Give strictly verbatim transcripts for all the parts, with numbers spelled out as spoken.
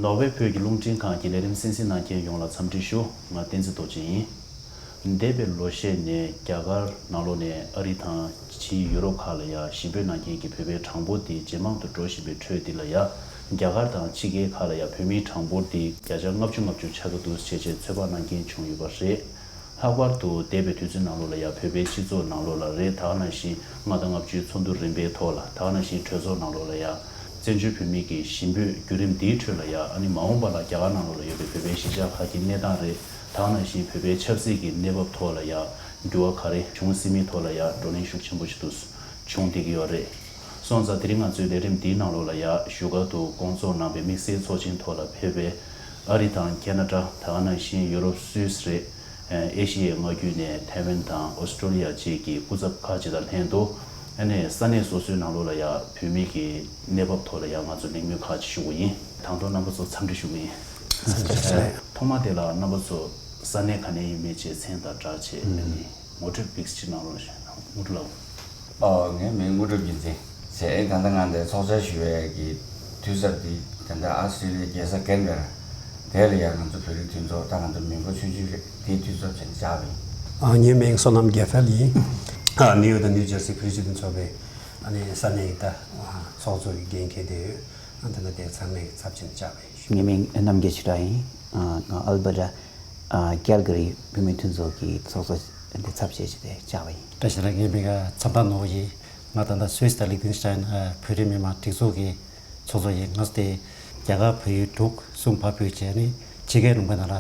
ནོར་ཝེ་བོད་ཀྱི་རླུང་འཕྲིན་ཁང་གི་ལས་རིམ་གསན་གཟིགས་གནང་མཁན་ཡོངས་ལ་འཚམས་འདྲི་ཞུ། ང་བསྟན་འཛིན་རྡོ་རྗེ་ཡིན། འདས་པའི་ལོ་ཤས་ནས་རྒྱ་གར་ནང་ལོགས་ནས་ཨ་རི་དང་ཕྱིའི་ཡུ་རོབ་ཁག་ལ་ཡ་ཞིང་སྤོས་གནང་མཁན་གྱི་བོད་པའི་གྲངས་འབོར་དེ་ཇེ་མང་དུ་འགྲོ་བཞིན་པའི་ཁྲོད་འདི་ལ་ཡ། རྒྱ་གར་དང་ཕྱི་རྒྱལ་ཁག་ལ་ཡ་བོད་མིའི་གྲངས་འབོར་དེ་བརྒྱ་ཆ་ལྔ་བཅུ་ལྔ་བཅུ་ཆགས་ཀྱི་འདུག་ཅེས་ཚོད་དཔག་གནང་མཁན་བྱུང་ཡོད་པ་རེད། ལྷག་པར་དུ་འདས་པའི་དུས་ཚོད་ནང་ལོགས་ལ་ཡང་བོད་པའི་སྤྱི་ཚོགས་ནང་ལོགས་ལ་རེད། ད་ག་ནང་བཞིན་ལྔ་དང་ལྔ་བཅུའི་ཚོགས་འདུ་རིམ་པའི་ཐོག་ལ། ད་ག་ནང་བཞིན་གྲོས་ཚོགས་ནང་ལོགས་ལ་ཡང་བཙན་བྱོལ་བོད་མི་གི་ཞིང་སྤོས་བརྒྱུད་རིམ་འདིའི་ཁྲོད་ལ་ཡང་ཨ་ནི་མ་འོངས་པ་ལ་རྒྱ་གར་ནང་ལོགས་ལ་ཡོད་པའི་བོད་པའི་གཞིས་ཆགས་ཁག་གི་གནས་སྟངས་རེད། ད་ག་ནང་བཞིན་བོད་པའི་ཆབ་སྲིད་ཀྱི་གནས་བབ་ཐོག་ལ་ཡང་འགྱུར་བ་ག་རེ་འབྱུང་སྲིད་མིན་ཐོག་ལ་ཡང་བགྲོ་གླེང་ཤུགས་ཆེན་པོ་ཞིག་ཏུ་བྱུང་བསྡད་ཀྱི་ཡོད་རེད། སོང་ཙང་དེ་རིང་ང་ཚོའི་ལས་རིམ་འདིའི་ནང་ལོགས་ལ་ཡང་བཞུགས་སྒར་དུ་བསྐོང་ཚོགས་གནང་བའི་དམིགས་བསལ་ཚོགས་ཆེན་ཐོག་ལ་ཕེབས་པའི་ཨ་རི་དང་ཁེ་ན་ཌ། ད་ག་ནང་བཞིན་ཡུ་རོབ། སུད་སི་རེད། ཨེ་ཤི་ཡའི་མངའ་ཁུལ་ནས་ཐའེ་ཝན་དང་ཨོ་སི་ཀྲོ་ལི་ཡ་བཅས་ཀྱི་སྐུ་ཚབ་ཁག་ཅིག་དང་ལྷན་དུ། ཨ་ནི་ས་གནས་སོ་སོའི་ནང་ལོགས་ལ་ཡང་བོད་མི་གི་གནས་བབ་ཐོག་ལ་ཡང་ང་ཚོ་གླེང་མོལ་ཁག་ཅིག་ཞུ་དགོས་ཡིན། དང་ཐོག་རྣམ་པ་ཚོ་འཚམས་འདྲི་ཞུ་གི་ཡིན། ཐོག་མ་དེ་ལ་རྣམ་པ་ཚོ་ས་གནས་ག་ནས་ཡིན་མིན་བཅས་མཚན་དང་སྦྲགས་བྱས། ཨ་ནི་ངོ་སྤྲོད་ཏོག་ཙམ་ཅིག་གནང་རོགས་ཞུ། དངོས་གྲུབ་ལགས། ཨོ། ངའི་མིང་དངོས་གྲུབ་རྒྱལ་མཚན་རེད། ད་ལྟ་ང་འདིར་ཚོགས་བཅར་ཞུ་བའི་གི་དུས་ཚབ་འདི་ད་ལྟ་ཨ་སི་ཀྲི་ལི་ཡའི་རྒྱལ་ས་ཀེན་བྷེ་ར། དེ་ལ་ཡང་ང་ཚོ་བོད་རིགས་མཐུན་ཚོགས། ད་ང་ཚོ་མི་འབོར་ཆུང་ཆུང་རེད། དེའི་དུས་ཚབ་བྱས་ནས་བཅར་བ་ཡིན། ཨ། ངའི་མིང་བསོད་ནམས་རྒྱལ་འཕེལ་ཡིན། ཨ། ནིའུ་ཡོག་དང་ནིའུ་ཇར་སི་བོད་རིགས་མཐུན་ཚོགས་པའི་ཨ་ནི་ས་གནས་ད་ཚོགས་གཙོ་ཡི་འགན་འཁྱེར་བསྡད་ཡོད། ཨ། ད་ལྟ་དེར་ཚང་མའི་ཚབ་བྱས་ནས་བཅར་བ་ཡིན། ངའི་མིང་རྣམ་རྒྱལ་ཆོས་གྲགས་ཡིན། ཨ། ང་ཨལ་བྷར་ཊ། ཨ། ཀལ་ག་རི་བོད་མིའི་མཐུན་ཚོགས་ཀྱི་ཚོགས་གཙོ་འདི་ཚབ་བྱས་བྱས་ཏེ་བཅར་བ་ཡིན། བཀྲ་ཤིས་བདེ་ལེགས། ངའི་མིང་ང་མཚམས་དར་ནོར་བུ་ཡིན། ང་ད་ལྟ་སུད་སི་དང་ལིག་ཏེན་སི་ཊེན་བོད་རིགས་མི་མང་སྒྲིག་འཛུགས་ཀྱི་ཚོགས་གཙོ་ཡིན། ང་ཚོ་དེ་རྒྱ་གར་བལ་ཡུལ་འབྲུག་གསུམ་བར་སྤོས་བྱས་ནས་ཕྱི་རྒྱལ་ལུང་པའི་ནང་ལ་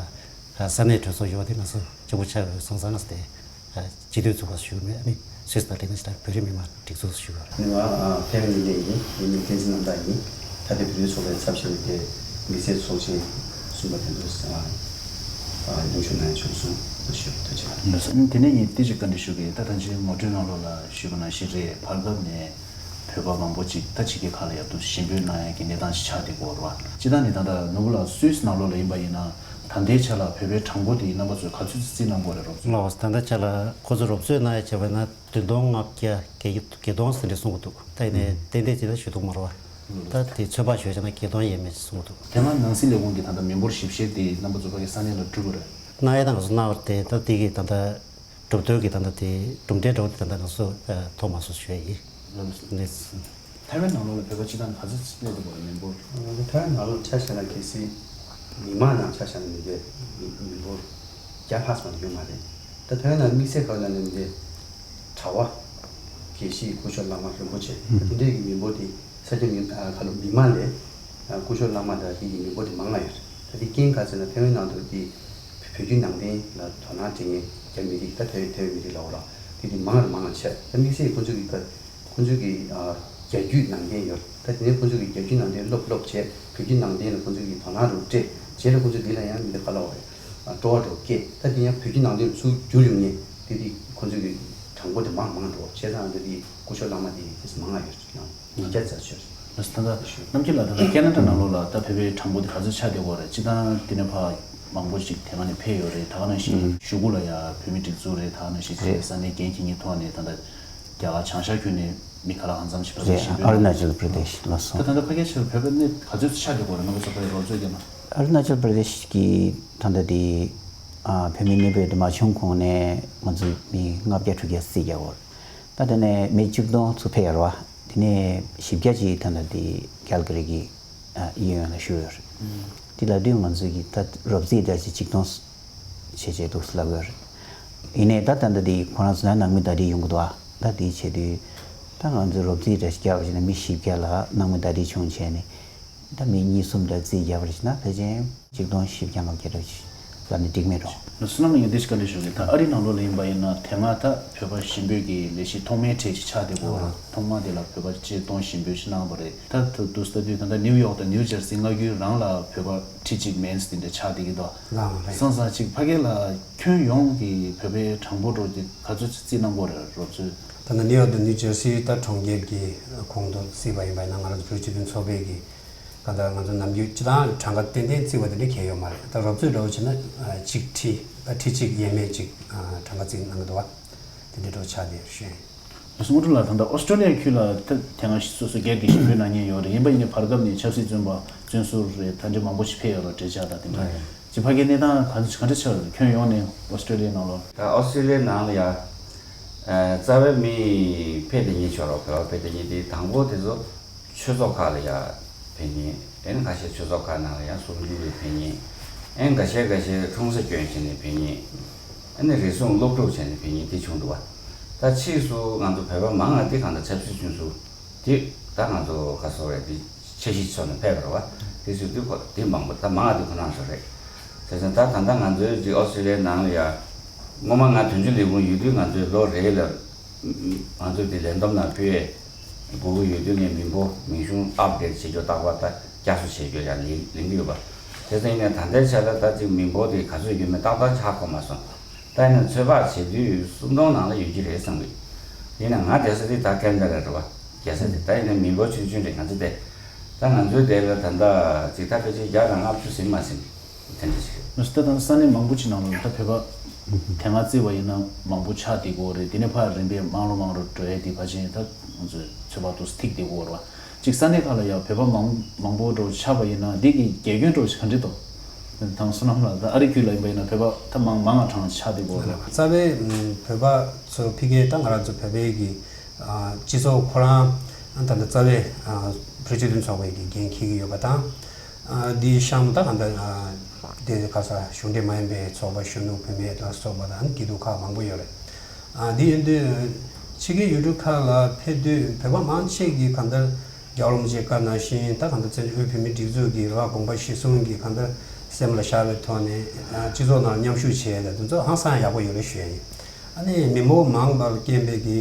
ས་གནས་གྲོས་ཚོགས་ཡོད་པ་དེ་ང་ཚོ་གཅིག་པུ་ཆགས་ཡོད་སོང་ཙང་། ང་ཚོ་དེ་སྤྱི་འཐུས་ཚོགས་པ་ཞུ་མེད། ཨ་ནི་སུད་སི་དང་ལིག་ཏེན་སི་ཊེན་བོད་རིགས་མི་མང་སྒྲིག་འཛུགས་སུ་ཞུགས་ཡོད་རེད། ང་ཨ་ཕེ་ཝན་ཡིན་ནས་ཡིན། ཡིན་ནས་བསྟན་འཛིན་རྣམ་དག་ཡིན། ད་ལྟ་བོད་རིགས་ཚོགས་པའི་ཚབ་བྱས་ནས་དེ་དམིགས་བསལ་ཚོགས་ཆེན་གསུམ་པ་དེ་ཚོ་ཨ་ཨ་མཉམ་ཞུགས་གནང་ཡ་བྱུང་སོང་། ཐུགས་རྗེ་ཆེ། དེ་ནས་ངས་ཏོག་ཙམ་བཀའ་འདྲི་ཞུ་གི་ཡིན། ད་ད་ཅི་ངོ་སྤྲོད་ནང་ལོགས་ལ་ཞུས་པ་ནང་བཞིན་རེད། བར་སྐབས་ནས་བོད་པ་མང་པོ་ཅིག་ད་ཕྱི་རྒྱལ་ཁག་ལ་ཡར་དུ་ཞིང་སྤོས་གནང་ཡ་གི་གནས་སྟངས་ཤིག་ཆགས་བསྡད་ཀྱི་ཡོད་རེད་བ། སྤྱིར་བཏང་ནས་ད་ལྟ་ནོར་བུ་ལགས་སུད་སི་ནང་ལོགས་ལ་ཡིན་པ་ཡིན་ན། ད་ལྟའི་ཆ་ལ་བོད་པའི་གྲངས་འབོར་དེ་རྣམ་པ་ཚོས་ག་ཚོད་ཙམ་རྩིས་གནང་གི་ཡོད་རེད། རོབ་ཙམ། ད་ལྟ་ཆ་ལ་ཁོ་ཚོ་རོབ་ཙམ་གནང་ཡ་བྱས་པ་ཡིན་ན་བདུན་སྟོང་ལྔ་བརྒྱ་བརྒྱད་བརྒྱད་སྟོང་ཟིན་རེད་གསུང་གི་འདུག་ད་ཡིན་ནའི་ཏན་ཏན་ཅིག་ད་ཞུ་ཐུབ་མ་རེད་བ། ད་དེ་ཚོད་དཔག་ཞུས་བྱས་ན་བརྒྱད་སྟོང་ཡས་མས་ཅིག་གསུང་གི་འདུག་དེ་སྔ་ནང་སྲིད་ལས་ཁུངས་ཀྱི་ད་ལྟ་མི་འབོར་ཞིབ་བཤེར་དེ་རྣམ་པ་ཚོ་ཕ་གི་ས་གནས་ལ་གྲུབ་པ་རེད། གནང་ཡས་ད་ང་ཚོ་གནང་བ་རེད། ད་དེ་གི་ད་ལྟ་གྲུབ་དོན་གྱི་ད་ལྟ་དེ་གྲུབ་འབྲས་འདྲ་བོ་དེ་ད་ལྟ་ང་ཚོ་ཨ་ཐོབ་མ་སོང་ཞུ་ཡ་ཡིན། ལགས་སོ། ཐའེ་ཝན་ནང་ལོགས་ལ་བོད་པ་སྤྱི་བཏང་ག་ཚོད་གནས་འདུག་པ་རེད། མི་འབོར། ཨ་ནི་ཐའེ་ཝན་ནང་ལོགས་ཆ་བཞག་ན་གལ་སྲིད་མི་མང་ནང་ཆ་བཞག་ན་མི་འདི་མི་མི་འབོར་བརྒྱ་ལྷག་ཙམ་ཡོད་མ་རེད། ད་ཐའེ་ཝན་ནང་དམིགས་བསལ་ག་རེ་ལབ་ན་མི་འདི་གྲྭ་པ། དགེ་བཤེས། སྐུ་ཞབས། བླ་མ། རིན་པོ་ཆེ། ཨ་དེ་འདྲའི་གི་མི་འབོར་དེ་ས་སྐྱ་མི་ཨ་ག་ལོ་མི་མང་ལས་ཨ་སྐུ་ཞབས་བླ་མ་དང་དེ་གི་མི་འབོར་དེ་མང་ང་ཡོད་རེད། ད་དེ་རྐྱེན་ག་ཟེར་ན་ཐའེ་ཝན་ནང་དུ་དེ་བོད་བརྒྱུད་ནང་བསྟན་ལ་དོ་སྣང་སྤྲད་མཁན་རྒྱ་མི་རིགས། ད་ཐའེ་ཐའེ་ཝན་མི་རིགས་ལ་འོ་ལ་དེ་དེ་མང་རུ་མང་རུ་ཆགས། ད་དམིགས་བསལ་ཁོང་ཚོ་གི་ཁ་ཁོང་ཚོ་གི་ཨ་རྒྱ་བརྒྱུད་ནང་བསྟན་ཡོད། ད་དེ་ནས་ཁོང་ཚོ་གི་རྒྱ་བརྒྱུད་ནང་བསྟན་སློབ་སློབ་བྱས། བོད་བརྒྱུད་ནང་བསྟན་ལ་ཁོང་ཚོ་གི་དོ་སྣང་རུ་སྤྲད་རྗེས་ལ་ཁོང་ཚོ་འདི་ལ་ཡང་མི་འདི་ག་ལ་བ་རེད། ཨ་སྤྲོ་བ་འདྲ་བོ་སྐྱེས། ད་དེ་ཡང་བོད་བརྒྱུད་ནང་བསྟན་ཚུར་བསྒྱུར་ཡོང་ནས་དེ་དེ་ཁོང་ཚོ་གི་གྲངས་འབོར་དེ་མང་མང་འགྲོ། བྱས་ཙང་ད་དེ་སྐུ་ཞབས་བླ་མ་དེ་ཏོག་ཙམ་མང་ང་ཡོད་ཡང་ཉིས་བརྒྱ་ཙམ་ཡོད། ལགས་སོ། ད་ལྟ་རྣམ་རྒྱལ་ལགས། ད་ལྟ་ཁེ་ན་ཌ་ནང་ལོགས་ལ་ད་བོད་པའི་གྲངས་འབོར་དེ་ག་ཚོད་ཆགས་བསྡད་ཡོད་རེད། སྤྱིར་བཏང་དེ་ནས་ཕར་མང་པོ་ཞིག་དེ་སྔ་ནས་ཕེབས་ཡོད་རེད། ད་ག་ནང་བཞིན་གཞུག་གུ་ལ་ཡང་བོད་མི་སྒྲིག་འཛུགས་རེད། ད་ག་ནང་བཞིན་རེད། ས་གནས་འགན་འཁྱེར་མཁན་ཐོག་ནས་ད་ལྟ་རྒྱ་གར་བྱང་ཤར་ཁུལ་ནས་མི་ག་ལ་གང་འཚམ་ཞིག་ཕར་ཚུར་རེད། ཞིག་ཨ་རུ་ན་ཅལ་པྲ་དེ་ཤི་ལགས་སོ། ད་ད་ལྟ་ཕ་གིའི་ཆར་བོད་པའི་གནས་ག་ཚོད་ཆགས་བསྡད་ཡོད་རེད། ང་ཚོ་ཕ་གིའི་རོབ་ཙམ་བརྒྱབ་ན། ཨ་རུ་ན་ཅལ་པྲ་དེ་ཤི་གི་ད་ལྟ་དེ་ཨ་བོད་མི་གནས་སྤོས་དེ་མ་བྱུང་གོང་ནས་ང་ཚོ་མི་ལྔ་བརྒྱ་དྲུག་བརྒྱ་རྩིས་རྒྱག་གི་ཡོད་རེད། ད་དེ་ནས་མི་གཅིག་སྟོང་ཚུར་ཕེབས་ཡོད་རེད་བ། དེ་ནས་བཞི་བརྒྱ་ཅིག་ད་ལྟ་དེ་ཀལ་ག་རི་གི་ཨ་གཡས་གཡོན་ལ་བཞུགས་ཡོད་རེད། དེ་ལབ་དུས་ང་ཚོ་གི་ད་རོབ་རྩིས་འདྲ་ཅིག་གཅིག་སྟོང་བྱས་བྱས་འདུག་ལབ་ཡོད་རེད། ཡིན་ནའི་ད་ད་ལྟ་དེ་ཁོ་རང་ཚོ་ན་ནང་མི་ད་དེ་ཡོང་གི་འདུག་ཨ། ད་དེ་བྱས་དུས་ད་ང་ཚོ་རོབ་རྩིས་འདྲ་ཞིག་བརྒྱབ་པ་བྱས་ན་མི་བཞི་བརྒྱ་ལ་ནང་མི་ད་དེ་བྱུང་བྱས་ནས། ད་མི་གཉིས་གསུམ་འདྲ་རྩིས་རྒྱག་པ་ཞིག་ན་ཕལ་ཆེར་ཆིག་སྟོང་བཞི་བརྒྱ་ལྔ་བརྒྱ་འདྲ་ཞིག་ལབ་ནས་འགྲིག་མེད་འགྲོ། བསོད་ནམས་ལགས་ངས་འདི་ཞིག་བཀའ་འདྲི་ཞུ་གི། ད་ཨ་རི་ནང་ལོགས་ལ་ཡིན་པ་ཡིན་ན་དེ་སྔ་ད་བོད་པ་ཞིང་སྤོས་ཀྱི་ལས་གཞི་ཐོག་མའི་གྲས་ཤིག་ཆགས་བསྡད་ཡོད་རེད། ཐོག་མ་དེ་ལ་བོད་པ་ཆིག་སྟོང་ཞིང་སྤོས་ཤིག་གནང་བ་རེད། ད་དུ་དུ་ལྟ་དུས་ད་ལྟ་ནིའུ་ཡོག་དང་ནིའུ་ཇར་སི་མངའ་ཁུལ་རང་ལ་བོད་པ་ཁྲི་གཅིག་མན་ཙམ་དེ་འདྲ་ཆགས་བསྡད་ཀྱི་འདུག་ལགས་རེད། སང་སང་ཅིག་ཕ་གི་ལ་ཁྱོན་ཡོངས་ཀྱི་བོད་པའི་གྲངས་འབོར་འདྲ་བོ་དེ་ག་ཚོད་རྩིས་གནང་གི་ཡོད་རེད། རོབ་ཚོད། ད་ནི་ནིའུ་ཡོག་དང་ནིའུ་ཇར་སི་ད་གྲོང་ཁྱེར་གྱི་ཁོངས་སུ་བརྩིས་པ་ཡིན་པ་ཡིན་ན་ང་རང་ཚོ་བོད་སྤྱི་མཐུན་ཚོགས་པའི་གི་གང་ལྟར་ང་ཚོ་ནམ་རྒྱུན་སྤྱི་བཏང་གྲངས་ཀ་ཏན་ཏན་བརྩི་བ་དེ་འདྲ་གང་ཡང་ཡོད་མ་རེད། ད་རོབ་ཚོད་འདྲ་བོ་བྱས་ན་གཅིག་ཁྲི་ད་ཁྲི་གཅིག་ཡས་མས་ཅིག་གྲངས་ཀ་བརྩིས་གནང་གི་འདུག་བ། དེ་འདྲ་འདྲ་བོ་ཆགས་བསྡད་ཡོད་རེད། སྔོན་འགྲོ་ལ་ད་ལྟ་ཨོ་སི་ཀྲོ་ལི་ཡ་ཁུལ་ལ་ད་དེ་སྔ་སོ་སོ་སྒེར་གྱི་ཞིབ་འཇུག་གནང་མཁན་ཡོད་རེད། ཡིན་པ་ཡིན་ནའི་བར་སྐབས་ནས་ཆབ་སྲིད་བཙོན་པ་བཙོན་ཟུར་རེད། ད་འདྲ་མང་པོ་ཞིག་ཕེབས་ཡོད་རེད། འབྲེལ་ཆགས་དང་དེ་འདྲ་ཅིག་ཕ་གིའི་གནས་སྟངས་ག་ག་འདྲ་ཆགས་ཡོད་རེད། ཁྱོན་ཡོངས་ནས་ཨོ་སི་ཀྲོ་ལི་ཡའི་ནང་ལ། ད་ཨོ་སི་ཀྲོ་ལི་ཡའི་ནང་ལ་ཡ། ཨ། རྩ་བའི་མི་ཕེབས་བསྡད་མཁན་ཆོག་རོགས། བོད་པ་ཕེབས་བསྡད་མཁན་དེ་དང་པོ་དེ་ཚོ་ཆོས་ཚོགས་ཁག་ལ་ཡ་ཕེབས་མཁན། ཨ་ནི་ཁ་ཤས་ཆོས་ཚོགས་ཁག་ནང་ལ་ཡ་གསུང་སྒྱུར་ལ་ཕེབས་མཁན། ཨ་ནི་འགའ་ཤས་འགའ་ཤས་འཁྲུངས་ས་སྐྱོན་བྱས་ནས་ཕེབས་མཁན། ཨ་ནི་རེ་ཟུང་སློབ་ཕྲུག་བྱས་ནས་ཕེབས་མཁན་དེ་བྱུང་འདུག་བ། ད་ཕྱིས་སུ་ང་ཚོ་བོད་པ་མང་བ་དེ་གང་ལྟར་ཆབ་སྲིད་བཙོན་ཟུར་དེ་ད་ང་ཚོ་ག་སོགས་རེད། དེ་འཆར་གཞི་བཟོས་ནས་ཕེབས་པ་རེད་བ། དེ་ཚོ་དེ་ཁོ་དེ་མང་པོ་ད་མང་བ་དེ་ཁོ་རང་ཚོ་རེད། བྱས་ཙང་ད་ད་ལྟ་ང་ཚོའི་ཅིག་ཨོ་སི་ཀྲོ་ལི་ཡའི་ནང་ལ་ཡ། སྔོན་མ་ང་དོན་གཅོད་ལས་ཁུངས་ཡོད་དུས་ང་ཚོའི་ལོ་རེ་ལ་ང་ཚོ་དེ་ལས་བསྡོམས་ནང་ཕུལ་ཡས་དགོས་ཀྱི་ཡོད་དུས། ངས་མི་འབོར་མིང་གཞུང་ཨབ་ཌེ་ཊི་བྱེད་རྒྱུ་རྟག་པར་ད་བསྐྱར་གསོ་བྱེད་རྒྱུ་ཡང་ལེན་ལེན་གྱི་ཡོད་པ། དེ་ཚོ་ཡིན་ནའི་ད་ལྟའི་ཆ་ལ་ད་ཅིག་མི་འབོར་དེ་ག་ཚོད་ཡོད་མེད་ཏག་ཏག་ཧ་གོ་མ་སོང་། ད་ཡིན་ན་ཚོད་དཔག་བྱེད་དུས་སུམ་སྟོང་ནང་ལ་ཡོད་ཀྱི་རེད་བསམ་གི། ཡིན་ན་ང་བསྡད་ས་དེ་ད་ཀན་ཌ་ར་རེད་བ། རྒྱལ་ས་དེ་ད་ཡིན་ན་མི་འབོར་ཆུང་ཆུང་རེད། ང་ཚོ་དེ་ད་ང་ཚོའི་དེ་ལ་ད་ལྟ་ཅིག་ད་ཕལ་ཆེར་བརྒྱ་དང་ལྔ་བཅུ་ཟིན་མ་ཟིན། དེ་འདྲ་ཞིག་རེད། ད་ལྟ་ས་གནས་མང་པོ་ཅིག་ནང་ལ་ད་བོད་པ་དེ་སྔ་བརྩིས་པ་ཡིན་ན་མང་པོ་ཆགས་བསྡད་ཀྱི་ཡོད་རེད། དེ་ནས་ཕར་རིམ་པས་མང་རུ་མང་རུ་འགྲོ་ཡས་དེ་ཕལ་ཆེར་ད་ང་ཚོས་ཚོད་དཔག་ཏུ་ཐིག་བསྡད་ཀྱི་ཡོད་རེད་བ། ཅིག་ས་གནས་ཁག་ལ་ཡང་བོད་པ་མང་མང་པོ་འགྲོ་ཆགས་པ་ཡིན་ན་འདི་གི་རྒྱ་ཁྱོན་འགྲོ་ཞིག་ག་འདྲ་འདུག། དང་བསོད་ནམས་ལགས། ད་ཨ་རི་ཁུལ་ལ་ཡིན་པ་ཡིན་ན་བོད་པ་ད་མང་མང་ང་གྲངས་ཆགས་བསྡད་ཀྱི་ཡོད་རེད། རྩ་བའི་བོད་པ་ཚོ་ཕ་གིའི་ད་ང་རང་ཚོ་བོད་པའི་གི་སྤྱི་ཚོགས་ཁོ་རང་ད་ལྟ་རྩ་བའི་པྲེ་ཛི་ཌེན་ཊི་ཚོགས་པའི་གི་འགན་འཁྱེར་གྱི་ཡོད་པ་དང་། འདིའི་གཤམ་ད་ག་འདྲ་དེ་ག་ས་གཞུང་འབྲེལ་མ་ཡིན་པའི་ཚོགས་པ། གཞོན་ནུ་བུད་མེད་ལ་སོགས་པ་དང་། སྐྱིད་སྡུག་ཁག་མང་པོ་ཡོད་རེད། འདི་ཡིན་དུས་ཕྱི་རྒྱལ་ཡུལ་གྲུ་ཁག་ལ་ཕེབས་དུས་བོད་པ་མང་ཆེ་གིས་ག་འདྲ་རྒྱལ་བ་རིན་པོ་ཆེའི་བཀའ་ནང་བཞིན་ད་ག་འདྲ་བཙན་བྱོལ་དབུས་བོད་མིའི་སྒྲིག་འཛུགས་ཀྱི་རེ་བ་དགོངས་པ་གཞིར་བཟུང་གིས་ག་འདྲ་སེམས་ལ་བཞག་པའི་ཐོག་ནས་སྤྱི་ཚོགས་ནང་མཉམ་ཞུགས་བྱས་ཏེ་དེ་ཚོ་ཧང་སང་ཡག་པོ་ཡོད་རེད་ཞུ་ཡ་ཡིན། ཨ་ནི་མི་འབོར་མང་བ་ལ་རྐྱེན་པས་ཀྱི་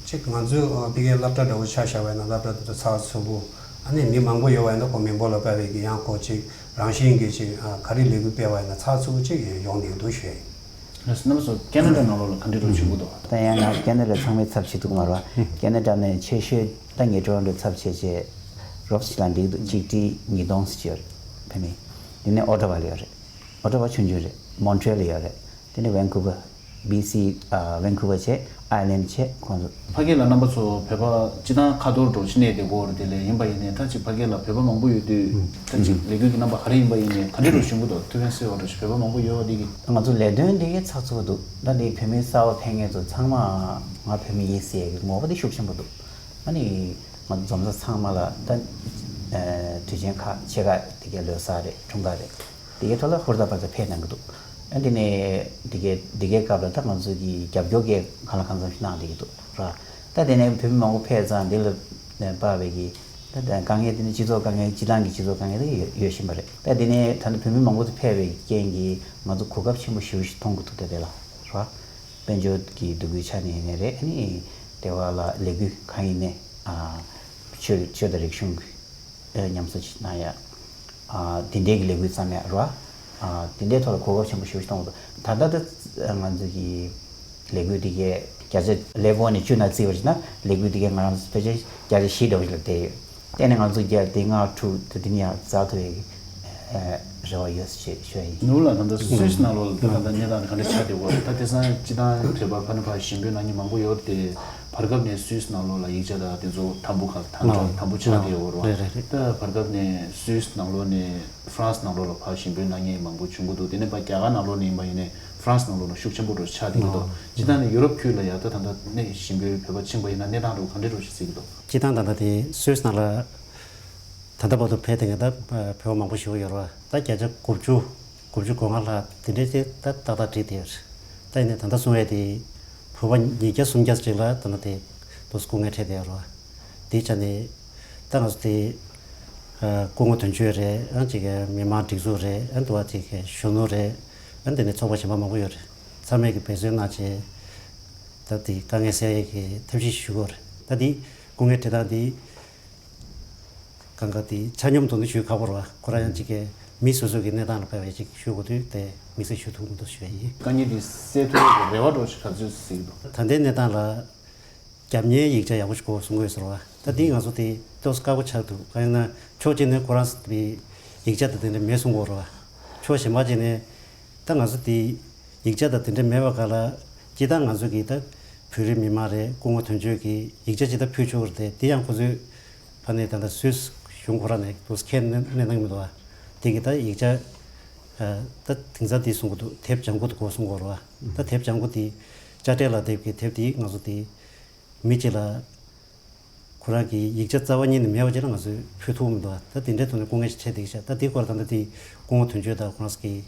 ཅིག་ང་ཚོའི་ཕ་གིའི་སློབ་གྲྭ་འདྲ་བོ་ཆ་བཞག་པ་ཡིན་ན་སློབ་གྲྭ་དེ་ཚོ་ཚགས་ཚུད་པོ། ཨ་ནི་མི་མང་པོ་ཡོད་པ་ཡིན་ན་ཁོ་མི་འབོར་ལ་དཔག་པའི་ཀྱི་ཡང་ཁོ་ཅིག་རང་བཞིན་གྱིས་ཅིག་ག་རེ་ལས་འགུལ་སྤེལ་བ་ཡིན་ན་ཚགས་ཚུད་པོ་ཅིག་ཡོང་བསྡད་འདུག་ཞུ་ཡ་ཡིན། རྣམ་པ་ཚོ་ཀེ་ན་ཌ་ནང་ལོགས་ལ་ག་འདྲ་འདྲ་བྱུང་གི་འདུག། ད་ཡང་ང་ཀེ་ན་ཌ་ཚང་མའི་ཚབ་བྱེད་ཐུབ་མ་རེད་བ། ཀེ་ན་ཌ་ནས་ཆེ་ཤོས་ད་ངས་ཊོ་རོན་ཊོ་ཚབ་བྱས་བྱས་རོབ་ཅིག་ལ་འགྲིག་འདུག། གཅིག་ཁྲི་ཉིས་སྟོང་ཙམ་ཡོད་རེད་ཕ་མི། དེ་ནས་ཨོ་ཊ་ཝ་ལ་ཡོད་རེད། ཨོ་ཊ་ཝ་ཆུང་ཆུང་རེད། མོན་ཊི་རི་ཡལ་ལ་ཡོད་རེད། དེ་ནས་ཝན་ཀུ་ཝར། བྷི་སི། ཨ། ཝན་ཀུ་ཝར་བྱས། ཨའི་ལན་བྱས། ཁོང་ཚོ། ཕ་གི་ལ་རྣམ་པ་ཚོ་བོད་པ་སྤྱི་བཏང་ཁ་ཐོར་འགྲོ་ཕྱི་ནས་བསྡད་ཀྱི་ཡོད་རེད། དེ་ལས་ཡིན་པ་ཡིན་ནའི་ད་ཅིག་ཕ་གི་ལ་བོད་པ་མང་པོ་ཡོད་དུས་ད་ཅིག་ལས་འགུལ་གྱི་རྣམ་པ་ག་རེ་ཡིན་པ་ཡིན་ནའི་ག་འདྲ་རུ་བྱུང་གི་འདུག། ཐུབ་ཕན་གསོས་པ་འདྲ་ཞིག་བོད་པ་མང་པོ་ཡོད་པ་འདི་གི། ང་ཚོ་ལས་དོན་འདི་གི་ཚགས་ཚུད་པོ་འདུག། ད་འདི་བོད་མི་གསར་པ་ཕེབས་མཁན་ཚོ་ཚང་མ་ང་བོད་མི་ཡིན་ཟེར་གི་ངོ་བོ་འདི་ཤུགས་ཆེན་པོ་འདུག། ཨ་ནི་ང་ཚོ་འཛོམས་ས་ཚང་མ་ལ་ད་དུས་ཆེན་ཁག་ཆེ་ཁག་འདི་གའི་ལོ་གསར་རེད། འཁྲུངས་སྐར་རེད། དེ་གའི་ཐོག་ལ་ཧུར་ཐག་པ་ཚོ་ཕེབས་གནང་གི་འདུག། ཨ་དེ་ནས་དེ་གའི་དེ་གའི་སྐབས་ལ་ད་ང་ཚོ་གི་རྒྱབ་སྐྱོར་གྱི་གང་ལ་གང་འཚམ་ཞིག་གནང་བསྡད་ཀྱི་འདུག་ར། ད་དེ་ནས་བོད་མི་མང་པོ་ཕེབས་ཙང་འདི་ལ་དཔག་པའི་གི་ད་དཀའ་ངལ་དེ་ནི་སྤྱི་ཚོགས་དཀའ་ངལ། སྤྱི་བཏང་གི་སྤྱི་ཚོགས་དཀའ་ངལ་དེ་ཡོད་ཡོད་བཞིན་པ་རེད། ད་དེ་ནས་ད་ནི་བོད་མི་མང་པོ་ཚོ་ཕེབས་པའི་རྐྱེན་གྱིས་ང་ཚོ་གོ་སྐབས་ཆེན་པོ་ཞེ་པོ་ཞིག་མཐོང་གི་འདུག། ད་དེ་ལ་ར། དཔལ་འབྱོར་གྱི་འདུ་འགོད་ཆ་ནས་ཡིན་ནའི་རེད། ཨ་ནི་དེ་བ་ལ་ལས་འགུལ་གང་ཡིན་ནའི་ཨ་ཆོས་ཆོས་དང་རིག་གཞུང་གི་ཨ་ཉམས་གསོ་ཅིག་གནང་ཡ། ཨ་དེ་འདྲའི་གི་ལས་འགུལ་བརྩམས་ཡ་རོ། ཨ་དེ་འདྲའི་ཐོག་ལ་གོ་སྐབས་ཆེན་པོ་ཞེ་པོ་ཞིག་གཏོང་གི་འདུག། ད་ལྟ་ད་ང་ཚོ་གི་ལས་འགུལ་འདི་གའི་བརྒྱ་ཆ་ལེ་ཝལ་ནས་བཅུ་ན་བརྩིས་པ་ཡིན་ན་ལས་འགུལ་འདི་གའི་ང་རང་ཚོ་ཕལ་ཆེར་བརྒྱ་ཆ་བཞི་འདྲ་བོ་ཞིག་ལ་བསྡད་ཡོད། དེ་ནས་ང་ཚོ་བརྒྱ་དེ་ལྔ་དྲུག་དེ་འདི་ནས་ཡར་འཛེག་ཐུབ་ཡ་གི་རེ་བ་ཡོད་ཅེས་ཞུ་ཡ་ཡིན། ནོར་ལ་ད་ལྟ་སུད་སི་ནང་ལོགས་ལ་ད་ལྟ་གནས་སྟངས་ག་འདྲ་ཆགས་བསྡད་ཡོད་རེད། ད་དེང་སང་སྤྱིར་བཏང་བོད་པ་ཕ་ནས་ཕར་ཞིང་འབྲོག་ནང་མི་མང་པོ་ཡོད་རེད་དེ། བར་སྐབས་ནས་སུད་སི་ནང་ལོགས་ལ་ཡིག་ཆ་དང་དེ་ཚོ་དམ་པོ་ག་དམ་དམ་པོ་ཆགས་བསྡད་ཡོད་རེད་བ། རེད་རེད་རེད། ད་བར་སྐབས་ནས་སུད་སི་ནང་ལོགས་ནས་ཧྥ་རན་སི་ནང་ལོགས་ལ་ཕར་ཞིང་འབྲོག་གནང་མཁན་མང་པོ་བྱུང་གི་འདུག། དེ་ནས་ཕར་རྒྱ་གར་ནང་ལོགས་ནས་ཡིན་པ་ཡིན་ནའི་ཧྥ་རན་སི་ནང་ལོགས་ལ་ཤུགས་ཆེན་པོ་འགྲོ་ཆགས་བསྡད་ཀྱི་འདུག། སྤྱིར་བཏང་ནས་ཡུ་རོབ་ཁུལ་ལ་ཡ་ད་ད་ལྟ་ནས་ཞིང་འབྲོག་བོད་པ་ཕྱིན་པ་ཡིན་ན་གནས་སྟངས་འདྲ་བོ་ག་འདྲ་འདྲ་བོ་ཞིག་གཟིགས་ཀྱི་འདུག། སྤྱིར་བཏང་ད་ལྟ་དེ་སུད་སི་ནང་ལ་ད་ལྟ་བར་དུ་ཕེབས་བསྡད་མཁན་ད་བོད་པ་མང་པོ་ཞིག་ཡོད་རེད་བ། ད་བརྒྱ་ཆ་དགུ་བཅུ་དགུ་བཅུ་གོ་ལྔ་ལྷག་དེ་འདྲའི་དེ་ད་ཏག་ཏག་བྲིས་བསྡད་ཡོད་རེད། ད་ཡིན་ནའི་ད་ལྟ་གསུང་ཡས་དེ་བོད་པ་ཉིས་བརྒྱ་སུམ་བརྒྱ་ཅིག་ལ་ད་ལྟ་དེ་དུ་སྐུ་ངལ་འཕྲད་བསྡད་ཡོད་རེད་བ། དེའི་ཆ་ནས་ད་ང་ཚོ་དེ་སྐུ་ངོ་དོན་གཅོད་རེད། ཨ་ཅིག་མི་མང་སྒྲིག་འཛུགས་རེད། ཨ་འདུག་བ་ཅིག་གཞོན་ནུ་རེད། ཨ་དེ་ནས་ཚོགས་པ་གཞན་པ་མང་པོ་ཡོད་རེད། ཚང་མས་ཀྱི་འབད་བརྩོན་གནང་བྱས་ད་དེ་དཀའ་ངལ་སེལ་ཡས་ཀྱི་ཐབས་ཤེས་ཞུ་དགོས་རེད། ད་དེ་སྐུ་ངལ་འཕྲད་སྟངས་དེ། གང་ག་དེ་ཆ་སྙོམས་དུ་ནི་ཞུ་ཁག་པོ་རེད་བ། ཁོ་རང་ཡང་གཅིག་གི་མི་སོ་སོ་གི་གནས་སྟངས་ལ་དཔག་པའི་ཅིག་ཞུ་དགོས་དུས་དེ་དམིགས་བསལ་ཞུ་ཐུབ་མི་འདུག་ཞུ་ཡ་ཡིན། དཀའ་ངལ་འདི་སེལ་ཐུབ་ཡག་གི་རེ་བ་འདྲ་ཞིག་ག་ཚོད་གཟིགས་འདུག། ད་ལྟའི་གནས་སྟངས་ལ་རྒྱབ་གཉེར་ཡིག་ཆ་ཡག་པོ་ཞིག་དགོས་གསུང་གི་ཡོད་ཟེར་བ། ད་འདི་ང་ཚོ་དེ་ཏོག་ཙམ་དཀའ་པོ་ཆགས་འདུག། གང་ཡིན་ན་ཕྱོགས་གཅིག་ནས་ཁོ་རང་ཚོ་དེ་ཡིག་ཆ་དང་དེ་འདྲ་མེད་གསུང་གི་ཡོད་རེད་བ། ཕྱོགས་གཞན་པ་གཅིག་ནས་ད་ང་ཚོ་དེ་ཡིག་ཆ་དང་དེ་འདྲ་མེད་པ་ག་ལ་སྤྱིར་བཏང་ང་ཚོ་གི་ད་ བོད་རིགས་མི་མང་རེད། སྐུ་ངོ་དོན་གཅོད་ཀྱིས་ཡིག་ཆ་ཅིག་ད་ཕུལ་ཆོག་རེད་དེ། དེ་ཡང་ཁོ་ཚོས་ཕ་ནས་ད་ལྟ་སུད་སི་གཞུང་ཁོ་རང་ནས་དུ་ཁས་ལེན་གནང་གི་མི་འདུག་ཨ། དེ་གི་ད་ཡིག་ཆ་ད་དེང་སང་དེ་གསུང་གི་འདུག་དེབ་ལྗང་ཁུ་དུ་གོ་གསུང་གི་ཡོད་རེད་བ། ད་དེབ་ལྗང་ཁུ་དེ་དཔྱ་ཁྲལ་ལག་དེབ་ཀྱི་དེབ་དེ་ང་ཚོ་དེ་མི་གཅིག་ལ་ཁོ་རང་གི་ཡིག་ཆ་རྩ་བ་ཉིད་ནས་མེད་པ་ཅིག་ལ་ང་ཚོས་ཕུལ་ཐུབ་མི་འདུག་ད་དེ་འདྲའི་ཐོག་ནས་སྐུ་ངལ་ཞིག་འཕྲད་བསྡད་ཀྱི་ཤག་ད་དེའི་སྐོར་ད་ལྟ་དེ་སྐུ་ངོ་དོན་གཅོད་དང་ཁོ་རང་ཚོ་གིས་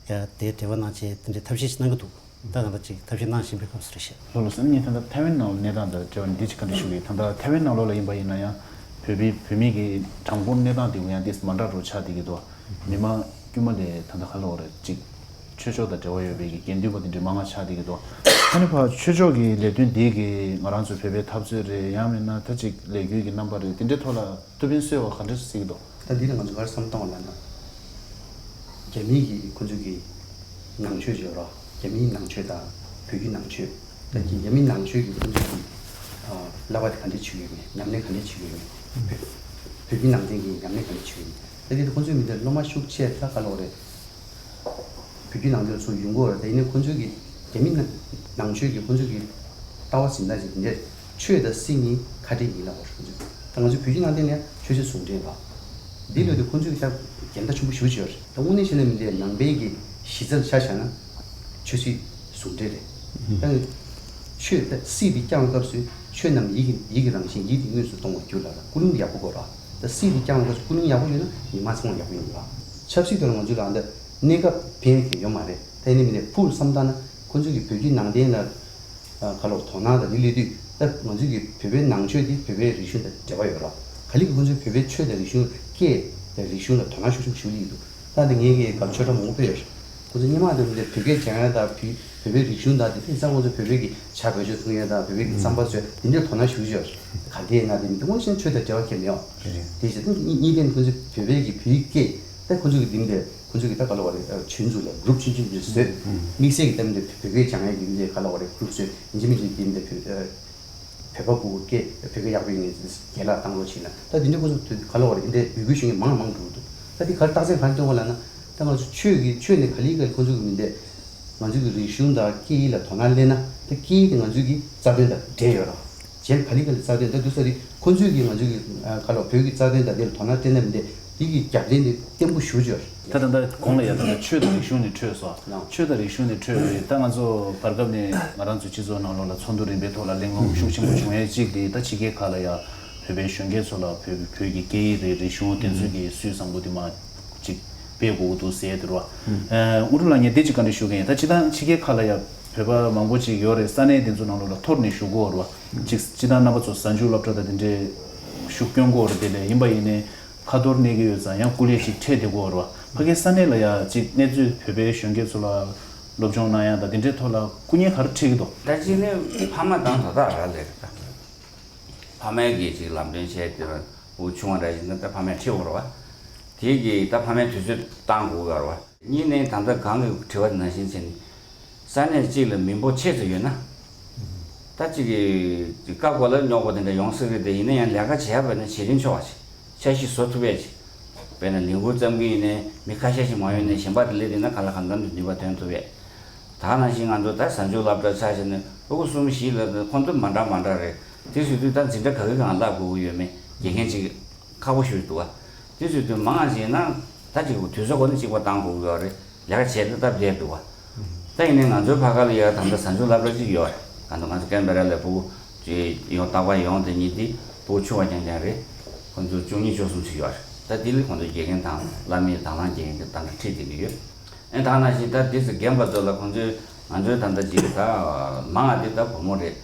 ཡ་དེ་འབྲེལ་བ་གནང་བྱས་དེ་འདྲའི་ཐབས་ཤེས་ཤིག་གནང་གི་འདུག་ད་ད་ལྟ་ཅིག་ཐབས་ཤེས་གནང་བཞིན་པའི་སྐབས་སུ་རེད་ཤག་ལགས་ལགས་སོ། ཨ་ནི་ད་ལྟ་ཐའེ་ཝན་ནང་ལ་གནས་སྟངས་དང་འབྲེལ་བ་འདི་ཅིག་བཀའ་འདྲི་ཞུ་གི་ཡིན། ད་ལྟ་ཐའེ་ཝན་ནང་ལོགས་ལ་ཡིན་པ་ཡིན་ན་ཡང་བོད་པའི་བོད་མི་གི་གྲངས་འབོར་གནས་སྟངས་དེ་ཡང་ཏོག་ཙམ་མ་འདྲ་རུ་ཆགས་བསྡད་ཀྱི་འདུག་མི་མང་དཀྱུས་མ་ལས་ད་ལྟ་ག་ལབ་དགོས་རེད། ཅིག་ཆོས་ཕྱོགས་དང་འབྲེལ་བ་ཡོད་པའི་གི་དགེ་འདུན་པ་དེ་འདྲའི་མང་བ་ཆགས་བསྡད་ཀྱི་འདུག་ཨ་ནི་ཕར་ཆོས་ཕྱོགས་ཀྱི་ལས་དོན་འདི་གི་ང་རང་ཚོའི་བོད་པའི་འཐབ་རྩོད་རེད། ཡང་མིན་ན་ད་ཅིག་ལས་འགུལ་གྱི་རྣམ་པ་རེད། དེ་འདྲའི་ཐོག་ལ་ཐུགས་ཕན་གསོས་པ་ག་འདྲ་ཞིག་གཟིགས་ཀྱི་འདུག་ད་འདི་ལ་ང་ཚོ་ག་རེ་བསམ་བཏང་བ་ལབ་ན། རྒྱ་མི་གི་ཁོ་ཚོ་གི་ནང་ཆོས་ཅིག་ཡོད་རེད། རྒྱ་མིའི་ནང་ཆོས་དང་བོད་ཀྱི་ནང་ཆོས། ད་ཀྱི་རྒྱ་མིའི་ནང་ཆོས་ཀྱི་ཁོ་ཚོ་གི་ཨ་བསླབ་པ་དེ་ག་འདྲས་བྱེད་ཀྱི་ཡོད་མེད། ཉམས་ལེན་ག་འདྲས་བྱེད་ཀྱི་ཡོད་མེད། བོད་བོད་ཀྱི་ནང་བསྟན་གྱི་ཉམས་ལེན་ག་འདྲས་བྱེད་ཀྱི་ཡོད་མེད། ད་དེ་ཁོ་ཚོའི་མི་དེ་སློབ་མ་ཤུགས་ཆེ་ད་ག་ལབ་དགོས་རེད། བོད་བརྒྱུད་ནང་བསྟན་ཚོ་ཡོང་གི་ཡོད་རེད། ད་ཡིན་ནའི་ཁོ་ཚོའི་གི་རྒྱ་མི་ནང་ནང་ཆོས་ཀྱི་ཁོ་ཚོའི་གི་ལྟ་བ་འཛིན་སྟངས་ཅིག་འདི་འདྲས། ཆོས་དང་སྲིད་གཉིས་ཁ་བྲལ་ཡིན་ལབ་པ་རེད་ཁོ་ཚོས། ད་ང་ཚོ་བོད་བརྒྱུད་ནང་བསྟན་ལ་ཆོས་སྲིད་ཟུང་འབྲེལ་ལབ། འདི་ལོས་དེ་ཁོ་ཚོས་ཀྱི་ད་འགལ་ཟླ་ཆེན་པོ་ཞེ་པོ་ཅིག་ཡོད་རེད། ད་དངོས་གནས་བྱས་ན་མི་འདྲའི་ནང་པའི་གི་གཞི་རྩར་ཆ་བཞག་ན་ཆོས་སྲིད་ཟུང་འབྲེལ་རེད། ད་ཆོས་ད་སྲིད་འདི་བསྐྱངས་སྐབས་སུ་ཆོས་རྣམས་ཡིད་ཀྱི་ཡིད་ཀྱི་རང་བཞིན་ཡིད་ཀྱིས་དངོས་སུ་སྟོང་བར་འགྱུར་ལབ་ལ་ཀུན་སློང་ཡག་པོ་དགོས་རེད། ད་སྲིད་འདི་བསྐྱངས་སྐབས་སུ་ཀུན་སློང་ཡག་པོ་ཡོད་ན་མི་མང་ཚང་མ་ཡག་པོ་ཡོང་གི་རེད། ཆབ་སྲིད་ཐོག་ལ་ང་ཚོས་ལ་འདི་གནས་སྐབས་ཕན་གྱི་ཡོད་མ་རེད། ད་ཡིན་ནའི་མིན་ནའི་ཕུགས་བསམ་བཏང་ན་ཁོ་ཚོས་ཀྱི་བོད་བརྒྱུད་ནང་བསྟན་ལ་ཨ་ག་ལབ་དོ་སྣང་དང་འདི་སླེབས་དུས་ད་ང་ཚོས་ཀྱི་བོད་པའི་ནང་ཆོས་འདི་བོད་པའི་རིག་གཞུང་དང་འབྲེལ་བ་ཡོད་རེད། ག་ལེར་གྱི་ཁོ་ཚོས་བོད་པའི་ཆོས་དང་རིག་གཞུང་སྐད་དང་རིག་གཞུང་ལ་དོ་སྣང་ཤུགས་ཆེན་པོ་ཞུ་གི་འདུག་ད་འདི་ངེད་ཀྱི་སྐབས་ཆོས་གྲྭ་མང་པོ་ཕེབས་ཡོད་རེད། ཁོ་ཚོ་སྔོན་མ་དེ་འདི་བོད་སྐད་སྦྱང་ཡ་དང་བོད་བོད་པའི་རིག་གཞུང་དང་དེ་དེང་སང་ཁོ་ཚོ་བོད་པའི་གི་ཇ་བོད་ཆོས་འཐུང་ཡ་དང་བོད་པའི་གི་རྩམ་པ་བཟོ་ཡ་དེ་འདྲའི་དོ་སྣང་ཞུ་གི་ཡོད་རེད། ག་འདྲ་ཡིན་ན་དེ་མི་འདི་དངོས་གཞི་ཆོས་དང་འབྲེལ་བ་གང་ཡང་མེད་པ། རེད། དེ་བཞིན་དུ་གཉིས་གཉིས་ལྡན་ཁོ་ཚོ་བོད་པའི་གི་བོད་ཡིག་སྐད་ད་ཁོ་ཚོ་གི་འདི་འདི་ཁོ་ཚོ་གི་ད་ག་ལབ་དགོས་རེད། ཆུང་ཆུང་ལ་གུ་རུབ་ཆུང་ཆུང་འདི་བཟོས། དམིགས་བསལ་གི་ད་མི་འདི་བོད་སྐད་སྦྱང་ཡ་གི་འདི་ག་ལབ་དགོས་རེད། གུ་རུབ་བཟོས་ཡིན་གཅིག་མིན་གཅིག་འདི་འདི་བོད་བོད་པ་ཕྲུ་གུ་སྐད་བོད་སྐད་ཡག་པོ་ཡིན་ནས་རྒན་ལགས་བཏང་རོགས་བྱེད་ན། ད་དེ་འདྲ་ཁོ་ཚོ་ག་ལབ་དགོས་རེད། འདི་འདྲའི་འབོད་སྐུལ་ཞུ་མཁན་མང་ལ་མང་འགྲོ་གི་འདུག་ད་འདི་ག་རེ་རྟགས་མཚན་ག་རེ་སྟོན་གོ་ལབ་ན། ད་ང་ཚོ་ཆོས་ཀྱི་ཆོས་ནས་ག་ལེ་ག་ལེ་ཁོ་ཚོ་གི་མི་འདི་ང་ཚོ་གི་རིག་གཞུང་དང་སྐད་ཡིག་ལ་དོ་སྣང་སླེབས་ན་ད་སྐད་ཡིག་དེ་ང་ཚོ་གི་རྩ་དོན་དང་འབྲེལ་ཡོད་ར། གཞན་ག་ལེ་ག་ལེ་རྩ་དོན་ད་འདུག་ས་རེད། ཁོ་ཚོས་ཀྱིས་ང་ཚོ་གི་ཨ་ག་ལ་བོད་ཀྱི་རྩ་དོན་དང་དེ་ལ་དོ་སྣང་སྤྲད་ན་མི་འདི་འདི་གི་རྒྱབ་རྟེན་དེ་བརྟན་པོ་ཞེ་པོ་ཅིག་ཡོད་རེད། ད་ད་ལྟ་གོང་ལ་ཡ་ད་ལྟ་ཆོས་དང་རིག་གཞུང་ནས་འཕྲོས་སོང་། ཆོས་དང་རིག་གཞུང་ནས་འཕྲོས་པའི་ད་ང་ཚོ་བར་སྐབས་ནས་ང་རང་ཚོའི་སྤྱི་ཚོགས་ནང་ལོགས་ལ་ཚོགས་འདུ་རིམ་པའི་ཐོག་ལ་གླེང་སློང་ཤུགས་ཆེན་པོ་བྱུང་ཡས་གཅིག་དེ་ད་ཕྱི་རྒྱལ་ཁག་ལ་ཡ་བོད་པའི་གཞོན་སྐྱེས་ཚོ་ལ་བོད་བོད་ཀྱི་སྐད་ཡིག་རེད། རིག་གཞུང་དེ་ཚོ་གི་སུས་བཟང་པོ་དེ་མ་ཅིག་སྤེལ་དགོས་ཀྱི་འདུག་ཟེར་ཡས་དེ་རེད་བ། ཨུ་རུ་ལགས་ངས་དེ་ཅིག་བཀའ་འདྲི་ཞུ་གི་ཡིན། ད་སྤྱིར་བཏང་ཕྱི་རྒྱལ་ཁག་ལ་ཡ་བོད་པ་མང་པོ་ཅིག་ཡོད་རེད། ས་གནས་དེ་ཚོ་ནང་ལོགས་ལ་འཐོར་ནས་བཞུགས་ཀྱི་ཡོད་རེད་བ། ཅིག་སྤྱིར་བཏང་རྣམ་པ་ཚོ་གཟའ་མཇུག་སློབ་གྲྭ་དང་དེ་འདྲའི་ཤུགས་སྐྱོན་གྱི་ཡོད་རེད། དེ་ལས་ཡིན་པ་ཡིན་ནའི་ཁ་ཐོར་གནས་ཀྱི་ཡོད་ཙང་ཡང་སྐུ་ལས་ཅིག་འཕྲད་བསྡད་ཀྱི་ཡོད་རེད་བ། ཕ་གིའི་ས་གནས་ལ་ཡ་ཅིག་གནས་ཚུལ་བོད་པའི་གཞོན་སྐྱེས་ཚོ་ལ་སློབ་སྦྱོང་གནང་ཡ་དང་དེ་འདྲའི་ཐོག་ལ་སྐུ་ངལ་ག་རེ་འཕྲད་ཀྱི་འདུག་ད་ཅི་ནས་ཕ་མ་དང་དོ་བདག་རག་ལས་རེད་ད། ཕ་མས་ཀྱིས་ཅིག་ལམ་སྟོན་བྱས་ཏེ་བུ་ཆུང་བ་འདྲ་ཞིག་ན་ད་ཕ་མས་ཁྲིད་འོང་ར་བ། དེ་གིས་ད་ཕ་མས་དུས་ཚོད་བཏང་དགོས་ཀྱི་ར་བ། གཉིས་ནས་ད་ལྟ་གང་གི་དྲི་བ་ནང་བཞིན་བྱས་ནས་ས་གནས་གཅིག་ལ་མི་འབོར་ཆེ་ཙམ་ཡོད་ན། ད་ཅིག་གི་སྐབས་འགོ་ལ་རྙོག་པ་དེ་འདྲ་ཡོང་སྲིད་རེད་དེ། ཡིན་ན་ཡང་ལས་ཀ་བྱས་པ་ན་བྱེད་རིན་ཆོག་པ་ཞིག་འཆར་གཞི་བཟོ་ཐུབ་ཡས་ཅིག་དཔེར་ན་ལས་འགུལ་བརྩམས་ཀྱི་ཡིན་ནའི་མི་ཁ་ཤས་ཤིག་མ་ཡོང་ནའི་གཞན་པ་དེ་སླེབས་བསྡད་ན་གང་ལ་གང་འཚམ་དུ་ནུས་པ་ཐོན་ཐུབ་ཡས། ད་ནང་བཞིན་ང་ཚོ་ད་གཟའ་མཇུག་སློབ་གྲྭ་ཆ་བཞག་ན་ཕྲུ་གུ་གསུམ་བཞི་ལ་ཁོང་ཚོ་མ་འདྲ་མ་འདྲ་རེད། དེ་བཟོས་དུས་ད་འཛིན་གྲྭ་ག་གི་སྒང་བསླབ་དགོས་ཀྱི་ཡོད་མེད་དགེ་རྒན་ཅིག་ཁག་པོ་ཞིག་འདུག་བ། དེ་བཟོས་དུས་མང་ང་ཞིག་ན་ད་ཅིག་དུས་ཚོད་འགོ་ནས་གཅིག་པ་བཏང་དགོས་ཀྱི་ཡོད་རེད། ལས་ཀ་བྱས་ཏེ་སྟབས་བདེ་འདུག་བ། ད་ཡིན་ནའི་ང་ཚོའི་ཕ་ག་ལ་ཡ་ད་ལྟ་གཟའ་མཇུག་སློབ་གྲྭ་གཅིག་ཡོད་རེད། ང་ཚོ་ང་ཚོ་ཀན་བེ་ར་ལ་ཕྲུ་གུ་ཡོང་རྟག་པར་ཡོང་དེ་གཉིས་དེ་ཕྲུ་གུ་ཆུང་བ་རྐྱང་རྐྱང་རེད། ཁོང་ཚོ་བཅུ་གཉིས་བཅུ་གསུམ་ཞིག་ཡོད་རེད། ད་དེ་ལ་ཁོང་ཚོ་དགེ་རྒན་དང་བསླབ་མི་དང་བླངས་དགེ་རྒན་དེ་ད་ལྟ་ཁྲིད་བསྡད་ཀྱི་ཡོད། ཨེ་ད་ནང་བཞིན་ད་དེ་ཚོ་རྒན་པ་ཚོ་ལ་ཁོང་ཚོས་ང་ཚོའི་ད་ལྟ་ཅིག་ད་མང་བ་དེ་ད་བུ་མོ་རེད།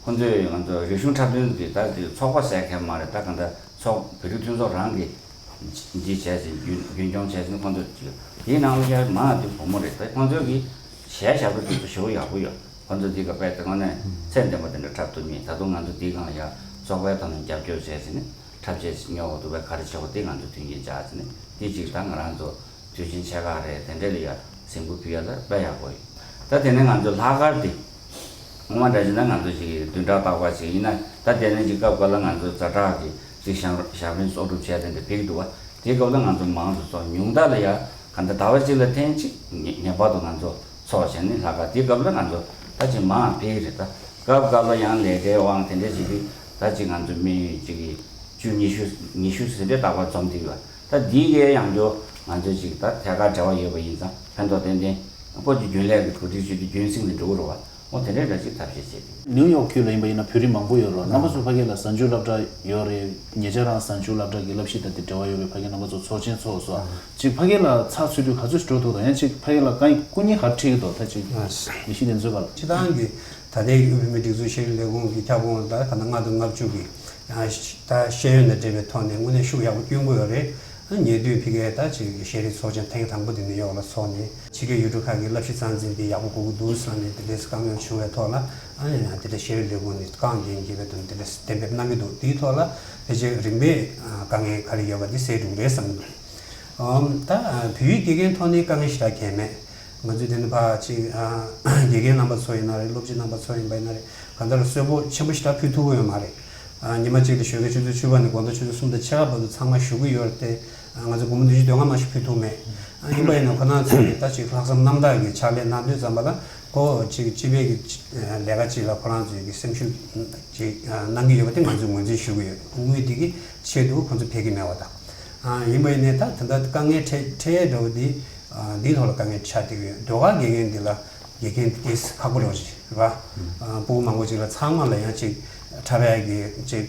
ཁོང་ཚོས་ང་ཚོ་རིག་གཞུང་འཁྲབ་སྟོན་དེ་ད་དེ་ཚོགས་པ་ཟེར་མཁན་མ་རེད། ད་གང་ལྟར་ཚོགས་བོད་རིགས་མཐུན་ཚོགས་རང་གིས་འདི་བྱས་ཟིན་རྒྱུན་རྒྱུན་སྐྱོང་བྱས་ཟིན་ཁོང་ཚོ་ཅིག་དེའི་ནང་ལ་ཡ་མང་བ་དེ་བུ་མོ་རེད། ད་ཁོང་ཚོས་གི་གཞས་ཞབས་བྲོ་དེ་ཚོ་ཞེ་པོ་ཡག་པོ་ཡོད། ཁོང་ཚོ་དེ་ག་དཔེ་དེ་དངོས་གནས་ཚད་ལྡན་པ་དེ་འདྲ་འཁྲབ་ཐུབ་མིན། ད་དུང་ང་ཚོ་དེའི་སྒང་ལ་ཡ་ཚོགས་པའི་ཐོག་ནས་རྒྱབ་སྐྱོར་བྱས་ཟིན་འཁྲབ་ཆས་ཉོ་དགོས་འདུག་པས། ག་རེ་བྱེད་དགོས་དེ་ང་ཚོ་མཐུན་རྐྱེན་སྦྱར་ཟིན་དེ་གཅིག་ད་ང་རང་ཚོ་དུས་ཆེན་ཆེ་ཁག་རེད། དེ་འདྲ་ལ་ཡ་གཟིགས་འབུལ་ཕུལ་ཡ་ལ་དཔེ་ཡག་པོ་ཡོད། ད་དེ་ནས་ང་ཚོ་ལྷག་དཀར་དེ་སྔོན་མ་འདྲ་བྱས་ན་ང་ཚོ་ཅིག་བདུན་ཕྲག་རྟག་པ་ཅིག་ཡིན་ན་ད་དེ་ནས་ཅིག་སྐབས་འགའ་ལ་ང་ཚོ་ཛ་དྲག་གི་ཅིག་ཞབས་ཞབས་རིམ་གསོག་སྒྲུབ་བྱས་དེ་འདྲ་ཕེབས་ཀྱི་འདུག་བ། དེའི་སྐབས་ལ་ང་ཚོ་མང་དུ་ཚོགས། ཉུང་མཐའ་ལ་ཡ་ག་འདྲ་ཟླ་བ་གཅིག་ལ་ཐེངས་གཅིག་ངེས་ངེས་པར་དུ་ང་ཚོ་ཚོགས་བྱས་ནས་ལྷག་དཀར་དེའི་སྐབས་ལ་ང་ཚོ་ད་ཅིག་མང་ཕེབས་ཀྱི་རེད། ད་ སྐབས་སྐབས་ལ་ཡང་ལས་ཀའི་དབང་དེ་འདྲ་ཞིག་གིས་ད་ཅིག་ང་ཚོ་མི་ཅིག་གིས་བཅུ་ཉི་ཤུ་ཉི་ཤུ་ཟིན་བྲིས་རྟག་པར་འཛོམས་བསྡད་ཡོད། ད་འདི་གའི་ཡང་བསྐྱར་ང་ཚོ་ཅིག་ད་ཐད་ཀར་འབྲེལ་བ་ཡོད་པ་ཡིན་ཙང་ཕན་ཐོགས་ཏན་ཏན་ཁོ་ཅིག་རྒྱུན་ལས་ཀྱི་གོ་སྒྲིག་ཞུས་ཏེ་རྒྱུན་བསྲིངས་ནས་འགྲོ་གི་རེད་བ། འོ་དེ་འདྲའི་འདྲ་ཅིག་ཐབས་ཤེས་བྱེད་དགོས། ནིའུ་ཡོག་ཁུལ་ལ་ཡིན་པ་ཡིན་ན་བོད་རིགས་མང་པོ་ཡོད་རེད། རྣམ་པ་ཚོ་ཕ་གི་ལ་གཟའ་མཇུག་སློབ་གྲྭ་ཡོད་རེད། ཉེ་ཆར་རང་གཟའ་མཇུག་སློབ་གྲྭ་གི་བསླབ་གཞི་དང་དེ་འབྲེལ་བ་ཡོད་པའི་ཕ་གི་རྣམ་པ་ཚོ་ཚོགས་ཆེན་ཚོགས་སོང་། ཅིག་ཕ་གི་ལ་ཚགས་ཚུད་དུས་ག་ཚོད་འགྲོ་ཐུབ་དང་། ཡང་ཅིག་ཕ་གི་ལ་དཀའ་ངལ་སྐུ་ཉིད་ག་འཕྲད་ཀྱི་འདུག་ད་ཅིག་ཡེ་ཤེས་ལགས་ཚོའི་བར་ལ། སྤྱིར་བཏང་གི་ད་ལྟའི་དབུས་བོད་མིའི་སྒྲིག་འཛུགས་ཤེས་རིག་ལས་ཁུངས་ཀྱི་ཁྱབ་ཁོངས་ལ་ད་ག་ན་ལྔ་དང་ལྔ་བཅུ་གི་ད་ཤེས་ཡོན་དང་འབྲེལ་བའི་ཐོག་ནས་དངོས་གནས་ཤུགས་ཡག་པོ་བསྐྱོན་གྱི་ཡོད་རེད། ཉེ་དུས་ཕ་གིའི་ད་ཅིག་ཤེས་རིག་ཚོགས་ཆེན་ཐེངས་དང་པོ་དེ་ནིའུ་ཡོག་ལ་ཚོགས་ནས་ཕྱི་རྒྱལ་ཡུལ་གྲུ་ཁག་གི་བསླབ་གཞི་རྩ་འཛིན་དེ་ཡག་པོ་དགོས་ཀྱི་འདུག་བསམ་ནས་དེ་འདྲའི་དཀའ་ངལ་བྱུང་བའི་ཐོག་ལ་ཨ་ནི་དེ་འདྲ་ཤེས་རིག་ལས་ཁུངས་ནས་རྐང་འགན་འཁྱེར་བའི་དོན་དེ་འདྲ་གཏན་འབེབས་གནང་གི་འདུག་དེའི་ཐོག་ལ་ཕལ་ཆེར་རིམ་པས་དཀའ་ངལ་ག་རེ་ཡོད་པ་དེ་སེལ་འགྲོ་གི་རེད་བསམ་གྱི་འདུག་ཨམ། ད་བོད་ཡིག་དགེ་རྒན་ཐོག་ནས་དཀའ་ངལ་ཞེ་དྲག་གང་ཡང་མེད། ང་ཚོས་དེ་ནི་ཕར་ཅིག་དགེ་རྒན་རྣམ་པ་ཚོ་ཡིན་ན་རེད། སློབ་སྤྱི་རྣམ་པ་ཚོ་ཡིན་པ་ཡིན་ན་རེད། གང་ལྟར་གསོལ་ཕོགས་ཆེན་པོ་ཞེ་དྲག་ཕུལ་ཐུབ་ཀྱི་ཡོད་མ་རེད། ཉི་མ་གཅིག་ལ་ཞོགས་ཀའི་ཆུ་ཚོད་བཅུ་པ་ནས་དགོང་དྲོ་ཆུ་ཚོད་གསུམ་དང་ཕྱེད་ཀ་བར་དུ་ཚང་མ་བཞུགས་ཀྱི་ཡོད་རེད་དེ། ང་ཚོ་སྒོར་མོ་བདུན་ཅུ་དོན་ལྔ་མ་ཞིག་ཕུལ་ཐུབ་མེད། ཡིན་པ་ཡིན་ན་ཁོ་རང་ཚོས་ད་ཅིག་ལྷག་བསམ་རྣམ་དག་གིས་ཕྱག་ལས་གནང་དུས་ཙམ་པ་ལ་ཁོ་ཅིག་སྤྱི་པའི་གི་ལས་ཀ་ཅིག་ལ་ཁོ་རང་ཚོས་གི་སེམས་ཤུགས་ཅིག་གནང་གི་ཡོད་པ་དེ་ང་ཚོས་ངོས་འཛིན་ཞུ་གི་ཡོད། དངུལ་དེ་གི་ཆེད་དུ་ཁོ་ཚོ་ཕེབས་ཀྱི་མེད་པ་དང་། ཡིན་པ་ཡིན་ནའི་ད་ད་ལྟ་དཀའ་ངལ་འཕྲད་འཕྲད་ཡས་འདྲ་བོ་འདི་འདིའི་ཐོག་ལ་དཀའ་ངལ་ཆགས་བསྡད་ཀྱི་ཡོད། ཟློས་གར་དགེ་རྒན་འདི་ལ་དགེ་རྒན་འདི་ཏོག་ཙམ་ཁག་པོ་རེད་པ། སྤུ་གུ་མང་པོ་ཅིག་ལ་ཚང་མ་ལ་ཡང་ཅིག་འཁྲབ་ཡས་ཀྱི་ཅིག་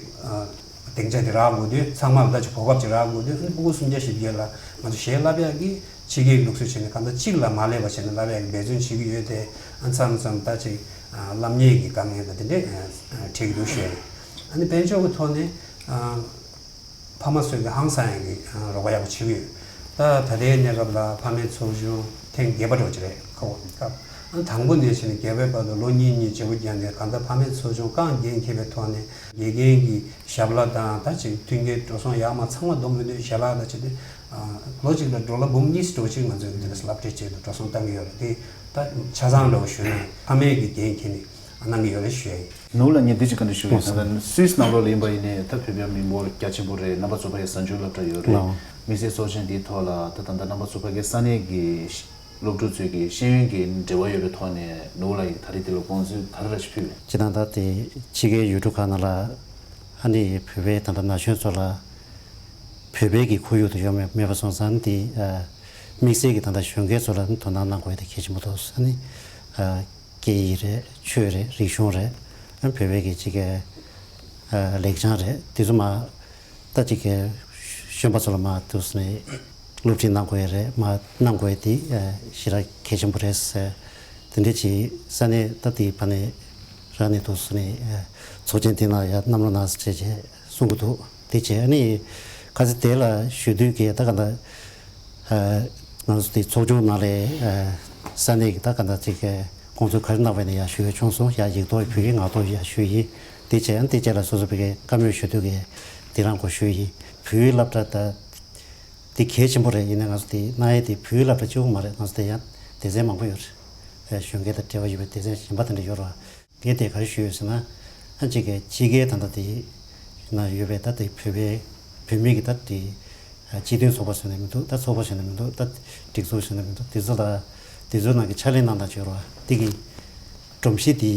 སྡིངས་ཆ་དེ་རག་དགོས་དུས། ཚང་མ་ལ་ད་ཅིག་གོ་སྐབས་ཅིག་རག་དགོས་དུས། ཨ་ནི་སྤུ་གུ་སུམ་བརྒྱ་བཞི་བརྒྱ་ལ་ང་ཚོ་གཞས་བསླབ་ཡག་གི་ཕྱི་རྒྱལ་ལུགས་སྲོལ་བྱས་ནས་གང་ལྟར་གཅིག་ལ་མ་སླེབས་པ་བྱས་ནས་བསླབ་ཡག་གི་འབད་བརྩོན་བྱེད་ཀྱི་ཡོད་དེ། ཨ་མཚམས་མཚམས་ད་ཅིག་བསླབ་གཉེར་གྱི་དཀའ་ངལ་དང་དེ་འདྲས་འཕྲད་ཀྱི་འདུག་ཞུ་ཡ་ཡིན། ཨ་ནི་དཔལ་འབྱོར་གྱི་ཐོག་ནས་ཕ་མ་ཚོས་ཀྱི་ཧང་སང་ཡག་གི་རོགས་པ་ཡག་པོ་བྱེད་ཀྱི་ཡོད། ད་ད་ལྟའི་གནས་སྐབས་ལ་ཕ་མའི་ཚོགས་ཆུང་ཐེངས་བརྒྱད་པ་འགྲོ་གི་རེད། ཁ་བོ་སྐབས་ཨ་དང་པོ་ནས་བྱས་ནས་བརྒྱད་པའི་བར་དུ་ལོ་གཉིས་གཉིས་བརྗེ་པོ་བརྒྱབ་ནས་གང་ལྟར་ཕ་མའི་ཚོགས་ཆུང་རྐང་འགན་འཁྱེར་བའི་ཐོག་ནས་དགེ་རྒན་གྱི་ཞབས་ལ་དང་ད་ཅིག་མཐུན་རྐྱེན་འགྲོ་སོང་ཡག་མ་ཚང་མ་བསྡོམས་ཡོང་དུས་ཞལ་ལག་དང་བྱས་ཏེ། ལོ་གཅིག་ལ་ཌོ་ལར་འབུམ་གཉིས་འགྲོ་གཅིག་ང་ཚོས་འདི་འདྲ་སློབ་ཁྲིད་བྱས་འདུག་འགྲོ་སོང་བཏང་གི་ཡོད་རེད་དེ། ད་ཆ་ཚང་འདྲ་བོ་ཞུས་ན་ཕ་མའི་གི་འགན་འཁྱེར་ནས་གནང་གི་ཡོད་རེད་ཞུ་ཡ་ཡིན། ནུ་ལ་ངས་འདི་ཅིག་བཀའ་འདྲི་ཞུ་ཡིན། ད་ལྟ་སུད་སི་ནང་ལོགས་ལ་ཡིན་པ་ཡིན་ནའི་ད་བོད་པ་མི་འབོར་རྒྱ་ཆེན་པོ་རེད། རྣམ་པ་ཚོ་ཕ་གིའི་གཟའ་མཇུག་སློབ་གྲྭ་ཡོད་རེད། དམིགས་བསལ་ཚོགས་ཆེན་འདིའི་ཐོག་ལ་ད་ད་ལྟ་རྣམ་པ་ཚོ་ཕ་གིའི་ས་གནས་ཀྱི་སློབ་ཕྲུག་ཚོས་ཀྱི་ཤེས་ཡོན་གྱི་འབྲེལ་བ་ཡོད་པའི་ཐོག་ནས་ནུ་ལ་ཡིས་ད་རེས་འདི་ལ་དགོངས་ཚུལ་ག་རེ་རེ་ཞིག་ཕུལ་བས། སྤྱིར་བཏང་ད་དེ་ཕྱི་རྒྱལ་ཡུལ་གྲུ་ཁག་ནང་ལ་ཨ་ནི་བོད་པའི་ད་ལྟ་ན་གཞོན་ཚོ་ལ་བོད་པའི་གི་ཁོར་ཡུག་དུ་ཡོང་མེད་མེད་པ་སོང་ཙང་དེ་དམིགས་བསལ་གྱི་ད་ལྟ་གཞོན་སྐྱེས་ཚོ་ལ་དོ་སྣང་གནང་དགོས་དེ་གལ་ཆེན་པོ་འདུག་ཨ་ནི་སྐད་ཡིག་རེད། ཆོས་རེད། རིག་གཞུང་རེད། བོད་པའི་གི་ཅིག་གི་ལེགས་བྱང་རེད། དེ་ཚོ་མ་ད་ཅིག་གི་གཞོན་པ་ཚོ་ལ་མ་འདུག་ནས་སློབ་ཁྲིད་གནང་དགོས་རེད། མ་གནང་དགོས་དེ་ཞེ་དྲག་གལ་ཆེན་པོ་རེད་ཟེར། དེ་འདྲ་ཅིག་ས་གནས་ད་དེའི་བར་ནས་རང་ནས་འདུག་ནས་ཚོགས་ཆེན་དེ་ནང་ཡ་བསྣམས་རོགས་གནང་ཟེར་བྱས་གསུང་གི་འདུག་དེ་བྱས་ཨ་ནི་ཁ་སང་དེ་ལ་ཞུ་དུས་ཀྱི་ད་ག་ད། ང་ཚོ་དེ་ཚོགས་ཆུང་ནང་ལས་ས་གནས་ཀྱི་ད་ག་ད་ཅིག་དགོངས་ཚུལ་ག་རེ་གནང་བ་ནས་ཡར་ཞུ་ཡ་བྱུང་སོང་། ཡར་ཡིག་ཐོག་བོད་ཡིག་ངག་ཐོག་ཡར་ཞུས་ཡིན། དེ་བྱས་ཡང་དེ་རྗེས་ལ་སོ་སོ་བོད་སྐད་བཀའ་མོལ་ཞུ་དུས་ཀྱི་དེ་རང་གོ་ཞུས་ཡིན། བོད་ཡིག་སློབ་གྲྭ་ད་དེ་གལ་ཆེན་པོ་རེད། ཡིན་ནའི་ང་ཚོ་དེ་གནང་ཡས་དེ་བོད་ཡིག་སློབ་གྲྭ་གཅིག་པོ་མ་རེད། ང་ཚོ་དེ་ཡང་སྡེ་ཚན་མང་པོ་ཡོད་རེད། གཞོན་སྐྱེས་དང་འབྲེལ་བ་ཡོད་པའི་སྡེ་ཚན་གཞན་པ་དེ་འདྲ་ཡོད་རེད་བ། ངས་དེ་ག་རེ་ཞུས་ཡོད་ཟེར་ན། ཨ་ཅིག་གི་ཕྱི་རྒྱལ་ད་ལྟ་དེ་ན་ཡོད་པའི་ད་དེ་བོད་པའི་བོད་མི་གི་ད་དེ་སྤྱི་མཐུན་ཚོགས་པ་ཟེར་ནས་མི་འདུག་ད་ཚོགས་པ་ཟེར་ནས་མི་འདུག་ད་སྒྲིག་འཛུགས་ཟེར་ནས་མི་འདུག་དེ་ཚོ་ལ་དེ་ཚོའི་ནང་གི་ཕྱག་ལས་གནང་སྟངས་བྱོས་རོགས། དེ་གི་སྒྲོམ་གཞི་དེ་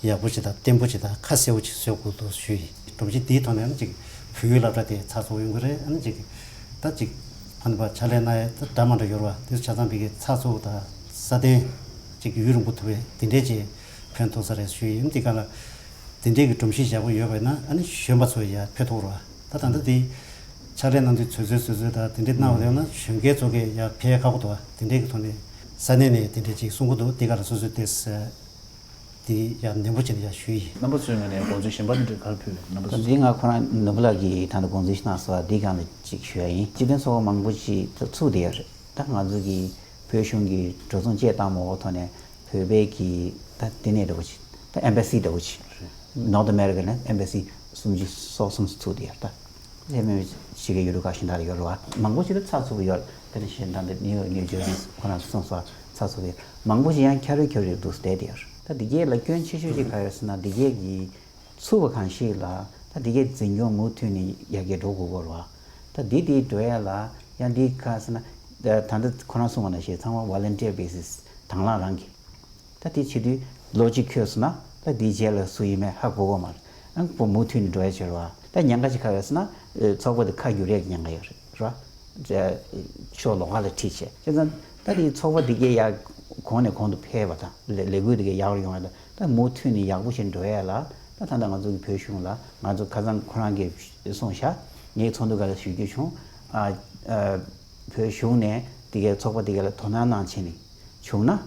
ཡག་པོ་ཞིག་དང་བརྟན་པོ་ཞིག་དང་ཁ་གསལ་པོ་ཞིག་བཟོ་དགོས་འདུག་ཞུས་ཡིན། སྒྲོམ་གཞི་དེའི་ཐོག་ནས་ཨ་ཅིག་བོད་ཡིག་སློབ་གྲྭ་དེ་ཚགས་ཚུད་ཡོང་གི་རེད། ཨ་ཅིག་ད་ཅིག་ཕ་ནི་པ་ཕྱག་ལས་གནང་ཡས་ད་འདྲ་མ་འདྲ་ཡོད་རེད་བ། དེ་ཚོ་ཆ་ཚང་བོད་ཀྱི་ཚགས་ཚུད་དང་སྲ་བརྟན་ཅིག་ཡུན་རིང་པོ་ཐུབ་པའི་དེ་འདྲས་ཅིག་ཕན་ཐོགས་ས་རེད་ཞུས་ཡིན། དེ་ག་ལ་དེ་འདྲས་ཀྱི་སྒྲོམ་གཞི་ཞེ་པོ་ཡོད་པ་ཡིན་ན་ཨ་ནི་གཞོན་པ་ཚོ་ཡར་ཕེབས་ཐུབ་རེད་བ། ད་ད་ལྟ་དེ་ཕྱག་ལས་གནང་དུས་ཚོད་ཚོད་ཚོད་ཚོད་ད་དེ་འདྲས་གནང་བ་རེད་ན་གཞོན་སྐྱེས་ཚོ་གས་ཡར་ཕེབས་ཁག་པོ་འདུག་བ། དེ་འདྲས་ཀྱི་ཐོག་ནས་ས་གནས་ནས་དེ་འདྲས་ཅིག་གསུང་གི་འདུག་དེ་ག་ལ་སོ་སོས་དེ་དེ་ཡང་ནན་པོ་བྱས་ནས་ཡང་ཞུས་ཡིན། རྣམ་པ་ཚོའི་ངོས་ནས་དགོངས་ཚུལ་གཞན་པ་འདི་འདྲ་ག་རེ་ཕུལ་བས། རྣམ་པ་ཚོ། འདི་ང་ཁོ་རང་ནོར་བུ་ལགས་ཀྱིས་ད་ལྟ་དགོངས་ཚུལ་ཞིག་གནང་སོང་། འདི་སྒང་ལ་ཅིག་ཞུ་ཡ་ཡིན། སྤྱི་མཐུན་ཚོགས་པ་མང་པོ་ཅིག་ཚུགས་བསྡད་ཡོད་རེད། ད་ང་ཚོ་གི་བོད་གཞུང་གི་འགྲོ་སོང་བཅས་བཏང་མ་འོག་ཐོག་ནས་བོད་པའི་གི་ད་ལྟེ་གནས་འདྲ་བོ་ཅིག་ད་ཨེམ་བྷ་སི་འདྲ་བོ་ཅིག་རེད། ནོར་ཐ་ཨ་མེ་རི་ཀ་ནས་ཨེམ་བྷ་སི་སུམ་ཅུ་སོ་གསུམ་ཚུགས་བསྡད་ཡོད་རེད། ད་ལྷད་མེད་ཕྱི་རྒྱལ་ཡུལ་གྲུ་ཁག་གཞན་དག་ལ་ཡོད་རེད་བ། མང་པོ་ཞིག་ལ་ཚགས་ཚུད་པོ་ཡོད་རེད། དཔེར་ན་བཤད་ན་ད་ནིའུ་ཡོག་ནིའུ་ཇར་སི་ཁོ་རང་ཚོ་གསུངས་སོང་། ཚགས་ཚུད་པོ་ཡོད། མང་པོ་ཞིག་ཡང་འཁྱར་རེ་འཁྱོར་རེ་འདུག་བསྡད་དེ་ཡོད་རེད། ད་འདི་གས་ལ་སྐྱོན་ཆེ་ཤོས་ཅིག་ག་རེ་ཟེར་ན་འདི་གས་ཀྱི་ཚུགས་པ་གང་ཞིག་ལ་ད་འདི་གས་འཛིན་སྐྱོང་མུ་མཐུད་ནས་ཡར་རྒྱས་འགྲོ་དགོས་ཀྱི་རེད་བ། ད་འདི་དེ་འགྲོ་ཡ་ལ་ཡང་འདི་ག་ཟེར་ན་ད་ད་ལྟ་ཁོ་རང་གསུངས་པ་ནང་བཞིན་ཚང་མ་ཝོ་ལན་ཊི་ཡར་བེ་སི་སི་དང་བླངས་རང་གིས། ད་དེ་བྱེད་དུས་ལོ་གཅིག་འཁྱོལ་སོང་ན་ ད་དེའི་རྗེས་ལ་སུ་ཡིན་མིན་ཧ་གོ་གི་མ་རེད། ཨང་པོ་མུ་མཐུད་ནས་འགྲོ་ཡ་ཆེ་རེད་བ། ད་ཉེན་ཁ་ཅིག་ག་རེ་རེད་ཟེར་ན། ཨེ། ཚོགས་པ་དེ་ཁ་བསྒྱུར་ཡས་ཀྱི་ཉེན་ཁ་ཡོད་རེད། རེད་བ། ཨེ། ཕྱོགས་ལོགས་ཁ་ལ་ཁྲིད་བྱས། བྱས་ཙང་ད་དེ་ཚོགས་པ་དེ་གའི་ཡར་གོང་ནས་གོང་དུ་འཕེལ་བ་དང་། ལས་ལས་འགུལ་དེ་གའི་ཡག་རུ་ཡོང་ཡ་དང་། ད་མུ་མཐུད་ནས་ཡག་པོ་ཞིག་འགྲོ་ཡ་ལ། ད་ད་ལྟ་ང་ཚོ་གི་བོད་གཞུང་ལ། ང་ཚོ་ཁ་སང་ཁོ་རང་གིས་གསུངས་ཤག་ངས་ཚོགས་འདུ་སྒང་ལ་ཞུ་རྒྱུ་བྱུང་། ཨ། ཨ། བོད་གཞུང་ནས་དེ་གའི་ཚོགས་པ་དེ་ག་ལ་དོ་སྣང་གནང་བྱས་ནས་བྱུང་ན།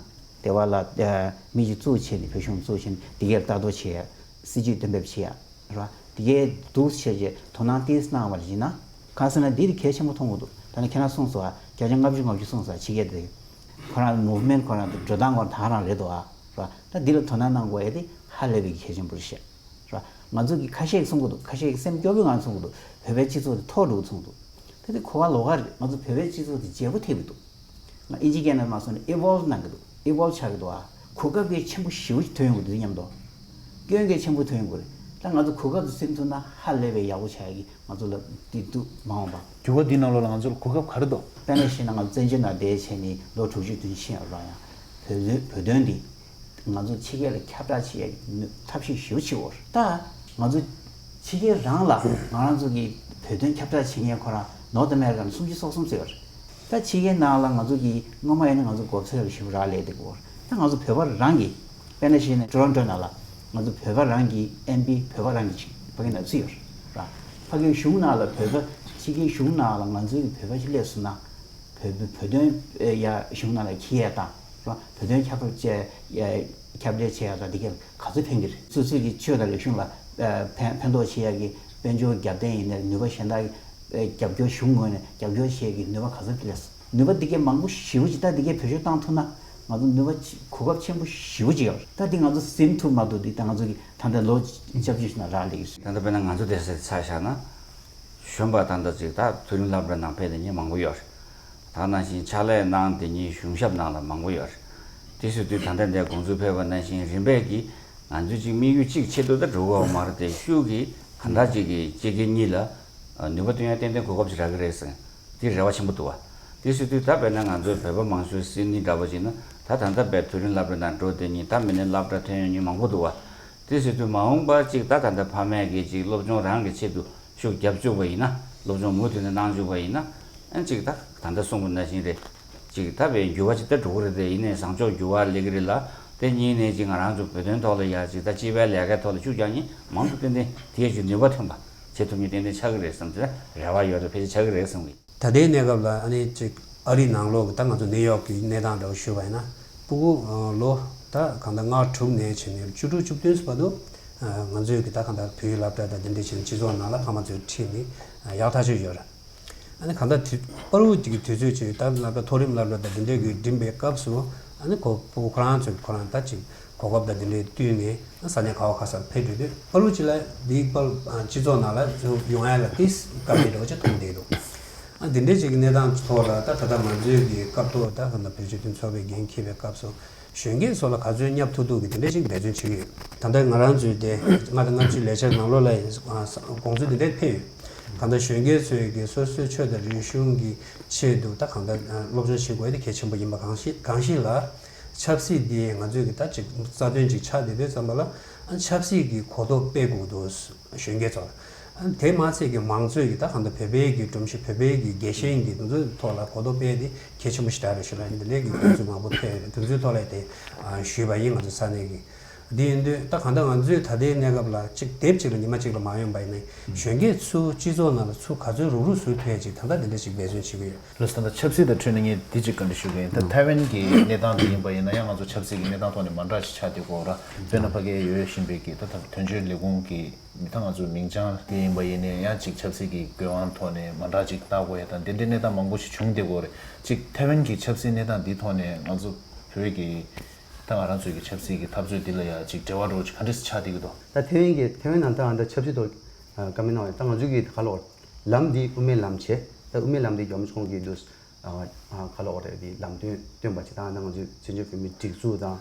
དེ་བ་ལ། ཨ། མི་གཅིག་བཙུགས་བྱས་ནས། བོད་གཞུང་བཙུགས་བྱས་ནས་དེ་གའི་ལ་ལྟ་རྟོག་བྱེད་ཡ། སྲིད་ཇུས་གཏན་འབེབས་བྱེད་ཡ། རེད་བ། དེ་གའི་འདུག་བྱས་རྗེས་དོ་སྣང་ཏོག་ཙམ་གནང་བ་ཡིན་ན། གང་ཟེར་ན་འདི་དེ་གལ་ཆེན་པོ་མཐོང་གི་འདུག་ད་ནི་ཁྱེད་རང་གསུངས་སོང་ཨ། བརྒྱ་ཆ་ལྔ་བཅུ་ལྔ་བཅུ་གསུངས་སོང་ཨ། ཕྱི་རྒྱལ་དེ། ཁོ་རང་མུབ་མེན་ཁོ་རང་དང་འགྲོ་སྟངས་ཁོ་རང་ད་ག་རང་རེད་འདུག་ཨ། རེད་བ། ད་འདི་ལ་དོ་སྣང་གནང་དགོས་ཡ་དེ་ཧ་ལས་པའི་གལ་ཆེན་པོ་རེད་ཤག་རེད་བ། ང་ཚོ་གི་ཁ་ཤས་ཀྱིས་གསུང་གི་འདུག་ཁ་ཤས་ཀྱིས་སེམས་སྐྱོ་པོའི་ངང་གསུང་གི་འདུག་བོད་པའི་སྤྱི་ཚོགས་དེ་མཐོ་འགྲོ་གི་གསུང་གི་འདུག་ད་དེ་གོ་བ་ལོགས་ཀ་རེད། ང་ཚོ་བོད་པའི་སྤྱི་ཚོགས་དེ་བརྗེ་པོ་ཐེབས་ཀྱི་འདུག་ང་ཨིན་ཇི་སྐད་ནང་མ་སོང་ནས་ཨི་ཝོལ་བ་གནང་གི་འདུག་ཨི་ཝོལ་བ་ཆགས་ཀྱི་འདུག་ཨ། གོ་སྐབས་དེ་ཆེན་པོ་ཞེ་པོ་ཅིག་ཐོན་ཡོང་གི་འདུག་སྙམ་དུ། སྐྱོན་གྱི་ཆེན་པོ་ཐོན་ཡོང་གི་རེད། ད་ང་ཚོ་གོ་སྐབས་དེ་ཟིན་ཐུབ་ན་ཧ་ལས་པའི་ཡག་པོ་ཆགས་ཀྱི། ང་ཚོ་ལ་དེ་འདུག་མ་འོངས་པ། འགྱུར་བ་འདི་ནང་ལོགས་ལ་ང་ཚོ་ལ་གོ་སྐབས་ག་རེ་འདུག་དཔེར་ན་བཤད་ན་ང་ཚོ་བཙན་བྱོལ་ནང་བསྡད་བྱས་ནས་ལོ་དྲུག་ཅུ་བདུན་ཅུ་ཕྱིན་ཡོད་རེད་ཡང་། བོད་དོན་བོད་དོན་འདི་ང་ཚོ་ཕྱི་རྒྱལ་ལ་ཁྱབ་བསྒྲགས་བྱེད་ཡ་ཐབས་ཤེས་ཞེ་པོ་ཅིག་ཡོད་རེད། ད་ང་ཚོ་ཕྱི་རྒྱལ་རང་ལ་ང་རང་ཚོ་གི་བོད་དོན་ཁྱབ་བསྒྲགས་བྱེད་མཁན་ཁོ་རང་ནོར་ཐ་ཨ་མེ་རི་ཀ་ནས་སུམ་ཅུ་སོ་གསུམ་ཙམ་ཡོད་རེད། ད་ཕྱི་རྒྱལ་ནང་ལ་ང་ཚོ་གི་སྔོན་མ་ཡིན་ན་ང་ཚོ་མགོ་ཚོས་ཞེ་པོ་རག་ལས་བསྡད་ཀྱི་ཡོད་རེད། ད་ང་ཚོ་བོད་པ་རང་གི། དཔེར་ན་བཤད་ན་ཊོ་རོན་ཊོ་ནང་ལ་ང་ཚོ་བོད་པ་རང་གི་ཨེམ་པི་བོད་པ་རང་གི་ཅིག་ཕ་གི་ནང་ཚུད་ཡོད་རེད། ཕ་གི་གཞུང་ནང་ལ་བོད་པ། ཕྱི་རྒྱལ་གཞུང་ནང་ལ་ང་ཚོའི་བོད་པ་ཞིག་སླེབས་སོང་ན། བོད་བོད་དོན་ཡ་གཞུང་ནང་ལ་འཁྱེར་ཡ་དང་། བོད་དོན་ཁྱབ་སྤེལ་བྱས་ཡ། ཁྱབ་གདལ་བྱེད་ཡ་དང་འདི་ག་ག་ཚོད་ཕན་གྱི་རེད། སོ་སོའི་གི་ཆོས་དང་རིག་གཞུང་ལ་ཕན་ཕན་ཐོགས་བྱེད་ཡ་གི་དཔལ་འབྱོར་རྒྱབ་རྟེན་ཡིན་ནའི་ནུས་པ་གཞན་དག་གི་རྒྱབ་སྐྱོར། གཞུང་ངོས་ནས་རྒྱབ་སྐྱོར་བྱེད་ཡ་གི་ནུས་པ་ག་ཚོད་སླེབས་སོང་། ནུས་པ་འདི་གའི་མང་པོ་ཞེ་པོ་ཅིག་ད་འདི་གའི་བེད་སྤྱོད་བཏང་ཐུབ་ན། ང་ཚོ་ནུས་པ་ཅིག་གོ་སྐབས་ཆེན་པོ་ཞེ་པོ་ཅིག་ཡོད་རེད། ད་འདི་ང་ཚོ་ཟིན་ཐུབ་མ་ཐུབ་འདི་ད་ང་ཚོ་གི་ད་ལྟ་ལོ་བཅུ་བཅུ་ཞིག་ན་རག་ལས་ཀྱི་རེད། ད་ལྟ་དཔེར་ན་ང་ཚོ་སྡེ་ཚན་ཆ་བཞག་ན། གཞོན་པ་ད་ལྟ་ཅིག་ད་མཐོ་རིམ་སློབ་གྲྭ་ནང་ཕེབས་དེ་ཉིན་མང་པོ་ཡོད་རེད། ད་ནང་བཞིན་ཕྱག་ལས་གནང་དེ་ཉིན་གཞུང་ཞབས་ནང་ལ་མང་པོ་ཡོད་རེད། དེ་སོང་དུས་ད་ལྟ་འདིར་དགོངས་ཚུལ་ཕེབས་པ་ནང་བཞིན་རིམ་པས་ཀྱིས་ང་ཚོ་ཅིག་དམིགས་ཡུལ་གཅིག་ཆེད་དུ་ད་འགྲོ་དགོས་པ་མ་རེད་དེ། ཤུགས་ཀྱིས་གང་ལྟར་ཅིག་གི་སྤྱི་སྒེར་གཉིས་ལ་ནུས་པ་བཏོན་ཡ་ཏན་ཏན་གོ་སྐབས་ཅིག་རག་གི་རེད་ཟེར། དེ་རེ་བ་ཆེན་པོ་འདུག་བ། དེ་སོང་དུས་ད་དཔེར་ན་ང་ཚོའི་བོད་པ་མང་ཤོས་སིད་ནི་འདྲ་པོ་ཅིག་ན་ད་ད་ལྟ་བའི་མཐོ་རིམ་སློབ་གྲྭ་ནང་འགྲོ་དེ་ཉིན་ད་མི་སྣའི་སློབ་གྲྭ་ཐོན་ཡོང་མཁན་མང་པོ་འདུག་བ། དེ་སོང་དུས་མ་འོངས་པ་ཅིག་ད་ད་ལྟ་ཕ་མས་ཀྱིས་ཅིག་སློབ་སྦྱོང་རང་གི་ཆེད་དུ་ཤུགས་རྒྱབ་བཅུག་པ་ཡིན་ན། སློབ་སྦྱོང་མུ་མཐུད་ནས་གནང་བཅུག་པ་ཡིན་ན། ཨ་ཅིག་ད་ད་ལྟ་གསུངས་པ་ནང་བཞིན་རེད། ཅིག་ད་བའི་འགྱུར་བ་ཅིག་ད་འགྲོ་གི་རེད་དེ། ཡིན་ནའི་བཟང་ཕྱོགས་འགྱུར་བ་སླེབས་ཀྱི་རེད་ལ། དེ་གཉིས་ནས་ཅིག་ང་རང་ཚོ་བོད་དོན་ཐོག་ལ་ཡ་ཅིག་ད་སྤྱི་པའི་ལས་ཀའི་ཐོག་ལ་ཤུགས་རྒྱག་མཁན་མང་དུ་ཏན་ཏན་དེའི་ཅིག་ནུས་པ་ཐོན་པ་བྱེད་ཐུབ་མཁན་ཏན་ཏན་ཆགས་ཀྱི་རེད་བསམ་དེ་རེ་བ་ཡོད་དོ། ཕལ་ཆེར་ཆགས་ཀྱི་རེད་བསམ་གི། ད་ལྟའི་གནས་སྐབས་ལ་ཨ་ནི་ཅིག་ཨ་རི་ནང་ལོགས་ཀྱི་ད་ང་ཚོ་ནིའུ་ཡོག་གི་གནས་སྟངས་འདྲ་བོ་ཞུས་པ་ཡིན་ན། སྤུ་གུ་ལོ་ད་གང་ལྟར་ལྔ་དྲུག་ནས་བྱས་ནས་བཅུ་དྲུག་བཅུ་བདུན་བར་དུ་ང་ཚོས་ཀྱི་ད་གང་ལྟར་བོད་ཡིག་སློབ་གྲྭ་དང་དེ་འདྲ་བྱས་ནས་སྤྱི་ཚོགས་ནང་ལ་ཕ་མ་ཚོས་ཁྲིད་ནས་ཡག་ཐག་ཆོད་ཡོད་རེད། ཨ་ནི་གང་ལྟར་དུས་བར་དུ་ཅིག་གི་དུས་ཚོད་ཅིག་ད་སློབ་གྲྭ་མཐོ་རིམ་སློབ་གྲྭ་དང་དེ་འདྲས་ཀྱི་འགྲིམ་པའི་སྐབས་སུ། ཨ་ནི་ཁོ་སྤུ་གུ་ཁོ་རང་ཚོས་ཁོ་རང་ད་ཅིག་གོ་སྐབས་དང་དེ་འདྲས་བསྟུན་ནས་ས་གནས་ག་བ་ག་སར་ཕེབས་འགྲོ་དུས་བར་དུ་ཅིག་ལ་འདི་བར་སྤྱི་ཚོགས་ནང་ལ་ཡོང་ཡ་ལ་ཏིས་དཀའ་ལས་འདྲ་བོ་ཅིག་མཐོང་བསྡད་འདུག་ཨ་འདི་འདྲས་ཅིག་གི་གནས་སྟངས་ཐོག་ལ་ད་ད་ལྟ་ང་ཚོའི་གི་སྐབས་ཐོག་ད་ག་ན་བོད་སྤྱི་མཐུན་ཚོགས་པའི་འགན་འཁྱེར་བའི་སྐབས་སུ། གཞོན་སྐྱེས་ཚོ་ལ་ག་ཚོད་བསྙབ་ཐུབ་ཐུབ་ཀྱི་དེ་འདྲ་ཞིག་འབད་བརྩོན་བྱེད་ཀྱི་ཡོད། ད་ལྟ་ང་རང་ཚོའི་དེ་ལྔ་དང་ལྔ་བཅུའི་ལས་འཆར་ནང་ལོགས་ལ་དགོངས་ཚུལ་དེ་འདྲ་ཕེབས་ཡོད། གང་ལྟར་གཞོན་སྐྱེས་ཚོས་ཀྱི་སོ་སོའི་ཆོས་དང་རིག་གཞུང་གི་ཆེད་དུ་ད་གང་ལྟར་སློབ་སྦྱོང་བྱེད་དགོས་དེ་གལ་ཆེན་པོ་ཡིན་པ་གང་ཞིག་གང་ཞིག་ལ། ཆབ་སྲིད་དེ་ང་ཚོས་ཀྱི་ད་ཅིག་རྩ་དོན་ཅིག་ཆགས་བསྡད་དུས་ཙམ་པ་ལ། ཆབ་སྲིད་ཀྱི་གོ་རྟོགས་སྤེལ་དགོས་འདུག་གཞོན་སྐྱེས་ཚོར། དེ་མ་ཚད་ཀྱི་མང་གཙོའི་གི་ད་གང་ལྟར་བོད་པའི་གི་སྒྲོམ་གཞི། བོད་པའི་གི་རྒྱལ་ཞེན་གྱི་དེ་ཚོའི་ཐོག་ལ་གོ་རྟོགས་སྤེལ་ཏེ་གལ་ཆེན་པོ་ཞིག་རེད་ཞུ་ལ། འདི་ལས་ཀྱི་དགོངས་ཚུལ་མང་པོ་ཐོན་ཡོད་རེད། དེ་ཚོའི་ཐོག་ལ་དེ་ཞུས་པ་ཡིན། ང་ཚོ་ས་གནས་ཀྱི་འདི་ཡིན་དུས་ད་གང་ལྟར་ང་ཚོས་ད་ལྟའི་གནས་སྐབས་ལ་གཅིག་དེབ་གཅིག་ལ་ཉི་མ་གཅིག་ལ་མ་ཡོང་པ་ཡིན་ན། གཞོན་སྐྱེས་ཚོ་སྤྱི་ཚོགས་ནང་ལ་ཚུར་ག་ཚོད་རུག་རུག་བཟོ་ཐུབ་ཡ་ཅིག་ད་ལྟ་འདི་འདྲ་ཞིག་འབད་བརྩོན་བྱེད་ཀྱི་ཡོད། ལགས་སོ། ད་ལྟ་ཆབ་སྲིད་དང་འཕྲད་ནས་ངས་འདི་གཅིག་བཀའ་འདྲི་ཞུ་གི་ཡིན། ད་ཐའེ་ཝན་གྱི་གནས་སྟངས་འདི་ཡིན་པ་ཡིན་ན་ཡང་ང་ཚོ་ཆབ་སྲིད་ཀྱི་གནས་སྟངས་ཐོག་ནས་མ་འདྲ་ཞིག་ཆགས་བསྡད་ཀྱི་ཡོད་རེད། དཔེར་ན་ཕ་གིར་ཡོད་བཞིན་པའི་གི་ད་ལྟ་དོན་གཅོད་ལས་ཁུངས་ཀྱི་མི་ད་ང་ཚོའི་མིང་བྱང་དེ་ཡིན་པ་ཡིན་ནའི་ཡང་ཅིག་ཆབ་སྲིད་ཀྱི་བཀོད་དབང་ཐོག་ནས་མ་འདྲ་ཅིག་བལྟ་དགོས་ཡ་དང་དེ་འདྲའི་གནས་སྟངས་མང་པོ་ཞིག་བྱུང་བསྡད་ཀྱི་ཡོད་རེད། ཅིག་ཐའེ་ཝན་གྱི་ཆབ་སྲིད་གནས་སྟངས་འདི་ཐོག་ནས་ང་ཚོ་བོད་ཀྱི་ད་ང་རང་ཚོའི་གི་ཆབ་སྲིད་ཀྱི་འཐབ་རྩོད་འདི་ལ་ཡ་ཅིག་འབྲེལ་བ་འདྲ་བོ་ཅིག་ག་འདྲས་སེ་ཆགས་བསྡད་ཀྱི་འདུག་ད་ཐའེ་ཝན་གྱི་ཐའེ་ཝན་ནང་ད་ང་ད་ཆབ་སྲིད་ཐོག་ཨ་བཀའ་མོལ་གནང་བ་ཡིན། ད་ང་ཚོའི་གི་ད་ག་ལབ་དགོས་རེད། ལམ་འདི་དབུ་མའི་ལམ་བྱས། ད་དབུ་མའི་ལམ་འདི་རྒྱ་མི་ཚོ་གིས་འདུག་ཨ་ཨ་ག་ལབ་དགོས་རེད། འདི་ལམ་སྟོན་སྟོན་པ་བྱས། ད་ང་ད་ང་ཚོའི་བཙན་བྱོལ་བོད་མིའི་སྒྲིག་འཛུགས་དང་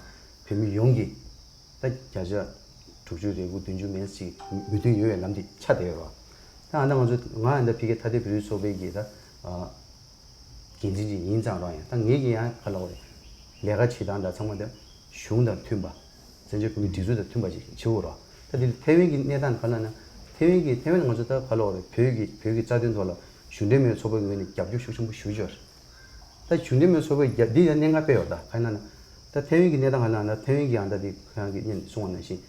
བོད་མི་ཡོངས་ཀྱི་ད་བརྒྱ་ཆ་དྲུག་ཅུ་རེ་དགུ་བདུན་ཅུ་མན་ཞིག་མོས་མཐུན་ཡོད་པའི་ལམ་འདི་ཆགས་བསྡད་ཡོད་རེད་བ། ད་ང་ད་ང་ཚོ་ང་ཡང་ད་ཕ་གི་ཐ་དད་བོད་རིགས་ཚོགས་པའི་གི་ད་ཨ་འགན་འཛིན་ཅིག་ཡིན་ཙང་རང་ཡང་ད་ངེད་ཀྱི་ཡང་ག་ལབ་དགོས་རེད། ལས་ཀ་བྱེད་སྟངས་འདྲ་ཚང་མ་ད་གཞུང་དང་མཐུན་པ། བཙན་བྱོལ་བོད་མིའི་སྒྲིག་འཛུགས་དང་མཐུན་པ་ཞིག་བྱེད་དགོས་རེད། ད་དེ་ཐའེ་ཝན་གྱི་གནས་སྟངས་ག་ལབ་ན། ཐའེ་ཝན་གྱི་ཐའེ་ཝན་ལ་ང་ཚོ་ད་ག་ལབ་དགོས་རེད། བོད་ཀྱི་བོད་ཀྱི་རྩ་དོན་ཐོག་ལ་གཞུང་འབྲེལ་མེད་ཚོགས་པའི་ངོས་ནས་རྒྱབ་སྐྱོར་ཤུགས་ཆེན་པོ་ཞུ་རྒྱུ་རེད། ད་གཞུང་འབྲེལ་མེད་ཚོགས་པའི་རྒྱབ་འདི་ཡང་གནད་འགག་དཔེ་ཡོད་ད་ག་ལབ་ན། ད་ཐའེ་ཝན་གྱི་གནས་སྟངས་ག་ལབ་ན། ཐའེ་ཝན་གྱི་ཨ་ད་དེ་ཁོ་རང་གིས་སྔོན་གསུངས་པ་ནང་བཞིན།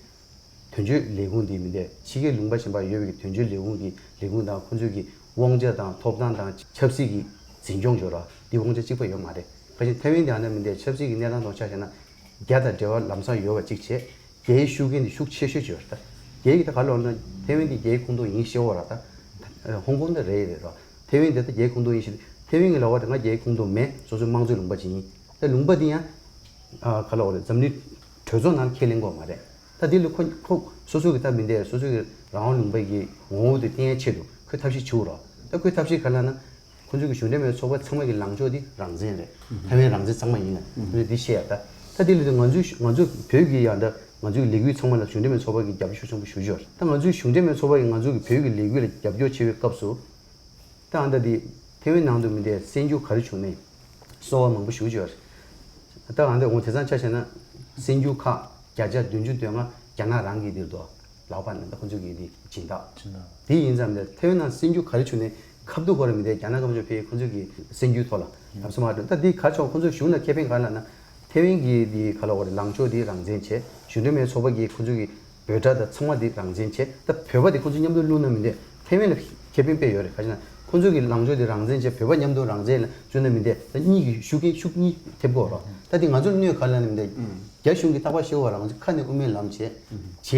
དོན་གཅོད་ལས་ཁུངས་འདི་མི་འདས་ཕྱི་རྒྱལ་ལུང་པ་གཞན་པར་ཡོད་པའི་དོན་གཅོད་ལས་ཁུངས་ཀྱི་ལས་ཁུངས་དང་ཁོང་ཚོས་ཀྱི་དབང་ཆ་དང་ཐོབ་ཐང་དང་ཆབ་སྲིད་ཀྱི་འཛིན་སྐྱོང་བྱེད་རོགས་འདི་དབང་ཆ་གཅིག་པ་ཡོད་མ་རེད། ཁ་ཅིག་ཐའེ་ཝན་འདི་ཨ་ནི་མི་འདས་ཆབ་སྲིད་ཀྱི་གནས་སྟངས་ཐོག་ཆ་བཞག་ན་རྒྱ་དང་འབྲེལ་བ་ལམ་སང་ཡོད་པ་གཅིག་བྱས། རྒྱའི་ཤུགས་རྐྱེན་འདི་ཤུགས་ཆེ་ཤོས་ཅིག་ཡོད་རེད་ད། རྒྱའི་གི་ད་ག་ལབ་ན་ཐའེ་ཝན་འདི་རྒྱའི་ཁོངས་གཏོགས་ཡིན་ཤེས་པ་ར་ད། ཧོང་ཀོང་འདི་རེད་རེད་རོ། ཐའེ་ཝན་འདི་ད་རྒྱའི་ཁོངས་གཏོགས་ཡིན་ཤེས། ཐའེ་ཝན་གྱི་ལབ་པ་དེ་ང་རྒྱའི་ཁོངས་གཏོགས་མེད། སོ་སོའི་དམངས་གཙོའི་ལུང་པ་ཅིག་ཡིན། ད་ལུང་པ་འདི་ཡང་ཨ་ག་ལབ་དགོས་རེད། འཛམ་གླིང་གྲོས་ཚོགས་ནང་ཁས་ལེན་དགོས་མ་རེད། ད་དེ་ལ་ཁོ་ཁོ་སོ་སོ་གི་ད་མི་འདས་སོ་སོ་གི་རང་དབང་ལུང་པ་གི་ངོ་བོ་དེ་བསྟན་ཡ་ཆེད་དུ་ཁོས་ཐབས་ཤེས་བྱེད་དགོས་རེད། ད་ཁོས་ཐབས་ཤེས་ག་ལབ་ན། ཁོ་ཚོ་གི་གཞུང་འབྲེལ་མེད་ཚོགས་པ་ཚང་མ་གི་ལངས་ཕྱོགས་དེ་རང་བཙན་རེད། ཐའེ་ཝན་རང་བཙན་གཙང་མ་ཡིན་ལ་ཁོ་ཚོས་འདི་བཤད་ཡ་ད། ད་དེ་ལ་ང་ཚོས་ང་ཚོ་བོད་ཀྱི་ཡང་ད་ང་ཚོའི་ལས་འགུལ་ཚང་མ་ལ་གཞུང་འབྲེལ་མེད་ཚོགས་པ་གི་རྒྱབ་སྐྱོར་ཤུགས་ཆེན་པོ་ཞུ་རྒྱུ་རེད། ད་ང་ཚོའི་གཞུང་འབྲེལ་མེད་ཚོགས་པ་གི་ང་ཚོ་གི་བོད་ཀྱི་ལས་འགུལ་ལ་རྒྱབ་སྐྱོར་བྱེད་པའི་སྐབས་སུ། ད་ཨ་ད་དེ་ཐའེ་ཝན་ནང་དུ་མི་འདས་བཙན་འགྱུར་ག་རེ་བྱུང་ནའི་གསོལ་བ་མང་པོ་ཞུ་རྒྱུ་རེད། ད་ཨ་ད་འོང་དེང་སང་ཆ་བཞག་ན་བཙན་འགྱུར་ཁག་བརྒྱ་ཆ་བདུན་ཅུ་དོན་ལྔ་རྒྱ་ནག་རང་གི་འདིར་འདུག་ལག་པ་ནང་ད་ཁོ་ཚོ་གི་འདི་སྦྱིན་བདག་སྦྱིན་བདག་དེ་ཡིན་ཙང་མི་འདས་ཐའེ་ཝན་ནང་བཙན་འགྱུར་ག་རེ་བྱུང་ནའི་ཁ་བསྡུ་གོ་ར་མི་འདས་རྒྱ་ནག་གི་ཁོ་ཚོ་ཕེ་ཁོ་ཚོ་གི་བཙན་འགྱུར་ཐོག་ལ་ལབ་སོང་མ་འགྲོ། ད་འདི་ག་ཆོག་ཁོ་ཚོ་གཞུང་ལ་ཁེ་ཕན་ག་ལབ་ན། ཐའེ་ཝན་གྱི་འདི་ག་ལབ་དགོས་རེད། ལངས་ཕྱོགས་འདི་རང་བཙན་བྱས། གཞུང་འབྲེལ་མེད་ཚོགས་པ་གིས་ཁོ་ཚོ་གི་འབོད་སྒྲ་དང་ཚང་མ་འདི་རང་བཙན་བྱས། ད་བོད་པ་འདི་ཁོ་ཚོ་མཉམ་དུ་བླུགས་ན་མི་འདས་ཐའེ་ཝན་ལ་ཁེ་ཕན་དཔེ་ཡོད་རེད། ག་ཅི་ན་ཁོ་ཚོ་གི་ལངས་ཕྱོགས་འདི་རང་བཙན་བྱས། བོད་པ་མཉམ་དུ་རང་བཙན་ལ་བཙུགས་ན་མི་འདས་ད་གཉིས་ཀྱི་ཤུགས་རྐྱེན་ཤུགས་གཉིས་ཐེབས་དགོས་རོགས། ད་འདི་ང་ཚོར་གནོད་ག་ལབ་ན་མི་འདས་རྒྱ་གཞུང་གིས་རྟག་པར་ཤེས་དགོས་ར། ང་ཚོ་ཁ་ནས་དབུ་མའི་ལམ་བྱས་བྱས་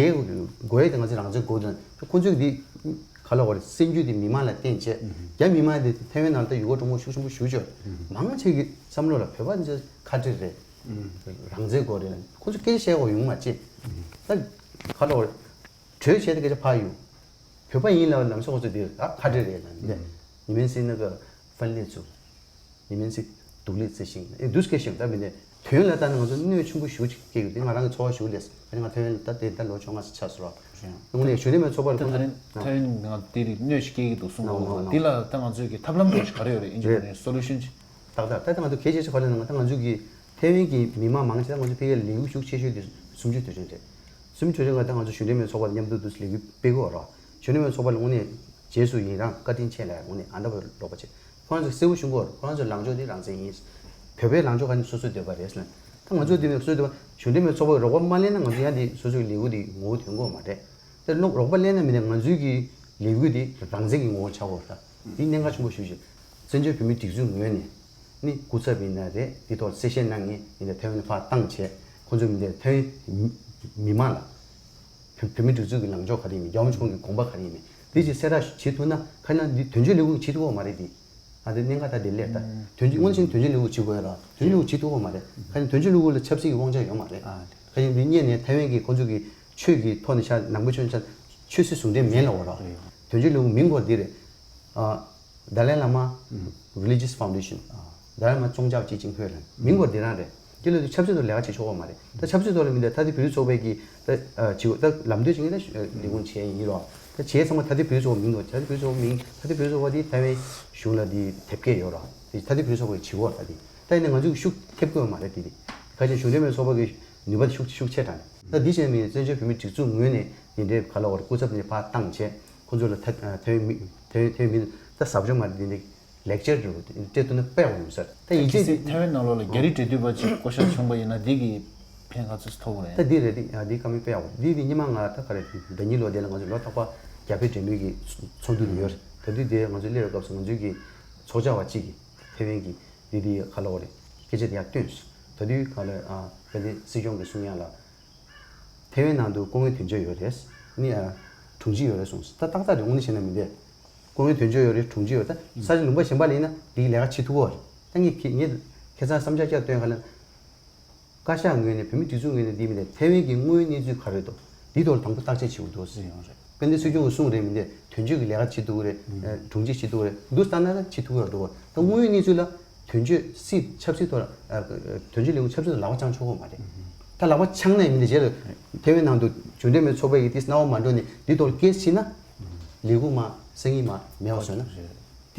དགོས་ཡ་དེ་ང་ཚོ་རང་བཙན་དགོས་དོན་ཁོ་ཚོས་འདི་ག་ལབ་དགོས་རེད། བཙན་འགྱུར་འདི་མི་མང་ལ་བསྟན་བྱས་རྒྱ་མི་མང་འདི་ཐའེ་ཝན་ནང་ལ་ད་ཡུ་གུར་གྲོང་མོ་ཤུགས་ཆེན་པོ་ཞུ་བྱས་མང་ཆེ་གི་བསམ་བློ་ལ་བོད་པ་འདི་ཁ་བྲལ་རེད། རང་བཙན་དགོས་རེད་ལ་ཁོ་ཚོ་སྐད་ཆ་བཤད་དགོས་ཡོང་མ་བྱེད། ད་ག་ལོ་གྲོས་བྱས་ཏེ་སྐད་ཆ་ཕར་གཡུག་བོད་པ་ཡིན་ལ་ལམ་སང་ཁོ་ཚོ་དེ་ཨ་ཁ་བྲལ་རེད་ལ་འདི་ཉི་མན་སི་ནི་གི་ཧྥན་ལེ་ཚུ་ཉི་མན་སི་独立自信 ཨེ་འདུས་སྐད་ཤེས་ད་མི་འདི་དོན་ལ་ལྟ་ན་ང་ཚོ་གནོད་ཆེན་པོ་ཞེ་པོ་ཅིག་སྐྱེལ་གི་འདུག་ང་རང་གི་ཚོར་བ་ཞེ་པོ་སླེབས་སོང་། ང་ཐའེ་ཝན་ལ་ད་དེ་ད་ལོ་བཅོ་ལྔ་ཙམ་ཆགས་སོང་ར། དངོས་གནས་གཞུང་འབྲེལ་མེད་ཚོགས་པ་ལ་ད་ཁོང་ད་ཚོ་ཐའེ་ཝན་ང་དེ་རིགས་གནོད་ཅིག་སྐྱེལ་གི་འདུག་གསུངས་ནོ་ནོ་ནོ། འདི་ལ་ད་ང་ཚོས་ཀྱི་ཐབས་ལམ་འདྲ་ཞིག་ག་རེ་ཡོད་རེད། ཨིན་ཇི་རེད། ནས་སོ་ལུ་ཤན་ཅིག་ཏག་ཏག་ད་ལྟ་ང་ཚོ་གལ་ཆེ་ཤོས་ག་རེ་ཡིན་ན་ད་ང་ཚོ་གི་ཐའེ་ཝན་གྱི་མི་མང་མང་ཆེ་ད་ང་ཚོ་ཕ་གིར་ལས་འགུལ་ཤུགས་ཆེ་ཤོས་དེ་གསུམ་བཅུ་དུས་ཆེན་རེད། གསུམ་བཅུ་དུས་ཆེན་ལ་ད་ང་ཚོ་གཞུང་འབྲེལ་མེད་ཚོགས་པ་དང་མཉམ་དུ་འདུག་ལས་འགུལ་སྤེལ་གི་ཡོད་རེད། གཞུང་འབྲེལ་མེད་ཚོགས་པ་ལ་དངོས་གནས་རྗེས་སུ་ཡི་རང་བཀའ་དྲིན་ཆེ་ལབ་ཡ་དངོས་གནས་ཨ་ད་བར་ལོག་པ་བྱེད། ཁོ་རང་ཚོ་གསལ་པོ་ཞུ་གི་ཡོད་རེད། ཁོ་རང་ཚོ་ལངས་ཕྱོགས་དེ་རང་བཙན་ཡིན། བོད་པའི་ལངས་ཕྱོགས་ག་ནས་སོ་སོའི་འདོད་པ་རེད་ཟེར་ན། ད་ང་ཚོ་འདི་ནས་སོ་སོའི་འདོད་པ་གཞུང་འབྲེལ་མེད་ཚོགས་པ་གི་རོགས་པ་མ་ལེན་ན་ང་ཚོ་ཡང་འདི་སོ་སོའི་ལས་འགུལ་འདི་ངོ་བོ་ཐོན་གི་ཡོད་མ་རེད། དེ་ལོག་རོགས་པ་ལེན་ན་མི་ནས་ང་ཚོའི་གི་ལས་འགུལ་འདི་རང་བཙན་གྱི་ངོ་བོ་ཆགས་ཡོད་རེད། ད་འདི་གནད་འགག་ཆེན་པོ་ཞེ་པོ་ཅིག་བཙན་བྱོལ་བོད་མིའི་སྒྲིག་འཛུགས་ངོས་ནས་ནི་སྐུ་ཚབ་ཡིན་ན་རེད། འདི་ཐོག་གསལ་བཤད་གནང་མཁན་ཡིན་ན་ཐའེ་ཝན་ཕར་བཏང་བྱས་ཁོང་ཚོ་མི་འདི་ཐའེ་ཝན་མི་མང་ལ་བོད་བོད་མིའི་སྒྲིག་འཛུགས་ཀྱི་ལངས་ཕྱོགས་ག་རེ་ཡིན་མིན། རྒྱལ་བ་རིན་པོ་ཆེ་ཁོང་གི་དགོངས་པ་ག་རེ་ཡིན་མིན་འདི་ཅིག་གསལ་བསྒྲགས་བྱེད་ཐུབ་ན་ཁ་ན་འདི་དོན་གཅོད་ལས་ཁུངས་བྱེད་ཐུབ་ཀྱི་ཡོད་མ་རེད། འདི་ཨ་འདི་གནད་འགག་ད་འདི་སླེབས་ད་དོན་གཅོད་དངོས་གཞི་དོན་གཅོད་ལས་ཁུངས་བྱེད་དགོས་ཡ་ར། དོན་གཅོད་ལས་ཁུངས་བྱེད་ཐུབ་ཀྱི་ཡོད་མ་རེད། ཁ་ན་དོན་གཅོད་ལས་ཁུངས་ལ་ཆབ་སྲིད་ཀྱི་དབང་ཆ་ཡོད་མ་རེད། ཁ་ན་འདི་སྔོན་ནས་ཐའེ་ཝན་གྱི་ཁོང་ཚོ་གི་ཆོས་ཀྱི་ཐོག་ནས་ཆ་ནང་པ་ཆོས་ཆ་ཆོས་སྲིད་ཟུང་འབྲེལ་མེད་ལ་འོ་ར། དོན་གཅོད་ལས་ཁུངས་མིང་སྐོར་འདི་རེད། ཨ། Dalai Lama Religious Foundation། ཨ། Dalai Lama 宗教基金会 རེད། མིང་སྐོར་འདི་རང་རེད། དེ་ལ་དུས་ཆབ་སྲིད་ཐོག་ལས་ཀ་བྱེད་ཆོག་གི་མ་རེད། ད་ཆབ་སྲིད་ཐོག་ལ་མི་འདུག་ད་ལྟའི་བོད་རིགས་ཚོགས་པའི་གི་ད་ཨ་བྱེད་ད་ལམ་སྟོན་བྱེད་མཁན་ད་ལས་ཁུངས་བྱས་ཡིན་རོགས། ད་བྱས་ཚང་མ་ད་ལྟའི་བོད་རིགས་ཚོགས་པ་མིང་འདུག་ད་ལྟའི་བོད་རིགས་ཚོགས་པ་མིང་ད་ལྟའི་བོད་རིགས་ཚོགས་པ་དེ་ཐའེ་ཝན་གཞུང་ལ་དེ་དེབ་སྐྱེལ་ཡོད་རོགས། དེ་ད་ལྟའི་བོད་རིགས་ཚོགས་པ་གི་བྱེད་དགོས་ད་དེ། ད་ཡིན་ན་ང་ཚོས་ཤུགས་ཐེབས་དགོས་མ་རེད་དེ་དེ། ཁ་ཅིག་གཞུང་འབྲེལ་མེད་ཚོགས་པ་གི་ནུས་པ་དེ་ཤུགས་ཤུགས་ཆེ་དྲགས་ནས་ད་འདི་བྱས་མིན་བཙན་བྱོལ་བོད་མིའི་སྒྲིག་འཛུགས་ངོས་ནས་དེ་འདྲའི་ག་ལ་བར་སྐུ་ཚབ་ནས་ཕར་བཏང་བྱས། ཁོང་ཚོ་ལ་ཐ་ཐའེ་ཝན་མི་ཐའེ་ཐའེ་ཝན་མི་ད་ཟབ་སྦྱོང་མ་རེད་དེ་འདྲའི་ལེག་ཅར་འདྲ་བོ་སྤྲད་ཐུབ་ན་དཔེ་ཡག་པོ་ཡོང་ས་རེད། ད་ཡིན་གལ་སྲིད་ཚེ་ཐའེ་ཝན་ནང་ལོགས་ལ་རྒྱ་རིགས་འབྲེལ་མཐུད་པ་ཅིག་བསྐོ་བཞག་བྱུང་བ་ཡིན་ན་འདི་གི་ཕན་ག་ཚོད་ཐོགས་པ་རེད། ད་འདི་རེད། འདི་ཨ་འདི་བཀའ་མོལ་དཔེ་ཡག་པོ་འདི་འདི་སྔོན་མ་ང་ད་ག་རེ་ཟླ་ཉིན་ལོ་དེ་ལ་ང་ཚོ་ལོ་རྟག་པར་རྒྱ་བོད་འབྲེལ་མོལ་གྱི་ཚོགས་འདུ་དེ་ཡོད་རེད། ད་དུས་དེ་ང་ཚོ་སླེབས་པའི་སྐབས་སུ་ང་ཚོའི་གི་ཚོགས་བཅར་བ་གཅིག་གིས་ཐའེ་ཝན་གྱི་འདི་འདི་ག་ལ་བ་རེད་སྐད་ཆ་དེ་ཡང་བཏོན་སོང་། ད་དུས་ག་ལ་ཨ་དཔལ་ལྡན་སྲིད་སྐྱོང་གིས་གསུང་ཡ་ལ། ཐའེ་ཝན་ནང་དུ་སྐུ་ངོ་དོན་གཅོད་ཡོད་རེད། ནི་ཨ་དྲུང་ཆེ་ཡོད་རེད་གསུངས། ད་ཏག་ཏག་རེད། དངོས་གནས་བྱས་ན་མི་འདུག་སྐུ་ངོ་དོན་གཅོད་ཡོད་རེད། དྲུང་ཆེ་ཡོད་རེད། ད་ས་ཆ་ལུང་པ་གཞན་པ་ལ་ཡིན་ན་འདིའི་ལས་ཀ་བྱེད་ཐུབ་ཀྱི་ཡོད་རེད། ད་ངས་ཁྱེད་ངས་ཁ་སང་བསམ་འཆར་བསྐྱར་བཏོན་ག་ལ། བཀའ་ཤག་ངོས་ནས་བོད་མིའི་སྒྲིག་འཛུགས་ངོས་ནས་འདི་མི་འདུག་ཐའེ་ཝན་གྱི་དངོས་ཡོད་གནས་ཚུལ་ག་རེ་འདུག་འདི་ཐོག་ལ་དང་པོ་བརྟག་དཔྱད་བྱེད་དགོས་འདུག་ཟེར་ཡོང་རེད། དཔལ་ལྡན་སྲིད་སྐྱོང་གིས་གསུངས་རེད། མི་འདུག་དོན་གཅོད་ཀྱི་ལས་ཀ་བྱེད་ཐུབ་ཀྱི་རེད། ཨ་དྲུང་ཆེ་བྱེད་ཐུབ་ཀྱི་རེད། འདུག་ལྟ་ན་ད་བྱེད་ཐུབ་ཀྱི་རེད་འདུག་ད་དངོས་ཡོད་གནས་ཚུལ་ལ་དོན་གཅོད་སྲིད་ཆབ་སྲིད་ཐོག་ལ་ཨ་དོན་གཅོད་ལས་ཁུངས་ཆབ་སྲིད་ཐོག་ལ་ལག་པ་འཆང་ཆོག་གི་མ་རེད། ད་ལག་པ་འཆང་ནའི་མི་འདུག་རྗེས་ལ་ཐའེ་ཝན་ནང་དུ་གཞུང་འབྲེལ་མེད་ཚོགས་པ་ཡིས་དེ་སྣང་བ་མ་འགྲོ་ནས་འདི་ཐོག་ལ་ཀེ་སི་བྱས་ན་ལས་ཁུངས་མ་སང་ཉིན་མ་མེད་པ་བཟོས་ན་དེ་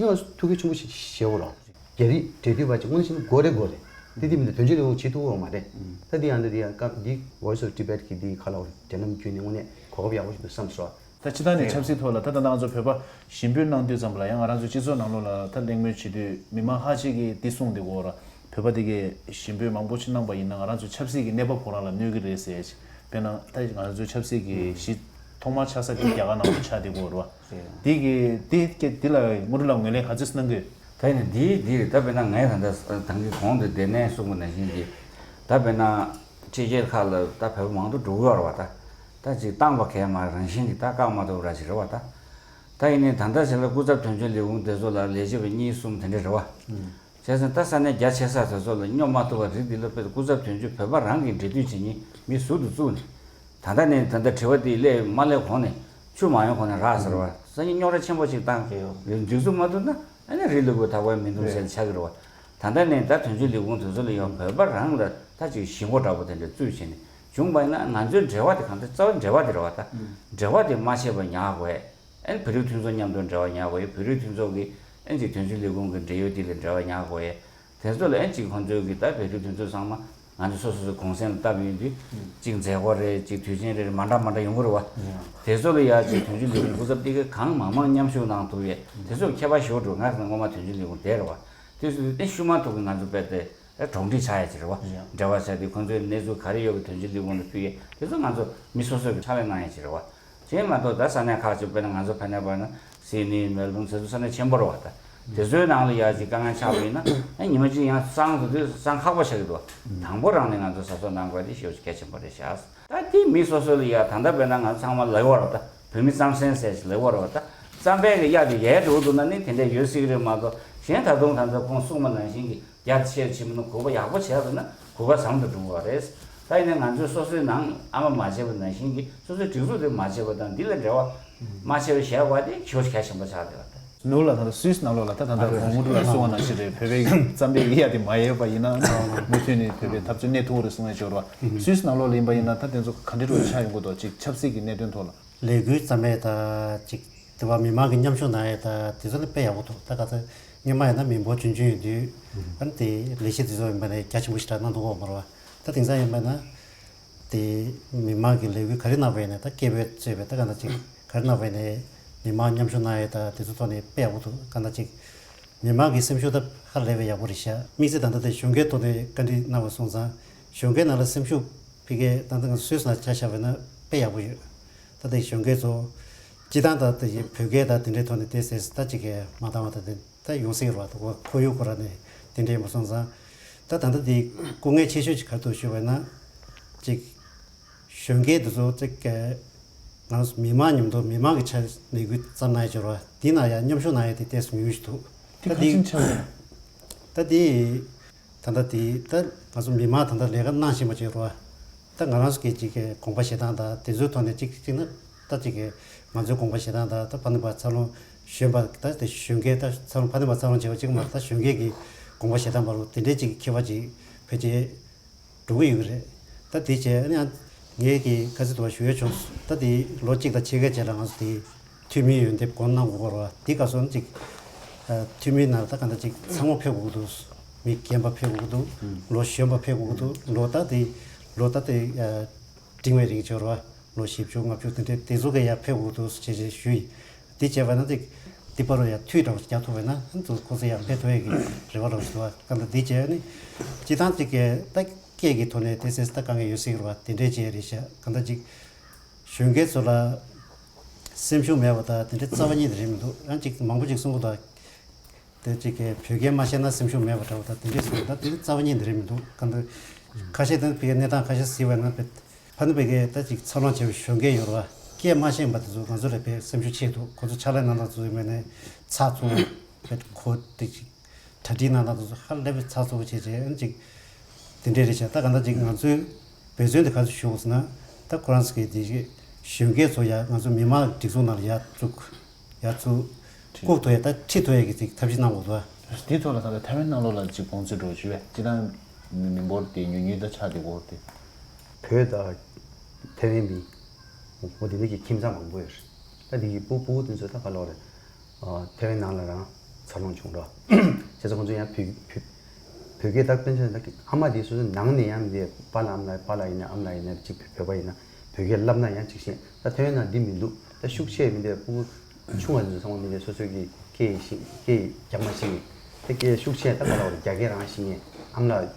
ཡང་ཐུགས་ཁུར་ཆེན་པོ་ཞིག་བཞེས་དགོས་རེད། རྒྱ་རིགས་འབྲེལ་མཐུད་པ་ཅིག་དངོས་གནས་བྱས་ན་དགོས་རེད་དགོས་རེད། དེ་དེ་མི་འདུག་དོན་གཅོད་ལས་ཁུངས་བྱེད་ཐུབ་ཀྱི་ཡོད་མ་རེད། ད་འདི་ཡང་འདི་འདི་ཡང་སྐབས་འདི་Voice of Tibet གི་འདི་ག་ལ་འོ་འབྲེལ་ལམ་བརྒྱུད་ནས་དངོས་གནས་གོ་སྐབས་ཡག་པོ་ཞིག་འདུག་བསམ་སོང་། ད་ཕྱི་ནང་ནས་ཆབ་སྲིད་ཐོག་ལ་ད་ད་ང་ཚོ་བོད་པ་ཞིང་འབོད་གནང་དུས་ཙམ་པ་ལ་ཡང་ང་རང་ཚོའི་སྤྱི་ཚོགས་ནང་ལོགས་ལ་ད་གླེང་མོལ་བྱེད་དུས་མི་མང་ཁ་ཤས་ཀྱིས་འདི་གསུངས་འདུག་གོ་ར། བོད་པ་དེ་གས་ཞིང་འབོད་མང་པོ་ཞིག་གནང་པ་ཡིན་ན་ང་རང་ཚོའི་ཆབ་སྲིད་ཀྱི་གནས་བབ་ཁོ་རང་ལ་གནོད་ཀྱི་རེད་ཟེར། དཔེར་ན་ད་ང་ཚོའི་ཆབ་སྲིད་ཀྱི་གཞི་ཐོག་མར་ཆགས་ས་དེ་རྒྱ་གར་ནང་དུ་ཆགས་བསྡད་ཀྱི་ཡོད་རེད་བ། དེ་གི་དེ་གི་དེ་ལ་དངོས་གྲུབ་ལགས་ངོས་ལེན་ག་ཚོད་གནང་གི་ཡོད། ད་ཡིན་ན་འདི་འདི་རེད། ད་དཔེར་ན་ངས་ད་ལྟ་ད་གིན་གོང་དུ་བདེ་གནས་གསུངས་པ་ནང་བཞིན་གྱི་ད་དཔེར་ན་ཕྱི་རྒྱལ་ཁག་ལ་ད་བོད་པ་མང་དུ་འགྲོ་གི་ཡོད་རེད་བ། ད་ད་ཅིག་བཏང་པ་གས་མ་རང་བཞིན་གྱི་ད་བཀག་མ་ཐུབ་ར་ཅིག་རེད་བ། ད་ད་ཡིན་ནའི་ད་ལྟ་ཞིག་ལ་སྐུ་ཚབ་དོན་གཅོད་ལས་ཁུངས་དེ་ཚོ་ལ་ལས་བྱེད་པ་གཉིས་གསུམ་དེ་འདྲ་རེད་བ། བྱས་ཙང་ད་ས་གནས་རྒྱ་ཆེ་ས་དེ་ཚོ་ལ་སྙོབ་མ་ཐུབ་པ་རིགས་འདི་ལ་དཔེ་སྐུ་ཚབ་དོན་གཅོད་བོད་པ་རང་གིས་འབྲེལ་མཐུད་བྱེད་མཁན་མི་ཟུར་དུ་བཙུགས་ནས། ད་ལྟ་ནས་ད་ལྟ་དྲི་བ་འདི་སླེབས་མ་སླེབས་གོང་ནས་ཆུ་མ་ཡོང་གོང་ནས་རག་ཟེར་བ། སང་ཉིན་རྙོག་དྲ་ཆེན་པོ་ཞིག་བཏང་། རེད། འཛུལ་ཚུགས་མ་ཐུབ་ན་ཨ་ནི་རི་ལུ་གུ་ཐག་པའི་མི་འདུག་ཟེར་ཆགས་ཀྱི་རེད་བ། ད་ལྟ་ནས་ད་དོན་གཅོད་ལས་ཁུངས་དེ་ཚོ་ལ་ཡང་བོད་པ་རང་ལ་ད་ཅིག་གཞིས་འགོ་འདྲ་པོ་དེ་འདྲ་བཙུགས་བྱས་ནས་བྱུང་བ་ཡིན་ན་ང་ཚོའི་འབྲེལ་བ་དེ་གང་ལྟར་རྩ་བ་འབྲེལ་བ་དེ་རེད་བ། ད་འབྲེལ་བ་དེ་མ་ཆད་པ་ཉར་དགོས། ཨན་བོད་རིགས་མཐུན་ཚོགས་མཉམ་དུ་འབྲེལ་བ་ཉར་དགོས་ཡོད། བོད་རིགས་མཐུན་ཚོགས་ཀྱི་ཨན་ཅིག་དོན་གཅོད་ལས་ཁུངས་ཀྱི་འབྲེལ་ཡོད་དེ་ལ་འབྲེལ་བ་ཉར་དགོས་ཡོད། དེ་ཚོ་ལ་ཨན་ཅིག་ཁོང་ཚོའི་གི་ད་བོད་རིགས་མཐུན་ཚོགས་ཚང་མ་ང་ཚོ་སོ་སོ་སོའི་གུང་སེང་ལ་བཏབ་ཡོད་དུས་ཅིག་མཛད་སྒོ་རེད། ཅིག་དུས་ཆེན་རེ་རེ་མ་འདྲ་མ་འདྲ་ཡོང་གི་རེད་བ། དེ་ཚོ་ལ་ཡ་ཅིག་དོན་གཅོད་ལས་ཁུངས་སྐུ་ཚབ་དེ་གི་གང་མང་མང་མཉམ་ཞུགས་གནང་ཐུབ་ཡས་དེ་ཚོ་ཁྱད་པར་ཞེ་པོ་འགྲོ། ང་ཚོ་སྔོན་མ་དོན་གཅོད་ལས་ཁུངས་དེ་རེད་བ། དེ་ཚོ་ཨན་ཤུ་མ་ཐུག་གི་ང་ཚོ་དཔེ་དེ་ཨེ་གྲོགས་འདྲིས་ཆགས་ཡས་ཅིག་རེད་བ། འབྲེལ་བ་བྱས་ཏེ་ཁོང་ཚོའི་གནས་ཚུལ་ག་རེ་ཡོད་པ་དོན་གཅོད་ལས་ཁུངས་ལ་ཕུལ་ཡས་དེ་ཚོ་ང་ཚོ་མི་སོ་སོ་གི་ཕྱག་ལས་གནང་ཡས་ཅིག་རེད་བ། དེ་མ་གཏོགས་ད་ས་གནས་ཁག་ཅིག་དཔེར་ན་ང་ཚོ་ཕ་ནས་པ་ན་སིད་ནི་མེལ་བྷོན་དེ་ཚོ་ས་གནས་ཆེན་པོ་རེད་བ། ད་དེ་ཚོའི་ནང་ལ་ཡ་ཅིག་དཀའ་ངལ་ཆགས་པ་ཡིན་ན་ཨ་ཉི་མ་གཅིག་ཡང་སང་དུ་དུས་སང་ཁག་པོ་ཆགས་ཀྱི་འདུག་དང་པོ་རང་ནས་ང་ཚོ་གཟབ་གཟབ་གནང་དགོས་དེ་ཞེ་པོ་ཅིག་གལ་ཆེན་པོ་རེད་ཤག་ད་དེ་མི་སོ་སོ་ལ་ཡ་ད་ལྟ་དཔེར་ན་ང་ཚོ་ཚང་མ་ལབ་ཡོད་རེད་བ། ད་བོད་མི་རྩམ་ཟན་ཟེར་ཞིག་ལབ་ཡོད་རེད་བ། ད་རྩམ་པའི་གི་གཡག་དེ་ཡལ་འགྲོ་འདུག་ན་ནི་དེ་འདྲ་ཡོད་སྲིད་ཀྱི་རེད་མ་གཏོགས་གཞན་ད་དུང་ད་ལྟ་ཁོང་གསུངས་པ་ནང་བཞིན་གྱི་རྒྱ་ཆེར་ཕྱིན་མི་ནུ་གུག་པ་ཡག་པོ་བྱས་པ་ན་གུག་པ་ཟམ་དུ་འགྲོ་བ་རེད། ད་ཡིན་ན་ང་ཚོས་སོ་སོའི་ནང་ཨ་མ་མ་བྱས་པ་ནང་བཞིན་གྱི་སོ་སོའི་སྒྲིག་འཛུགས་དེ་མ་བྱས་པ་དང་འདི་ལ་འབྲེལ་བ་མ་བྱས་པ་བྱས་པ་དེ་ཞེ་པོ་གལ་ཆེན་པོ་ཆགས་བསྡད་པ་དང་། ནུ་ལ་ད་ལྟ་སུད་སི་ནང་ལོགས་ལ་ད་ད་ལྟ་གོང་དུ་ལ་གསུངས་པ་ནང་བཞིན་རེད། བོད་པའི་རྩམ་པའི་གཡག་དེ་མ་ཡལ་བ་ཡིན་ན་མུ་མཐུད་ནས་བོད་པའི་འཐབ་རྩོད་གནས་ཐུབ་རེད་གསུངས་ཡ་ཅིག་ཡོད་རེད་བ། སུད་སི་ནང་ལོགས་ལ་ཡིན་པ་ཡིན་ན་ད་དེ་ཚོ་ག་འདྲ་འགྲོ་ཆགས་ཡོང་གི་འདུག་ཅིག་ཆབ་སྲིད་ཀྱི་གནད་དོན་ཐོག་ལ། ལས་འགུལ་རྩ་མེད་དང་ཅིག་དེ་བ་མི་མང་གི་མཉམ་ཞུགས་གནང་ཡས་དང་དེ་ཚོ་ནི་དཔེ་ཡག་པོ་འདུག་ད་ག་ཚོད་སྔོན་མ་ཡིན་ན་མི་འབོར་ཆུང་ཆུང་ཡོད་དུས་ཨ་ནི་དེ་ལས་གཞི་དེ་ཚོ་ཡིན་པ་ནས་རྒྱ་ཆེན་པོ་ཞིག་རག་གནང་འདུག་གོ་མ་རེད་བ། ད་དེང་སང་ཡིན་པ་ན་དེ་མི་མང་གི་ལས་འགུལ་ག་རེ་གནང་བ་ཡིན་ན་ད་སྐད་འབོད་བྱས་པའི་ད་ག་འདྲ་ཅིག་ག་རེ་གནང་བ་ཡིན་ནའི་མི་མང་མཉམ་ཞུགས་གནང་ཡས་དང་དེ་ཚོ་ཐོག་ནས་དཔེ་ཡག་པོ་འདུག་ག་འདྲ་ཅིག་མི་མང་གི་སེམས་ཤུགས་ད་ཧ་ལས་པའི་ཡག་པོ་རེད་ཤག་དམིགས་བསལ་ད་ལྟ་དེ་གཞོན་སྐྱེས་ཐོག་ནས་བཀའ་འདྲི་གནང་བ་སོང་ཙང་གཞོན་སྐྱེས་ནང་ལ་སེམས་ཤུགས་ཕ་གིའི་ད་ལྟ་ང་ཚོ་སུད་སི་ནང་ཆ་བཞག་པ་ཡིན་ན་དཔེ་ཡག་པོ་ཡོད། ད་ལྟའི་གཞོན་སྐྱེས་ཚོ་སྤྱི་བཏང་ད་ལྟ་བོད་སྐད་དང་དེ་འདྲའི་ཐོག་ནས་དེ་ཟེར་ད་ཅིག་གི་མ་འདང་བ་ད་དེ་ད་ཡོང་སྲིད་རེད་བ། ད་ཁོར་ཡུག་ཁོ་ར་ནས་དེ་འདྲའི་མ་སོང་ཙང་ད་ད་ལྟ་དེ་སྐུ་ངལ་ཆེ་ཤོས་ཅིག་ག་རེ་འདུག་ཞུས་པ་ཡིན་ན་ཅིག་གཞོན་སྐྱེས་དེ་ཚོ་ཅིག་གི་ང་ཚོ་མི་མང་མཉམ་དུ་མི་མང་གི་ཆ་ལས་འགུལ་བརྩམས་གནང་ཡ་ཅིག་རེད་བ། དེ་ནང་ཡང་མཉམ་ཞུགས་གནང་ཡ་དེ་ཏོག་ཙམ་ཉུང་ཤོས་འདུག་དེ་ད་ག་དེ་ཚོད་ཆགས་ཡོད། ད་དེ་ད་ལྟ་དེ་ད་ང་ཚོ་མི་མང་ད་ལྟ་ལས་ཀ་གནང་བཞིན་པ་ཅིག་རེད་བ། ད་ང་རང་ཚོ་གི་ཅིག་གི་དགོངས་པ་བཞེས་སྟངས་དང་དེ་ཚོའི་ཐོག་ནས་ཅིག་ཅིག་ན་ད་ཅིག་གི་ང་ཚོའི་དགོངས་པ་བཞེས་སྟངས་དང་ད་ཕ་ནི་བ་འཚར་ལོངས་གཞོན་པ་ད་དེ་གཞོན་སྐྱེས་ད་འཚར་ལོངས་ཕ་ནི་བ་འཚར་ལོངས་བྱས་པ་ཅིག་མ་རེད། ད་གཞོན་སྐྱེས་ཀྱི་དགོངས་པ་བཞེས་སྟངས་མ་རུ་དེ་འདྲའི་ཅིག་ཁྱད་པར་ཅིག་ཕལ་ཆེར་འགྲོ་གི་ཡོད་ཀྱི་རེད། ད་དེ་བྱས་ཨ་ནི་ངས་ཀྱི་ཁ་སང་དུ་བ་ཞུ་ཡ་བྱུང་། ད་དེ་ལོ་གཅིག་དང་ཕྱེད་ཀའི་རྗེས་ལ་ང་ཚོ་དེ་འཐུས་མིའི་འོས་འདེམས་སྒོ་གནང་དགོས་ཀྱི་རེད་བ། དེ་ག་སོང་ཅིག་ཨ་འཐུས་མིའི་ནང་ད་ག་འདྲ་ཅིག་ཚང་མ་ཕེབས་དགོས་ཀྱི་འདུག་མི་རྒན་པ་ཕེབས་དགོས་ཀྱི་འདུག་ལོ་གཞོན་པ་ཕེབས་དགོས་ཀྱི་འདུག་ལོ་ད་དེ་ལོ་ད་དེ་ཨ་འབྲིང་བའི་རིང་ཆོག་རེད་བ། ལོ་བཞི་བཅུ་ལྔ་བཅུ་དེ་འདྲའི་དེ་ཚོ་གས་ཡར་ཕེབས་དགོས་ཀྱི་འདུག་ཅེས་ཅེས་ཞུས་ཡིན། དེ་བྱས་པ་ན་ཅིག་དེ་པར་ཡང་འཐུས་འདྲ་བོ་ཞིག་རྒྱག་ཐུབ་པ་ན་ཨ་ཚོ་ཁོ་ཚོ་ཡང་ཕེབས་ཐུབ་ཡས་ཀྱི་རེ་བ་རོགས་ཞུ་བ་གང་ལྟར་དེ་བྱས་ནི་སྤྱི་བཏང་ཅིག་གི་ད་སྐད་ཀྱི་ཐོག་ནས་དེ་ཟེར་ད་དཀའ་ངལ་ཡོད་སྲིད་རེད་བ། དེ་འདྲས་བྱས་རེད་ཤག་གང་ལྟར་ཅིག་གཞོན་སྐྱེས་ཚོ་ལ་སེམས་ཤུགས་མེད་པ་དང་དེ་འདྲས་རྩ་བ་ཉིད་དུ་རེད་མི་འདུག་ཡང་ཅིག་མང་པོ་ཅིག་གསུང་གི་འདུག་དེ་ཅིག་གི་བོད་སྐད་མ་ཤེས་ན་སེམས་ཤུགས་མེད་པ་འདྲ་བོ་དང་དེ་འདྲས་གསུང་གི་འདུག་དེ་རྩ་བ་ཉིད་དུ་རེད་མི་འདུག་གང་ལྟར་ཁ་ཤས་དང་བོད་སྐད་གནས་སྟངས་ཁ་ཤས་གཟིགས་པ་ན་བོད་ཕ་ནི་བོད་སྐད་ད་ཅིག་འཚར་ལོངས་བྱས་པའི་གཞོན་སྐྱེས་ཡོད་རེད་བ། སྐད་མ་ཤེས་པ་དེ་ཚོ་ང་ཚོ་ལ་དཔེ་སེམས་ཤུགས་ཆེ་འདུག་ཁོ་ཚོ་ཕྱག་ལས་གནང་སྟངས་ཚོ་ཡིན་པ་ནས་ཚགས་ཚུད་པོ་བོད་གོ་དེ་ཅིག་གྲ་སྒྲིག་གནང་སྟངས་དེ་ཚོ་ཧ་ལས་པའི་ཚགས་ཚུད་པོ་བྱས་བྱས་ཨ་ཅིག་དེ་འདྲས་རེད་ཤག་ད་གང་ལྟར་ཅིག་ང་ཚོའི་འབད་བརྩོན་དེ་ག་ཚོད་ཞུ་དགོས་ཟེར་ན་ད་ཁོ་རང་ཚོ་གི་དེ་ཅིག་གཞོན་སྐྱེས་ཚོ་ཡ་ང་ཚོ་མི་མང་སྒྲིག་འཛུགས་ནང་ལ་ཡར་བཙུགས་ཡར་ཚུར་བཀུག་ཐུབ་ཡ་ད་ཁྲིད་ཐུབ་ཡ་གི་ཅིག་ཐབས་ཤེས་གནང་དགོས་འདུག་ཨ། དེའི་ཐོག་ལ་ད་ལྟ་ཐའེ་ཝན་ནང་ལོགས་ལ་ཅིག་དགོངས་ཚུལ་འགྲོ་བཞུ་བས་ཅི་ལྟར་མི་འབོར་དེ་ཉུང་ཉུང་ད་ཆགས་དེ་གོ་དེ། བོད་དང་ཐའེ་ཝན་མི་འོ་དེ་འདྲ་གི་ཁྱིམ་ཚང་མང་པོ་ཡོད་རེད། ད་དེ་གི་སྤུ་སྤུ་གུ་དེ་ཚོ་ད་ག་ལོག་རེད། ཨ་ཐའེ་ཝན་ནང་ལ་རང་འཚར་ལོངས་བྱུང་འགྲོ། བྱས་ཙང་ཁོང་ཚོ་ཡང་བོད་བོད་ བོད་སྐད་ད་དཔེར་ན་ཆ་ཨ་མ་དེ་སོ་སོའི་ནང་ནས་ཡང་མི་འདི་པཱ་ལགས་ཨ་མ་ལགས་པཱ་ལགས་ཡིན་ན་ཨ་མ་ལགས་ཡིན་ན་ཅིག་བོད་པ་ཡིན་ན་བོད་སྐད་བསླབ་ན་ཡང་ཅིག་ཤེས། ད་ཐའེ་ཝན་ནང་འདི་མི་འདུག་ད་ཤུགས་ཆེ་མི་འདི་ཕྲུ་གུ་ཆུང་བ་ཚོ་ཚང་མ་མི་འདི་སོ་སོའི་གི་སྐད་ཤེས་སྐད་རྒྱག་མ་ཤེས་ནས་ད་སྐད་ཤུགས་ཆེ་ད་ག་ལ་བར་རྒྱ་སྐད་རང་ཤེས་ནས་ཨ་མ་ལགས་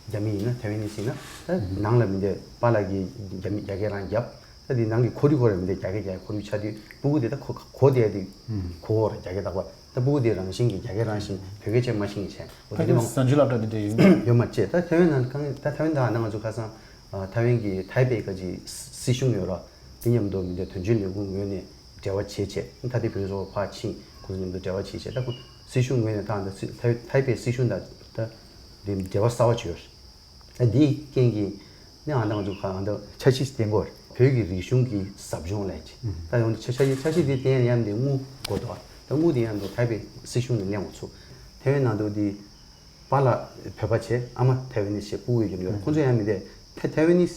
རྒྱ་མི་ཡིན་ན་ཐའེ་ཝན་ནི་ཞིག་ན་ད་ནང་ལ་མི་འདི་པཱ་ལགས་ཀྱི་རྒྱ་མི་རྒྱ་སྐད་རང་རྒྱབ། ད་འདི་ནང་གི་ཁོར་ཡུག་ཁོ་ར་མི་འདི་རྒྱ་སྐད་རྒྱ་ཁོར་ཡུག་ཆགས་དུས་ཕྲུ་གུ་དེ་ད་གོ་གོ་དེ་ཡ་དེ་གོ་གོ་ར་རྒྱ་སྐད་དག་པ་ད་ཕྲུ་གུ་དེ་རང་བཞིན་གྱི་རྒྱ་སྐད་རང་བཞིན་བོད་སྐད་ཅེས་མ་ཤེས་ཀྱི་བྱས་འོ་དེ་ཕ་འདི་གི་མང་བཟང་སྤྱོད་སློབ་གྲྭ་དེ་འདྲ་ཡོད་ཡོད་མ་རེད། ད་ཐའེ་ཝན་ནང་གང་ད་ཐའེ་ཝན་དང་ཨ་ན་ང་ཚོ་ཁ་སང་ཐའེ་ཝན་གྱི་ཐའེ་པེ་ཀ་ཅི་སྲིད་གཞུང་ཡོད་ར་དེ་མཉམ་དུ་མི་འདི་དོན་གཅོད་ལས་ཁུངས་ངོས་ནས་འབྲེལ་བ་བྱས་བྱས་ད་དེ་བོད་སོག་ཕར་ཕྱིན་ཁོ་ཚོ་མཉམ་དུ་འབྲེལ་བ་བྱས་བྱས་ད་ཁོ་སྲིད་གཞུང་ངོས་ནས་ད་ད་ཐའེ་པེ་སྲིད་གཞུང་དང་ད་འདི་འབྲེལ་བ་གསར་བ་བྱས་ཡོད་རེད། ད་འདིའི་རྐྱེན་གྱིས་ནི་ཨ་ད་ང་ཚོ་གང་ད་འཆར་གཞི་བསྟན་དགོས་རེད། བོད་ཀྱི་རིག་གཞུང་གི་ཟབ་སྦྱོང་ལས་ཀྱི་ད་ཡོང་འཆར་གཞི་འཆར་གཞི་འདི་བསྟན་ཡང་འདི་དངུལ་དགོས་འདུག་ད་དངུལ་འདི་ཡང་འདུག་ཐའེ་པེ་སྲིད་གཞུང་ནས་ལེན་འོང་ཚུགས་ཐའེ་ཝན་ནང་དུ་འདི་པཱ་ལགས་བོད་པ་བྱས་ཨ་མ་ཐའེ་ཝན་ནི་བྱས་སྤུ་གུ་ཡོད་ཀྱི་འདུག་ཁོང་ཚོ་ཡང་མི་འདི་ཐའེ་ཐའེ་ཝན་ནི་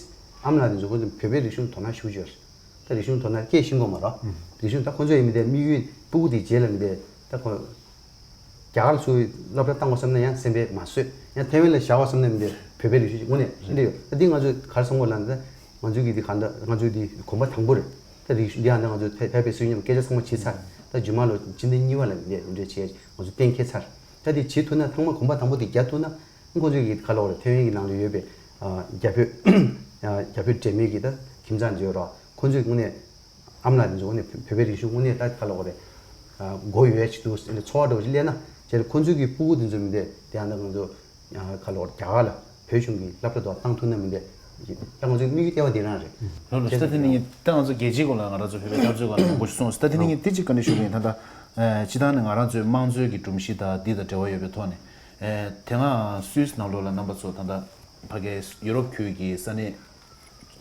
ཨ་མ་ལགས་འདི་ཚོ་ཁོང་ཚོ་བོད་པའི་རིག་གཞུང་དོ་སྣང་ཞུ་གི་ཡོད་རེད། ད་རིག་གཞུང་དོ་སྣང་སྐད་ཤེས་ཀྱི་མ་རེད། རིག་གཞུང་ད་ཁོང་ཚོ་ཡང་མི་འདི་དམིགས་ཡུལ་སྤུ་གུ་འདི་རྗེས་ལ་མི་འདི་ད་ཁོ་རྒྱ་གར་ཚུར་སློབ་གྲྭ་བཏང་བ་བསམ་ན་ཡང་སེམས་པས་མ་བཟོད། ཡང་ཐའེ་ཝན་ལ་བཞག་པ་བསམ་ན་མི་འདི་བོད་པའི་རིག་གཞུང་ཞིག་དངོས་གནས་ཤིན་ཏུ་ཡོད། ད་འདི་ང་ཚོས་ག་རེ་བསམ་དགོས་ལབ་ན་ད་ང་ཚོའི་གི་འདི་ག་འདྲ་ང་ཚོའི་འདི་གོམ་པ་དང་པོ་རེད། ད་རིག་གཞུང་འདི་ཡང་ད་ང་ཚོ་ཐའེ་ཐའེ་པེ་སྲིད་གཞུང་མཉམ་སྐད་ཆ་ཚང་མ་བྱས་ཚར། ད་རྗེས་མ་ལོ་སྤྱི་ཟླ་གཉིས་པ་ལ་འདི་འདི་འདྲ་བྱས་ང་ཚོ་གཏན་འཁེལ་ཚར། ད་འདི་བྱེད་ཐུབ་ན་ཚང་མ་གོམ་པ་དང་པོ་འདི་རྒྱག་ཐུབ་ན་ཁོང་ཚོའི་གི་ག་ལབ་དགོས་རེད། ཐའེ་ཝན་གི་ནང་ལ་ཡོད་པའི་རྒྱ་བོད་རྒྱ་བོད་འབྲེལ་མོལ་གི་ད་ཁྱིམ་ཚང་འདི་ཡོད་རེད། ཁོང་ཚོའི་དངོས་གནས་ཨ་མ་ལགས་འདི་ཚོ་དངོས་གནས་བོད་པའི་རིག་གཞུང་དངོས་གནས་ད་ག་ལབ་དགོས་རེད། མགོ་ཡོད་ཡ་ཅིག་འདུག་ཚོར་བ་འདྲ་བོ་ཅིག་སླེབས་ན་བྱས་ན་ཁོང་ཚོའི་གི་སྤུ་གུ་འདི་ཚོ་མི་འདི་དེ་ཡང་ད་ང་ཚོ་ག་ལབ་དགོས་རེད། རྒྱ་གར་ལ་བོད་གཞུང་གི་སློབ་གྲྭ་དུ་བཏང་ཐུབ་ན་མི་འདི་ད་ང་ཚོའི་དམིགས་ཡུལ་ལྟེ་བ་འདི་རང་རེད། ལོ་ལོ་ད་དེ་ནི་ད་ང་ཚོ་རྒྱལ་སྤྱིའི་སྐོར་ལ་ང་རང་ཚོ་བོད་པའི་འཐབ་རྩོད་སྒང་ལ་མང་པོ་ཞིག་གསུངས་སོང་། ད་དེ་ནི་ངས་དེ་གཅིག་བཀའ་འདྲི་ཞུ་གི་ཡིན། ད་ལྟ་སྤྱི་བཏང་ནས་ང་རང་ཚོའི་དམངས་གཙོའི་གི་སྒྲོམ་གཞི་དང་འདི་དང་འབྲེལ་བ་ཡོད་པའི་ཐོག་ནས་དེ་སྔ་སུད་སི་ནང་ལོགས་ལ་རྣམ་པ་ཚོ་ད་ལྟ་ཕ་གིའི་ཡུ་རོབ་ཁུལ་གྱི་ས་གནས་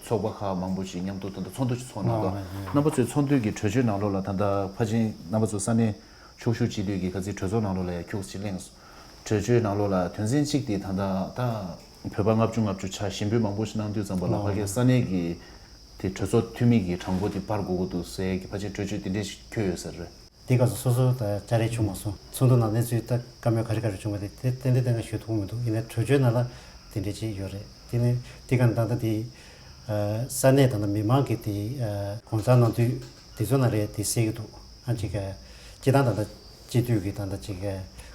ཚོགས་པ་ཁག་མང་པོ་ཞིག་མཉམ་དུ་ད་ལྟ་ཚོགས་འདུ་ཞིག་ཚོགས་གནང་འདུག་ཨ་ཨ་ཨ། རྣམ་པ་ཚོའི་ཚོགས་འདུ་གི་གྲོས་ཆོད་ནང་ལོགས་ལ་ད་ལྟ་ཕལ་ཆེར་རྣམ་པ་ཚོ་ས་གནས་ཕྱོགས་བཞུགས་སྤྱི་འཐུས་ཀྱི་ག་ཚོད་གྲོས་ཚོགས་ནང་ལོགས་ལ་ཡང་ཁྱུག་ཅིག་གླེང་སོང་། གྲོས་ཆོད་ནང་ལོགས་ལ་དོན་ཚན་གཅིག་དེ་ད་ལྟ་ད་བོད་པ་ལྔ་བཅུ་ལྔ་བཅུ་ཆ་ཞེ་པོ་མང་པོ་ཞིག་གནང་དུས་ཙམ་པ་ལ་ཕ་གིའི་ས་གནས་ཀྱི་དེ་གྲོས་ཚོགས་འཐུས་མི་གི་གྲངས་འབོར་དེ་འཕར་དགོས་ཀྱི་འདུག་ཟེར་གྱི་ཕལ་ཆེར་གྲོས་ཆོད་དེ་འདྲས་ཤིག་འཁྱོལ་ཡོད་ས་རེད། དེ་སྐབས་སུ་སོ་སོ་ད་བཅར་རེས་བྱུང་མ་སོང་། ཚོགས་འདུ་ནང་གནས་ཚུལ་ད་བཀའ་མོལ་ག་རེ་ག་རེ་བྱུང་བ་དེ་དེ་ཏན་ཏན་ཏན་ཏན་ཞུ་ཐུབ་མི་འདུག་ཡིན་ནའི་གྲོས་ཆོད་ནང་ལ་དེ་འདྲས་ཅིག་ཡོད་རེད། དེ་ནི་དེ་ག་ནི་ད་ལྟ་དེ་ས་གནས་ད་ལྟ་མི་མང་གི་དེ་གོང་ཚང་གནང་དུས་དེ་ཚོ་ནང་རེད་དེ་གསལ་གྱི་འདུག་ཨ་ཅིག་སྤྱི་བཏང་ད་ལྟ་སྤྱི་འཐུས་ཀྱི་ད་ལྟ་ཅིག་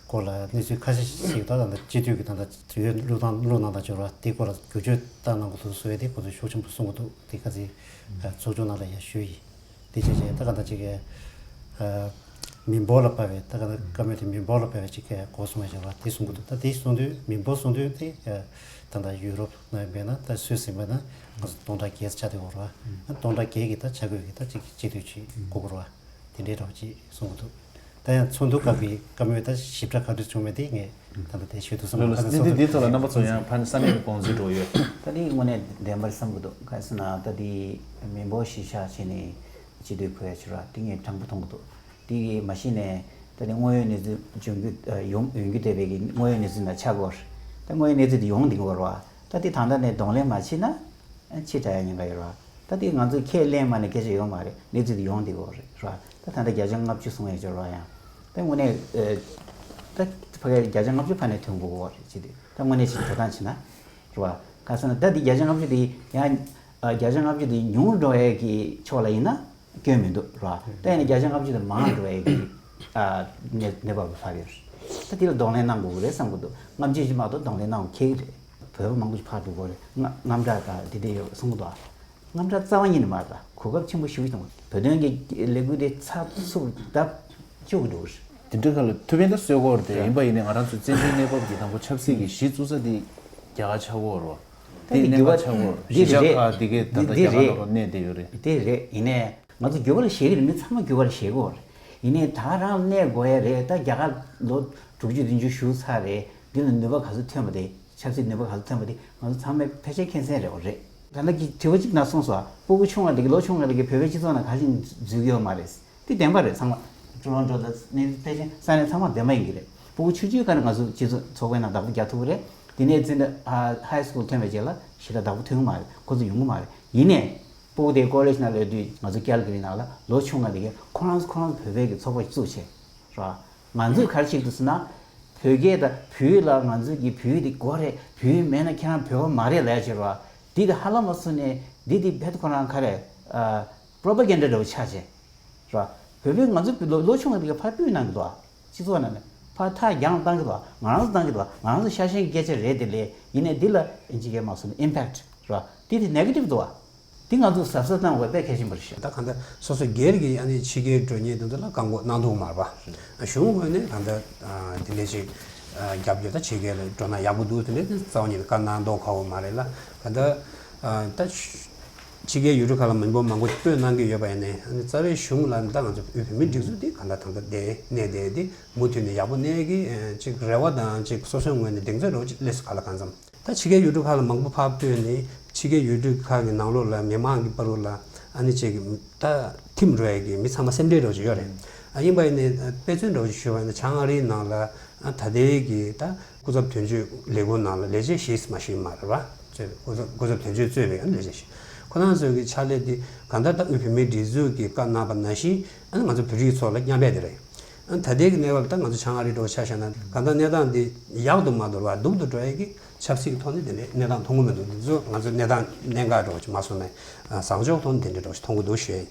སྐོར་ལ་གནས་ཚུལ་ཁ་ཤས་ཤིག་ད་ད་ལྟ་སྤྱི་འཐུས་ཀྱི་ད་ལྟ་ཡོད་བླུག་སྟངས་བླུག་གནང་སྟངས་བྱས་ར་དེ་སྐོར་ལ་བསྒྱུར་བཅོས་བཏང་གནང་དགོས་འདུག་གསུང་ཡ་དེ་ཁོ་ཚོས་ཤུགས་ཆེན་པོ་གསུང་གི་འདུག་དེ་ག་ཚོད་ཚོགས་ཆུང་ནང་ལ་ཡང་ཞུས་ཡིན། དེ་བྱས་བྱས་ད་ག་ད་ཅིག་མི་འབོར་ལ་དཔག་པའི་ད་ག་ད་བཀའ་མོལ་དེ་མི་འབོར་ལ་དཔག་པའི་ཅིག་གོ་སོང་བ་བྱས་ར་དེ་གསུང་གི་འདུག་ད་དེ་གསུང་དུས་མི་འབོར་གསུང་དུས་དེ་ད་ད་ཡུ་རོབ་ནང་ཡིན་པས་ན་ད་སུད་སི་ཡིན་པས་ན་ང་ཚོ་སྟོང་ཕྲག་བརྒྱད་ཙམ་ཆགས་བསྡད་ཡོད་རེད་བ། སྟོང་ཕྲག་བརྒྱད་ཀྱི་ད་ཆ་བགོས་ཀྱི་ད་ཅིག་སྤྱི་འཐུས་ཅིག་དགོས་ཀྱི་རེད་བ། དེ་འདྲའི་འདྲ་བོ་ཅིག་གསུང་གི་འདུག་ད་ཡང་ཚོགས་འདུ་སྐབས་ཀྱི་བཀའ་མོལ་ད་ཞིབ་ཕྲ་ག་འདྲ་བྱུང་མེད་དེ་ངས་ད་ལྟ་དེ་ཞུ་ཐུབ་སོང་། ལགས་ལགས། གནས་ཚུལ་འདི་ཚོ་ལ་རྣམ་པ་ཚོ་ཡང་ཕན་ས་གནས་ཀྱི་དགོངས་ཚུལ་འགྲོ་ཡོད། ད་འདི་དངོས་གནས་བདེན་པར་བསམ་གི་འདུག་ག་ཟེར་ན་ད་འདི་མི་འབོར་གཞི་བཞག་བྱས་ནས་སྤྱི་འཐུས་ཕུལ་ཡ་ཕྱིར་ར་འདི་ངས་དྲང་པོ་མཐོང་གི་འདུག་འདི་གི་མ་གཞི་ནས་ད་འདི་དངོས་ཡོད་གནས་ཚུལ་འབྱུང་རྒྱུ་ཡོང་ཡོང་རྒྱུ་བསྡད་པའི་གི་དངོས་ཡོད་གནས་ཚུལ་ནང་ཆགས་ཀྱི་ཡོད་རེད། ད་དངོས་ཡོད་གནས་ཚུལ་འདི་ཡོང་བསྡད་ཀྱི་ཡོད་རེད་བ། ད་འདི་ད་ལྟ་ནས་གདོང་ལེན་མ་བྱས་ན། ཕྱི་དྲགས་ཡ་ཉེན་ཁ་ཡོད་རེད་བ། ད་དེ་ང་ཚོས་ཁས་ལེན་མ་ནས་སྐད་ཆ་ཡོད་མ་རེད། གནས་ཚུལ་དེ་ཡོང་བསྡད་ཡོད་རེད་ར། ད་ད་ལྟ་བརྒྱ་ཆ་ལྔ་བཅུ་སོང་ཡོད་ཅོག་ར་ཡང་། ད་དངོས་གནས་ད་ཕ་གིར་བརྒྱ་ཆ་ལྔ་བཅུ་ཕ་ནས་ཐོན་དགོས་ཀྱི་རེད་ཅི་དེ། ད་དངོས་གནས་ཅིག་འགྲོ་སྟངས་བྱས་ན་རེད་བ། ག་ཟེར་ན་ད་དེ་བརྒྱ་ཆ་ལྔ་བཅུ་དེ་ཡང་བརྒྱ་ཆ་ལྔ་བཅུ་དེ་ཉུང་འགྲོ་ཡས་ཀྱི་ཕྱོགས་ལ་ཡིན་ན་སྐྱོན་མི་འདུག་ར། ད་ཡིན་ན་བརྒྱ་ཆ་ལྔ་བཅུ་དེ་མང་འགྲོ་ཡས་ཀྱི་གནས་གནས་བབ་ལ་ཕར་ཡོད་རེད། ད་དེ་ལ་གདོང་ལེན་གནང་དགོས་ཀྱི་རེད་བསམ་གྱི་འདུག་ལྔ་བཅུ་ཅིག་མ་གཏོགས་གདོང་ལེན་གནང་དགོས་ཁེལ་གྱི་རེད། བོད་པ་མང་པོ་ཞིག་ཕར་འགྲོ་དགོས་རེད། དངངས་དངངས་སྐྲག་དང་དེ་འདྲ་ཡོད་གསུང་གི་འདུག་དངངས་སྐྲག་རྩ་བ་ཉིད་ནས་མ་རེད། གོ་སྐབས་ཆེན་པོ་ཞེ་པོ་ཞིག་བཏང་བ། བོད་དོན་གྱི་ལས་འགུལ་དེ་ཚགས་ཚུད་བརྡབ་བཅུག་འགྲོ་གི་རེད། དེ་འདྲ་ག་ལ་ཐུབ་ཕན་ད་གསོས་ཀྱི་ཡོད་རེད་དེ། ཡིན་པ་ཡིན་ནའི་ང་རང་ཚོའི་བཙན་བྱོལ་གནས་བབ་ཀྱི་དང་པོ་ཆབ་སྲིད་ཀྱི་གཞི་བཙུགས་ས་དེ་རྒྱ་གར་ཆགས་ཀྱི་ཡོད་རེད། ད་དེ་དེ་གནས་འགྱུར་བ་བ་ཆགས་ཀྱི་ཡོད་རེད། འདི་གཞིས་ཆགས་རེད། ཁག་དེ་གས་ད་ལྟ་འདི་རྒྱ་གར་རེད། ནང་ལ་གནས་བསྡད་ཡོད་རེད། དེ་རེད། ཡིན་ནའི། ང་ཚོ་འགྱུར་བ་ལ་ཞེད་ཀྱི་རེད། མི་ཚང་མ་འགྱུར་བ་ལ་ཞེད་ཀྱི་ཡོད་རེད། ཡིན་ནའི་ད་རང་གནས་དགོས་ཡ་རེད། ད་རྒྱ་གར་ལོ་དྲུག་ཅུ་བདུན་ཅུ་བཞུགས་ཚར་རེད། འདི་ལ་ནུས་པ་ག་ཚོད་ཐོན་པ་དེ། ཆབ་སྲིད་ནུས་པ་ག་ཚོད་ཐོན་པ་དེ་ང་ཚོ་ཚང་མས་ཕལ་ཆེར་མཁྱེན་གསལ་རེད་བ་རེད། ད་ལྟ་གི་དྲི་བ་གཅིག་ནང་གསུངས་སོང་། སྤུ་གུ་ཆུང་བ་དེ་གི་ལོ་ཆུང་བ་དེ་གི་བོད་པའི་སྤྱི་ཚོགས་ནང་ག་རེ་འཛུལ་གྱི་ཡོད་མ་རེད། དེ་བདེན་པ་རེད་ཚང་མ། ཊོ་རོན་ཊོ་དང་ནི་ཕལ་ཆེར་ས་གནས་ཚང་མ་བདེན་པ་ཡིན་གྱི་རེད། སྤུ་གུ་ཆུང་ཆུང་ག་རེ་ང་ཚོ་སྤྱི་ཚོགས་ཚོགས་པའི་ནང་བདག་པོ་རྒྱག་ཐུབ་ཀྱི་རེད། དེ་ནས་འཛིན་གྲྭ་ཧ་ཧའི་སི་ཀུལ་ཐོན་པའི་རྗེས་ལ་ཞེ་དྲག་བདག་པོ་ཐོན་གྱི་མ་རེད། ཁོ་ཚོ་ཡོང་གི་མ་རེད། ཡིན་ནའི། སྤུ་གུ་དེ་ཀོ་ལེཇ་ནང་སླེབས་དུས་ང་ཚོ་ཀལ་ཀ་རི་ནང་ལ་ལོ་ཆུང་བ་དེ་གས་ཁོ་རང་ཁོ་རང་བོད་པའི་གི་ཚོགས་པ་བཙུགས་བྱས། ར། ང་ཚོས་ག་རེ་བྱེད་ཀྱི་འདུག་ཟེར་ན། བོད་སྐད་དང་བོད་ཡིག་ལ་ང་ཚོའི་གི་བོད་ཡིག་དེ་དགོས་རེད། བོད་ཡིག་མེད་ན་ཁྱེད་རང་བོད་པ་མ་རེད་ལབ་ཡ་བྱེད་རོགས། འདི་དེ་ཧ་ལམ་མ་སོང་ནས་འདི་དེ་བེད་ཁོ་རང་ག་རེ་propaganda འདྲ་བོ་ཆགས་བྱས་རོགས། བོད་པས་ང་ཚོ་ལོ་ལོ་ཆུང་བ་དེ་ག་ཕར་སྤུས་གནང་གི་འདུག་སྤྱི་ཚོགས་ནང་ནས་ཕར་ཐག་རྒྱང་བཏང་གི་འདུག་ང་རང་ཚོ་བཏང་གི་འདུག་ང་རང་ཚོ་ཤ་ཞེན་སྐད་ཆ་རེད་དེ་ལས་ཡིན་ནའི་འདི་ལ་ཨིན་ཇི་སྐད་མ་སོང་ནས་impact རོགས། འདི་དེ་negative འདུག་འདི་ང་ཚོ་གཟབ་གཟབ་གནང་དགོས་དཔེ་གལ་ཆེན་པོ་རེད་ཤག་ད་གང་ལྟར་སོ་སོ་སྒེར་གྱི་ཨ་ནི་ཕྱི་རྒྱལ་འགྲོ་མཁན་དེ་ཚོ་ལ་བཀག་འགོག་གནང་ཐུབ་མ་རེད་པ། གཞུང་ངོས་ནས་གང་ལྟར་དེ་འདྲས་ཅིག་རྒྱབ་སྐྱོར་ད་ཕྱི་རྒྱལ་ལ་འགྲོ་ན་ཡག་པོ་འདུག་དེ་འདྲས་རྩ་བ་ཉིད་ནས་བཀའ་གནང་མདོག་ཁ་པོ་མ་རེད་ལ། གང་ལྟར་ད་ཕྱི་རྒྱལ་ཡུལ་གྲུ་ཁག་ལ་མི་འབོར་མང་པོ་སྤོས་གནང་གི་ཡོད་པ་ཡིན་ནའི་ཨ་ནི་རྩ་བའི་གཞུང་ལ་ད་ང་ཚོ་དབུས་བོད་མིའི་སྒྲིག་འཛུགས་འདི་གང་ལྟར་ད་ལྟ་བསྡད་གནས་བསྡད་དེ་མུ་མཐུད་ནས་ཡག་པོ་གནས་ཀྱི་ཅིག་རེ་བ་དང་ཅིག་སོ་སོའི་ངོས་ནས་གདེང་ཚོད་འདྲ་བོ་ཅིག་སླེབས་སོང་ག་ལ་གང་འཚམ། ད་ཕྱི་རྒྱལ་ཡུལ་གྲུ་ཁག་ལ་མང་པོ་ཕར་སྤོས་ནས་ཕྱི་རྒྱལ་ཡུལ་གྲུ་ཁག་གི་ནང་ལོགས་ལ་མི་མང་གི་བར་ལ་ཨ་ནི་ཅིག་ད་ཐིམ་འགྲོ་ཡ་གི་མི་ཚང་མ་སེམས་ཁྲལ་འདྲ་བོ་ཅིག་ཡོད་རེད། ཨ་ཡིན་པ་ཡིན་ནའི་དཔེ་མཚོན་འདྲ་བོ་ཅིག་ཞུས་པ་ཡིན་ན་བྱང་ཨ་རིའི་ནང་ལ་ཨ་ད་ལྟའི་གི་ད་སྐུ་ཚབ་དོན་གཅོད་ལས་ཁུངས་ནང་ལ་ལས་བྱེད་བཞི་མ་ཞིག་མ་རེད་པ། གཙོས་པའི་སྐུ་ཚབ་སྐུ་ཚབ་དོན་གཅོད་གཙོས་པའི་ཨ་ནི་ལས་བྱེད་བཞི། ཁོ་རང་ཚོའི་གི་ཕྱག་ལས་འདི་གང་ལྟར་ད་དབུས་བོད་མིའི་སྒྲིག་འཛུགས་ཀྱིས་བཀའ་གནང་པ་ནང་བཞིན་ཨ་ནི་ང་ཚོ་བོད་རིགས་ཚོ་ལ་མཉམ་འབད་དེ་རེད། ཨ་ད་ལྟའི་གི་གནས་བབ་ད་ང་ཚོ་བྱང་ཨ་རི་འགྲོ་ཆ་བཞག་ན་གང་ལྟར་གནས་སྟངས་འདི་ཡག་ཏུ་མ་འགྲོ་བར་སྡུག་ཏུ་འགྲོ་ཡས་ཀྱི་ཆབ་སྲིད་ཀྱི་ཐོག་ནས་དེ་འདྲའི་གནས་སྟངས་མཐོང་གི་མི་འདུག་འདི་ཚོ་ང་ཚོ་གནས་སྟངས་གནད་འགག་འདྲ་བོ་ཅིག་མ་སོང་ནས་བཟང་ཕྱོགས་ཐོག་ནས་དེ་འདྲའི་འདྲ་བོ་ཅིག་མཐོང་གི་འདུག་ཞུ་ཡས་ཡིན།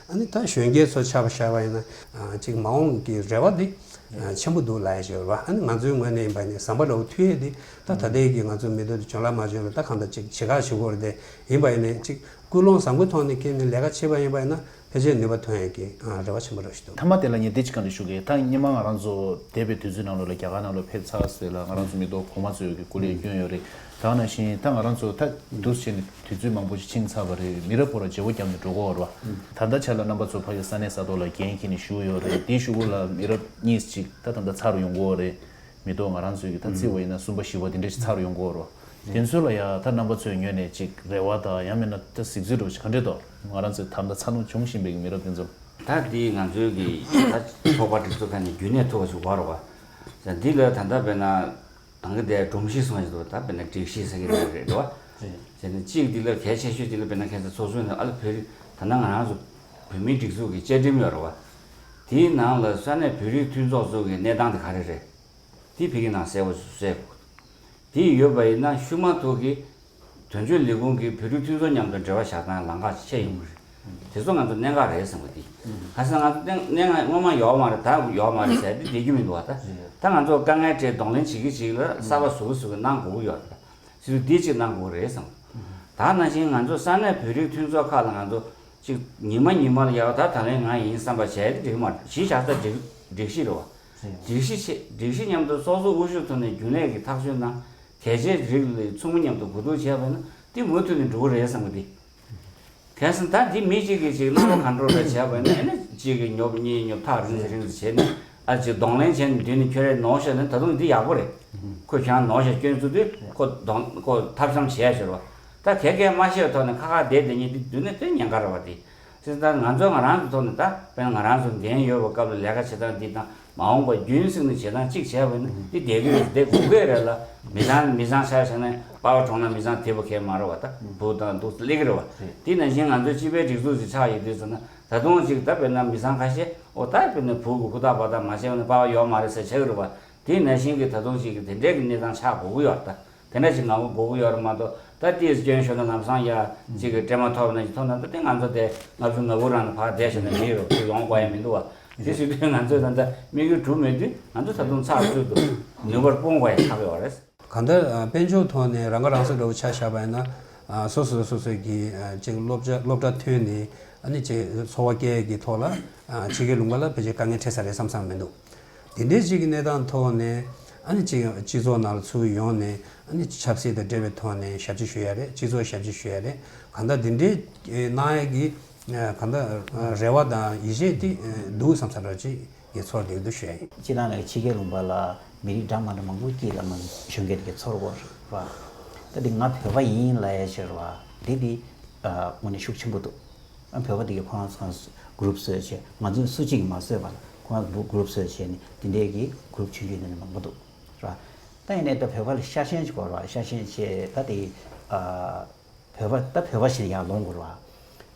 ཨ་ནི་ད་གཞོན་སྐྱེས་ཚོ་ཆ་བཞག་པ་ཡིན་ན་ཅིག་མ་འོངས་ཀྱི་རེ་བ་འདི་ཆེན་པོ་འདུག་ལབ་ཡས་ཅིག་ཡོད་རེད་པ། ཨ་ནི་ང་ཚོའི་ངོས་ནས་ཡིན་པ་ཡིན་ན་ཟམ་པ་འདྲ་བོ་མཐུད་ཡས་འདི་ད་ད་ལྟའི་གི་ང་ཚོ་མི་ཐོག་འདི་འཇོན་ལ་མ་འཇོན་ལ་ད་གང་ལྟར་ཅིག་བྱེད་ཁག་བྱེད་དགོས་རེད་དེ་ཡིན་པ་ཡིན་ན་ཅིག་ཀུན་སློང་བཟང་པོའི་ཐོག་ནས་ཁྱེར་ནས་ལས་ཀ་བྱེད་པ་ཡིན་པ་ཡིན་ན་ཕལ་ཆེར་ནུས་པ་ཐོན་ཡག་གི་ཨ་རེ་བ་ཆེན་པོ་རེད་ཞུ་འདུག་མཐའ་མ་དེ་ལ་ངས་འདི་གཅིག་བཀའ་འདྲི་ཞུ་གི། ད་སྔོན་མ་ང་རང་ཚོ་འདས་པའི་དུས་ཚོད་ནང་ལོགས་ལ་རྒྱ་གར་ནང་ལོགས་ཕེབས་ཚར་ཟེར་ལ་ང་རང་ཚོ་མི་ཐོག་གོང་མ་ཚོས་ཀྱི་སྐུ་ལས་བསྐྱོན་ཡོད་རེད། ད་ག་ནང་བཞིན་ད་ང་རང་ཚོ་ད་འདུག་སེ་བྱས་ནས་དུས་ཚོད་མང་པོ་ཞིག་ཕྱིན་ཚར་བ་རེད། མི་རབས་སྐོར་ལ་བརྗེ་བོ་བརྒྱབ་ནས་འགྲོ་གི་ཡོད་རེད་བ། ད་ལྟ་ཆ་ལ་རྣམ་པ་ཚོ་ཕ་གི་ས་གནས་ས་ཐོག་ལ་འགན་འཁྱེར་ནས་བཞུགས་ཡོད་རེད། དེའི་གཞུག་གུ་ལ་མི་རབས་གཉིས་ཅིག་ད་ད་ལྟ་ཚར་ཡོང་གི་ཡོད་རེད། མི་ཐོག་ང་རང་ཚོའི་གི་ད་བརྩི་བ་ཡིན་ན་གསུམ་པ་བཞི་པ་དེ་འདྲ་ཞིག་ཚར་ཡོང་གི་ཡོད་རེད་བ། དེ་ཚོ་ལ་ཡ་ད་རྣམ་པ་ཚོའི་ངོས་ནས་ཅིག་རེ་བ་དང་ཡང་མིན་ན་ད་གཟིགས་ཚུལ་འདྲ་བོ་ཞིག་ག་འདྲས་འདུག་ང་རང་ཚོའི་ད་ལྟ་འཚར་ལོངས་བྱུང་བཞིན་པའི་གི་མི་རབས་དེ་ཚོ། ད་འདི་ང་ཚོའི་གི་ད་ཚོགས་པ་སྒྲིག་འཛུགས་ཁང་ནས་རྒྱུན་གནས་ཐུབ་པ་ཞིག་ཡོད་རེད་བ། ད་འདི་ལ་ད་ལྟ་དཔེར་ན་ད་ག་དེ་སྒྲོམ་གཞི་སོང་ཞིག་འདུག་ད་དཔེར་ན་སྒྲིག་གཞི་ཟེར་གི་རེད་རེད་བ། བྱས་ནས་གཅིག་འདི་ལ་གལ་ཆེ་ཤོས་འདི་ལ་དཔེར་ན་ཁ་སང་ཚོགས་གཙོས་ནས་ཨ་ལ་བོད་རིགས་ད་ལྟ་ང་རང་ཚོ་བོད་མིའི་སྒྲིག་འཛུགས་ཀྱི་བཅའ་ཁྲིམས་ཡོད་རེད་བ། དེའི་ནང་ལ་ས་གནས་བོད་རིགས་མཐུན་ཚོགས་ཚོ་གི་གནས་སྟངས་དེ་ག་རེ་རེད། དེ་ཕ་གི་ནང་གསལ་པོ་གསལ་དགོས། དེ་ཡོད་པ་ཡིན་ན་ཤུལ་མ་ཐུག་གི་དོན་གཅོད་ལས་ཁུངས་ཀྱིས་བོད་རིགས་མཐུན་ཚོགས་མཉམ་དུ་འབྲེལ་བ་བཞག་སྟངས་ལམ་ཁ་ཕྱེ་ཡོང་གི་རེད། དེ་ཚོ་ང་ཚོ་གནད་འགག་རེད་བསམ་གི་དེ། ཁ་སང་ང་ཚོ་གནད་གནད་འགག་སྔོན་མ་ཡོད་མ་རེད་ད་ཡོད་མ་རེད་ཟེར་དེ་བསྡད་རྒྱུ་མི་འདུག་བ་ད། ད་ང་ཚོ་དཀའ་ངལ་འཕྲད་གདོང་ལེན་བྱེད་ཀྱི་བྱེད་ཀྱི་ལ་གསར་པ་བཟོ་གི་བཟོ་གི་གནང་དགོས་ཀྱི་ཡོད་རེད། སྲིད་དུ་འདི་གཅིག་གནང་དགོས་རེད་བསམ། ད་ནང་བཞིན་ང་ཚོ་ས་གནས་བོད་རིགས་མཐུན་ཚོགས་ཁག་ལ་ང་ཚོ་གཅིག་ཉི་མ་ཉི་མ་ལ་ཡག་ད་ད་ལན་ང་ཡིན་བསམ་པ་བྱས་ཏེ་འགྲིག་མ་རེད། གཞི་བཞག་ས་སྒྲིག་སྒྲིག་གཞི་རེད་བ། སྒྲིག་གཞི་ཆེ་སྒྲིག་གཞི་མཉམ་དུ་ཚོགས་གཙོ་དབུ་བཞུགས་ཐོག་ནས་རྒྱུན་ལས་ཀྱི་ཐག་གཅོད་གནང་། གལ་ཆེའི་རིགས་ལ་ཚོགས་མི་མཉམ་དུ་གོ་བསྡུར་བྱས་པ་ཡིན་ན་འདི་མུ་མཐུད་ནས་འགྲོ་གི་རེད་བསམ་གི་འདི། གལ་སྲིད་ད་འདི་མི་གཅིག་གིས་ཅིག་རྣམ་པ་གང་འགྲོ་རེ་བྱས་པ་ཡིན་ན་ཨེ་ན་གཅིག་གིས་ཉོབ་གཉིས་ཉོབ་ཐག་རིང་ཙམ་རིང་ཙམ་བྱས་ནས་ཨ་ཅིག་གདོང་ལེན་བྱས་ནས་མདུན་ནས་ཁྱོད་རས་ནོར་བཤད་ན་ད་དུང་འདི་ཡག་པོ་རེད། ཁོས་ཁྱེད་རང་ནོར་བཤད་སྐྱོན་བཙུགས་དུས་ཁོ་གདོང་ཁོ་ཐབས་འཚམ་བྱས་ཟེར་བ། ད་གད་སྐད་མ་བཤད་ཐོག་ནས་ཁ་ཁ་བསྡད་བསྡད་མཁན་འདི་མདུན་ནས་དེ་ཉེན་ཁ་རེད་བ་དེ། དེ་ལྟར་ང་ཚོ་ང་རང་ཚོ་ཐོག་ནས་ད་དཔེར་ན་ང་རང་ཚོ་འགན་ཡོད་པའི་སྐབས་ལ་ལས་ཀ་བྱེད་སྟངས་འདི་དང་མ་འོངས་པ་རྒྱུན་བསྲིངས་ནས་བྱེད་སྟངས་གཅིག་བྱས་པ་ཡིན་ན་འདི་བསྡད་ཀྱི་རེད། བསྡད་དགོས་ཀྱི་རེད་ལ། མི་ཚང་མི་ཚང་ཆ་བཞག་ན་པ་ཕ་གྲོངས་ན་མི་ཚང་དེ་བ་གས་མ་རེད་བ། ད་བུ་དང་འདུག་སླེབས་ཀྱི་རེད་བ། དེ་ནང་བཞིན་ང་ཚོའི་སྤྱི་པའི་སྒྲིག་འཛུགས་ཅིག་ཆགས་ཡོད་དུས་ཙམ་ན་ད་དུང་ཅིག་ད་དཔེར་ན་མི་ཚང་ཁ་ཤས་ཨོ་ད་དཔེར་ན་བུ་གི་ཧུར་ཐག་འབད་ཐག་མ་བྱས་པ་ན་པ་ཕ་ཡོད་མ་རེད་ཟེར་བྱེད་ཀྱི་རེད་བ། དེ་ནང་བཞིན་གྱི་ད་དུང་ཅིག་གི་དེ་འདྲའི་གི་གནས་སྟངས་ཆགས་དགོས་ཀྱི་ཡོད་རེད་ད། དེ་འདྲ་ཞིག་ང་ཚོ་དགོས་ཀྱི་ཡོད་རེད་མ་གཏོགས་ད་ཏིས་སྐྱོན་ཤོར་ན་ལམ་སང་ཡ་གཅིག་གི་སྤྲད་མ་ཐོབ་ན་ཞིག་ཐོབ་ན་ད་དེ་ང་ཚོ་དེ་ལྔ་བཅུ་ང་དགུ་རང་ནས་ཕར་བསྡད་བྱས་ན་མི་རུ་དེ་ཡོང་དགོས་ཡ་མི་འདུག་བ། དེ་ཟེར་དུས་ང་ཚོས་ད་ལྟ་དམིགས་ཡུལ་གྲུབ་མེད་དུས་ང་ཚོ་ད་དུང་ཚགས་ཚུད་དུ་ནུས་པར་སྤུངས་དགོས་ཡ་ཆགས་ཡོད་རེད། གང་ལྟར་དཔལ་འབྱོར་ཐོག་ནས་རང་ཁ་རང་གསོ་འདྲ་བོ་ཆ་བཞག་པ་ཡིན་ན་སོ་སོ་སོ་སོའི་གི་ཅིག་སློབ་གྲྭ་སློབ་གྲྭ་ཐོན་ནས་ཨ་ནི་ཅིག་འཚོ་བ་སྐྱེལ་གྱི་ཐོག་ལ་ཕྱི་རྒྱལ་ལུང་པ་ལ་ཕལ་ཆེར་དཀའ་ངལ་འཕྲད་ས་རེད་བསམ་བསམ་མི་འདུག་དེ་འདྲའི་ཅིག་གི་གནས་སྟངས་ཐོག་ནས་ཨ་ནི་ཅིག་སྤྱི་ཚོགས་ནང་ལ་ཚུར་ཡོང་ནས་ཨ་ནི་ཆབ་སྲིད་དང་འབྲེལ་བའི་ཐོག་ནས་ཞབས་ཕྱི་ཞུ་ཡ་རེད། སྤྱི་ཚོགས་ཞབས་ཕྱི་ཞུ་ཡ་རེད། གང་ལྟར་དེ་འདྲའི་གནང་ཡ་གི་གང་ལྟར་རེ་བ་དང་ཡིད་ཆེས་དེ་འདུག་བསམ་ས་འདྲ་ཅིག་ངས་ཚོར་བསྡད་འདུག་ཞུ་ཡ་ཡིན། སྤྱིར་བཏང་ནས་ཕྱི་རྒྱལ་ལུང་པ་ལ་མི་རིགས་འདྲ་མ་འདྲ་མང་པོ་སྐྱིད་ལ་མ་གཞོན་སྐྱེས་དེ་གའི་ཚོར་བ་རེད་བ། ད་དེ་ང་བོད་པ་ཡིན་ལབ་ཡ་ཕྱིར་བ་དེ་དེ་དངོས་གནས་ཤུགས་ཆེན་པོ་འདུག་ཨ་བོད་པ་དེ་གའི་ཁོ་རང་ཚོ་གུ་རུབ་བཟོས་བྱས་ང་ཚོས་སུ་གཅིག་གིས་མ་བཟོས་པ་ལ་ཁོ་རང་ཚོ་གུ་རུབ་བཟོས་བྱས་ནས་དེ་འདྲའི་གི་གུ་རུབ་ཆུང་ཆུང་དེ་འདྲ་མང་པོ་འདུག་ར། ད་ཡིན་ནའི་ད་བོད་པ་ལ་ཤ་ཞེན་ཅིག་དགོས་ར། ཤ་ཞེན་བྱས་ད་དེ་ཨ་བོད་པ་ད་བོད་པ་ཞིག་ཡར་ལོངས་དགོས་ར།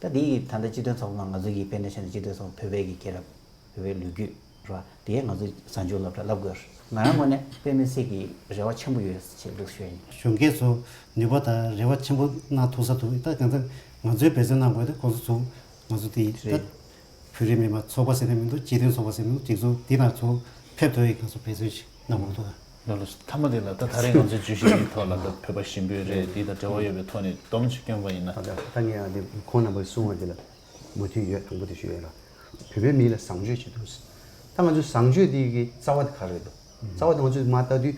ད་དེ་ཡི་ད་ལྟ་སྤྱི་མཐུན་ཚོགས་པ་ང་ཚོ་གི་དཔེར་ན་བྱས་ན་སྤྱི་མཐུན་ཚོགས་པ་བོད་པའི་གི་སྐད་རབས་བོད་པའི་ལོ་རྒྱུས་ རེད་བ། དེ་ང་ཚོས་བཟང་སྤྱོད་སློབ་གྲྭ་བསླབ་དགོས་རེད། ང་རང་ངོས་ནས་དཔེ་མི་སྲིད་ཀྱི་རེ་བ་ཆེན་པོ་ཡོད་ཅེས་འདུག་ཞུ་ཡ་ཡིན། གཞོན་སྐྱེས་ཚོ་ནུས་པ་དང་རེ་བ་ཆེན་པོ་གནང་ཐུབ་ས་འདུག་ད་གང་ལྟར་ང་ཚོའི་འབད་བརྩོན་གནང་དགོས་དེ་ཁོང་ཚོ་ཚོ་ང་ཚོ་དེ་ད་རེད། བོད་རིགས་མི་མང་ཚོགས་པ་ཟེར་ནས་མི་འདུག་སྤྱི་མཐུན་ཚོགས་པ་ཟེར་ནས་མི་འདུག་སྒྲིག་འཛུགས་འདི་ནང་ཚོ་ཕེབས་ཐུབ་ཡག་ང་ཚོ་འབད་བརྩོན་ཞིག་གནང་དགོས་འདུག་ལགས་ལགས། མཐའ་མ་དེ་ལ་ད་ད་རེས་ང་ཚོའི་བརྗོད་གཞི་འདིའི་ཐོག་ལ་ད་བོད་པ་ཞིང་པའི་རེད། འདི་དང་འབྲེལ་བ་ཡོད་པའི་ཐོག་ནས་སྡོམ་ཅིག་བསྐྱོན་པ་ཡིན་ན། ད་ད་ད་ངས་ཨ་འདི་ཁོང་རྣམ་པས་གསུངས་པ་འདི་ལ་མོས་མཐུན་ཡོད། དང་པོ་དེ་ཞུ་ཡས་ལ། བོད་པའི་མི་ལ་བཟང་སྤྱོད་བྱེད་དུས། ད་ང་ཚོའི་བཟང་སྤྱོད་འདི་གི་རྩ་བ་དེ་ག་རེ་རེད་འདུག་རྩ་བ་དེ་ང་ཚོས་མར་ལྟ་དུས་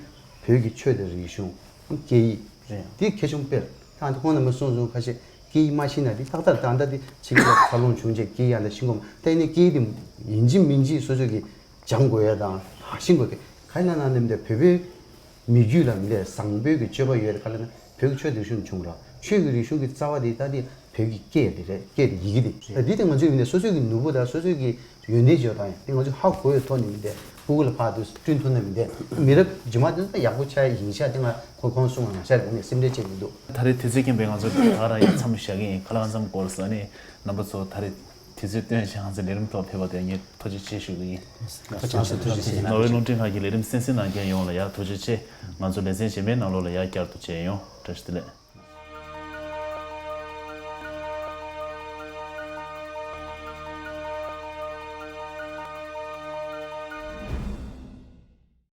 བོད་ཀྱི་ཆོས་དང་རིག་གཞུང་། སྐད་ཡིག་རེད། འདི་གལ་ཆེན་པོ་དཔེར་ད་ཁོང་རྣམ་པས་གསུངས་སོང་། ཁ་ཤས་སྐད་ཡིག་མ་ཤེས་ན་འདི་ཏག་ཏག་ད་ལྟ་འདི་ཕྱི་རྒྱལ་ལ་འཚར་ལོངས་བྱུང་རྗེས་སྐད་ཡིག་ཡར་ལ་ཤེས་དགོས་མ། ད་ཡིན་ནའི་སྐད་ཡིག་འདི་ཡིན་གཅིག་མིན་གཅིག་སོ་སོ་གིས་སྦྱང་དགོས་ཡ་དང་ཧ་ཤེས་དགོས་ཀྱི། ག་ཡིན་ན་ན་ནེམ་དེ་བོད་པའི་མི་རྒྱུད་ལ་མི་འདྲ་བཟང་པོའི་གི་སྤྱོད་པ་ཡོད་རེད། ག་ལ་ན་བོད་ཀྱི་ཆོས་དང་རིག་གཞུང་བྱུང་ར། ཆོས་ཀྱི་རིག་གཞུང་གི་རྩ་བ་དེ་ད་དེ་བོད་ཀྱི་སྐད་དེ་རེད། སྐད་དེ་ཡི་གེ་དེ་རེད། ད་འདི་དེ་ང་ཚོའི་མི་འདྲ་སོ་སོའི་གི་ནོར་བུ་དང་སོ་སོའི་གི་ཡོན་ཏན་བརྗོད་སྟངས་ཡང་དེ་ང་ཚོས་ཧ་གོ་བའི་ཐོག་ནས་མི་འདྲ་ཕྲུ་གུ་ལ་ཕར་དུ་བསྐྲུན་ཐུབ་ན་མི་འདྲ་མི་རབས་རྗེས་མ་དེ་ཚོ་ཡག་པོ་ཆགས་ཡིན་ཤག་དེ་ང་ཁོ་ཁོང་གསུང་བ་ང་ཤག་དེ་ནས་སེམས་ཁྲལ་བྱེད་མི་འདུག་ད་རེས་དུས་ཚོད་རྐྱེན་པས་ང་ཚོ་ད་ག་རང་ཡིག་མཚམས་བཞག་གི་ཡིན། ཁ་ལག་མཚམས་འགོར་ས་ནས་རྣམ་པ་ཚོ་ད་རེས་དུས་ཚོད་བཏོན་བྱས་ང་ཚོ་ལས་རིམ་ཐོག་ཕེབས་པ་དེ་ངས་ཐུགས་རྗེ་ཆེ་ཞུ་གི་ཡིན། ཐུགས་རྗེ་ཆེ། ནོར་ཝེ་རླུང་འཕྲིན་ཁང་གི་ལས་རིམ་གསན་གཟིགས་གནང་མཁན་ཡོངས་ལ་ཡང་ཐུགས་རྗེ་ཆེ། ང་ཚོ་ལེ་ཚན་རྗེས་མའི་ནང་ལོགས་ལ་ཡང་བསྐྱར་དུ་མཇལ་ཡོང་། བཀྲ་ཤིས་བདེ་ལེགས།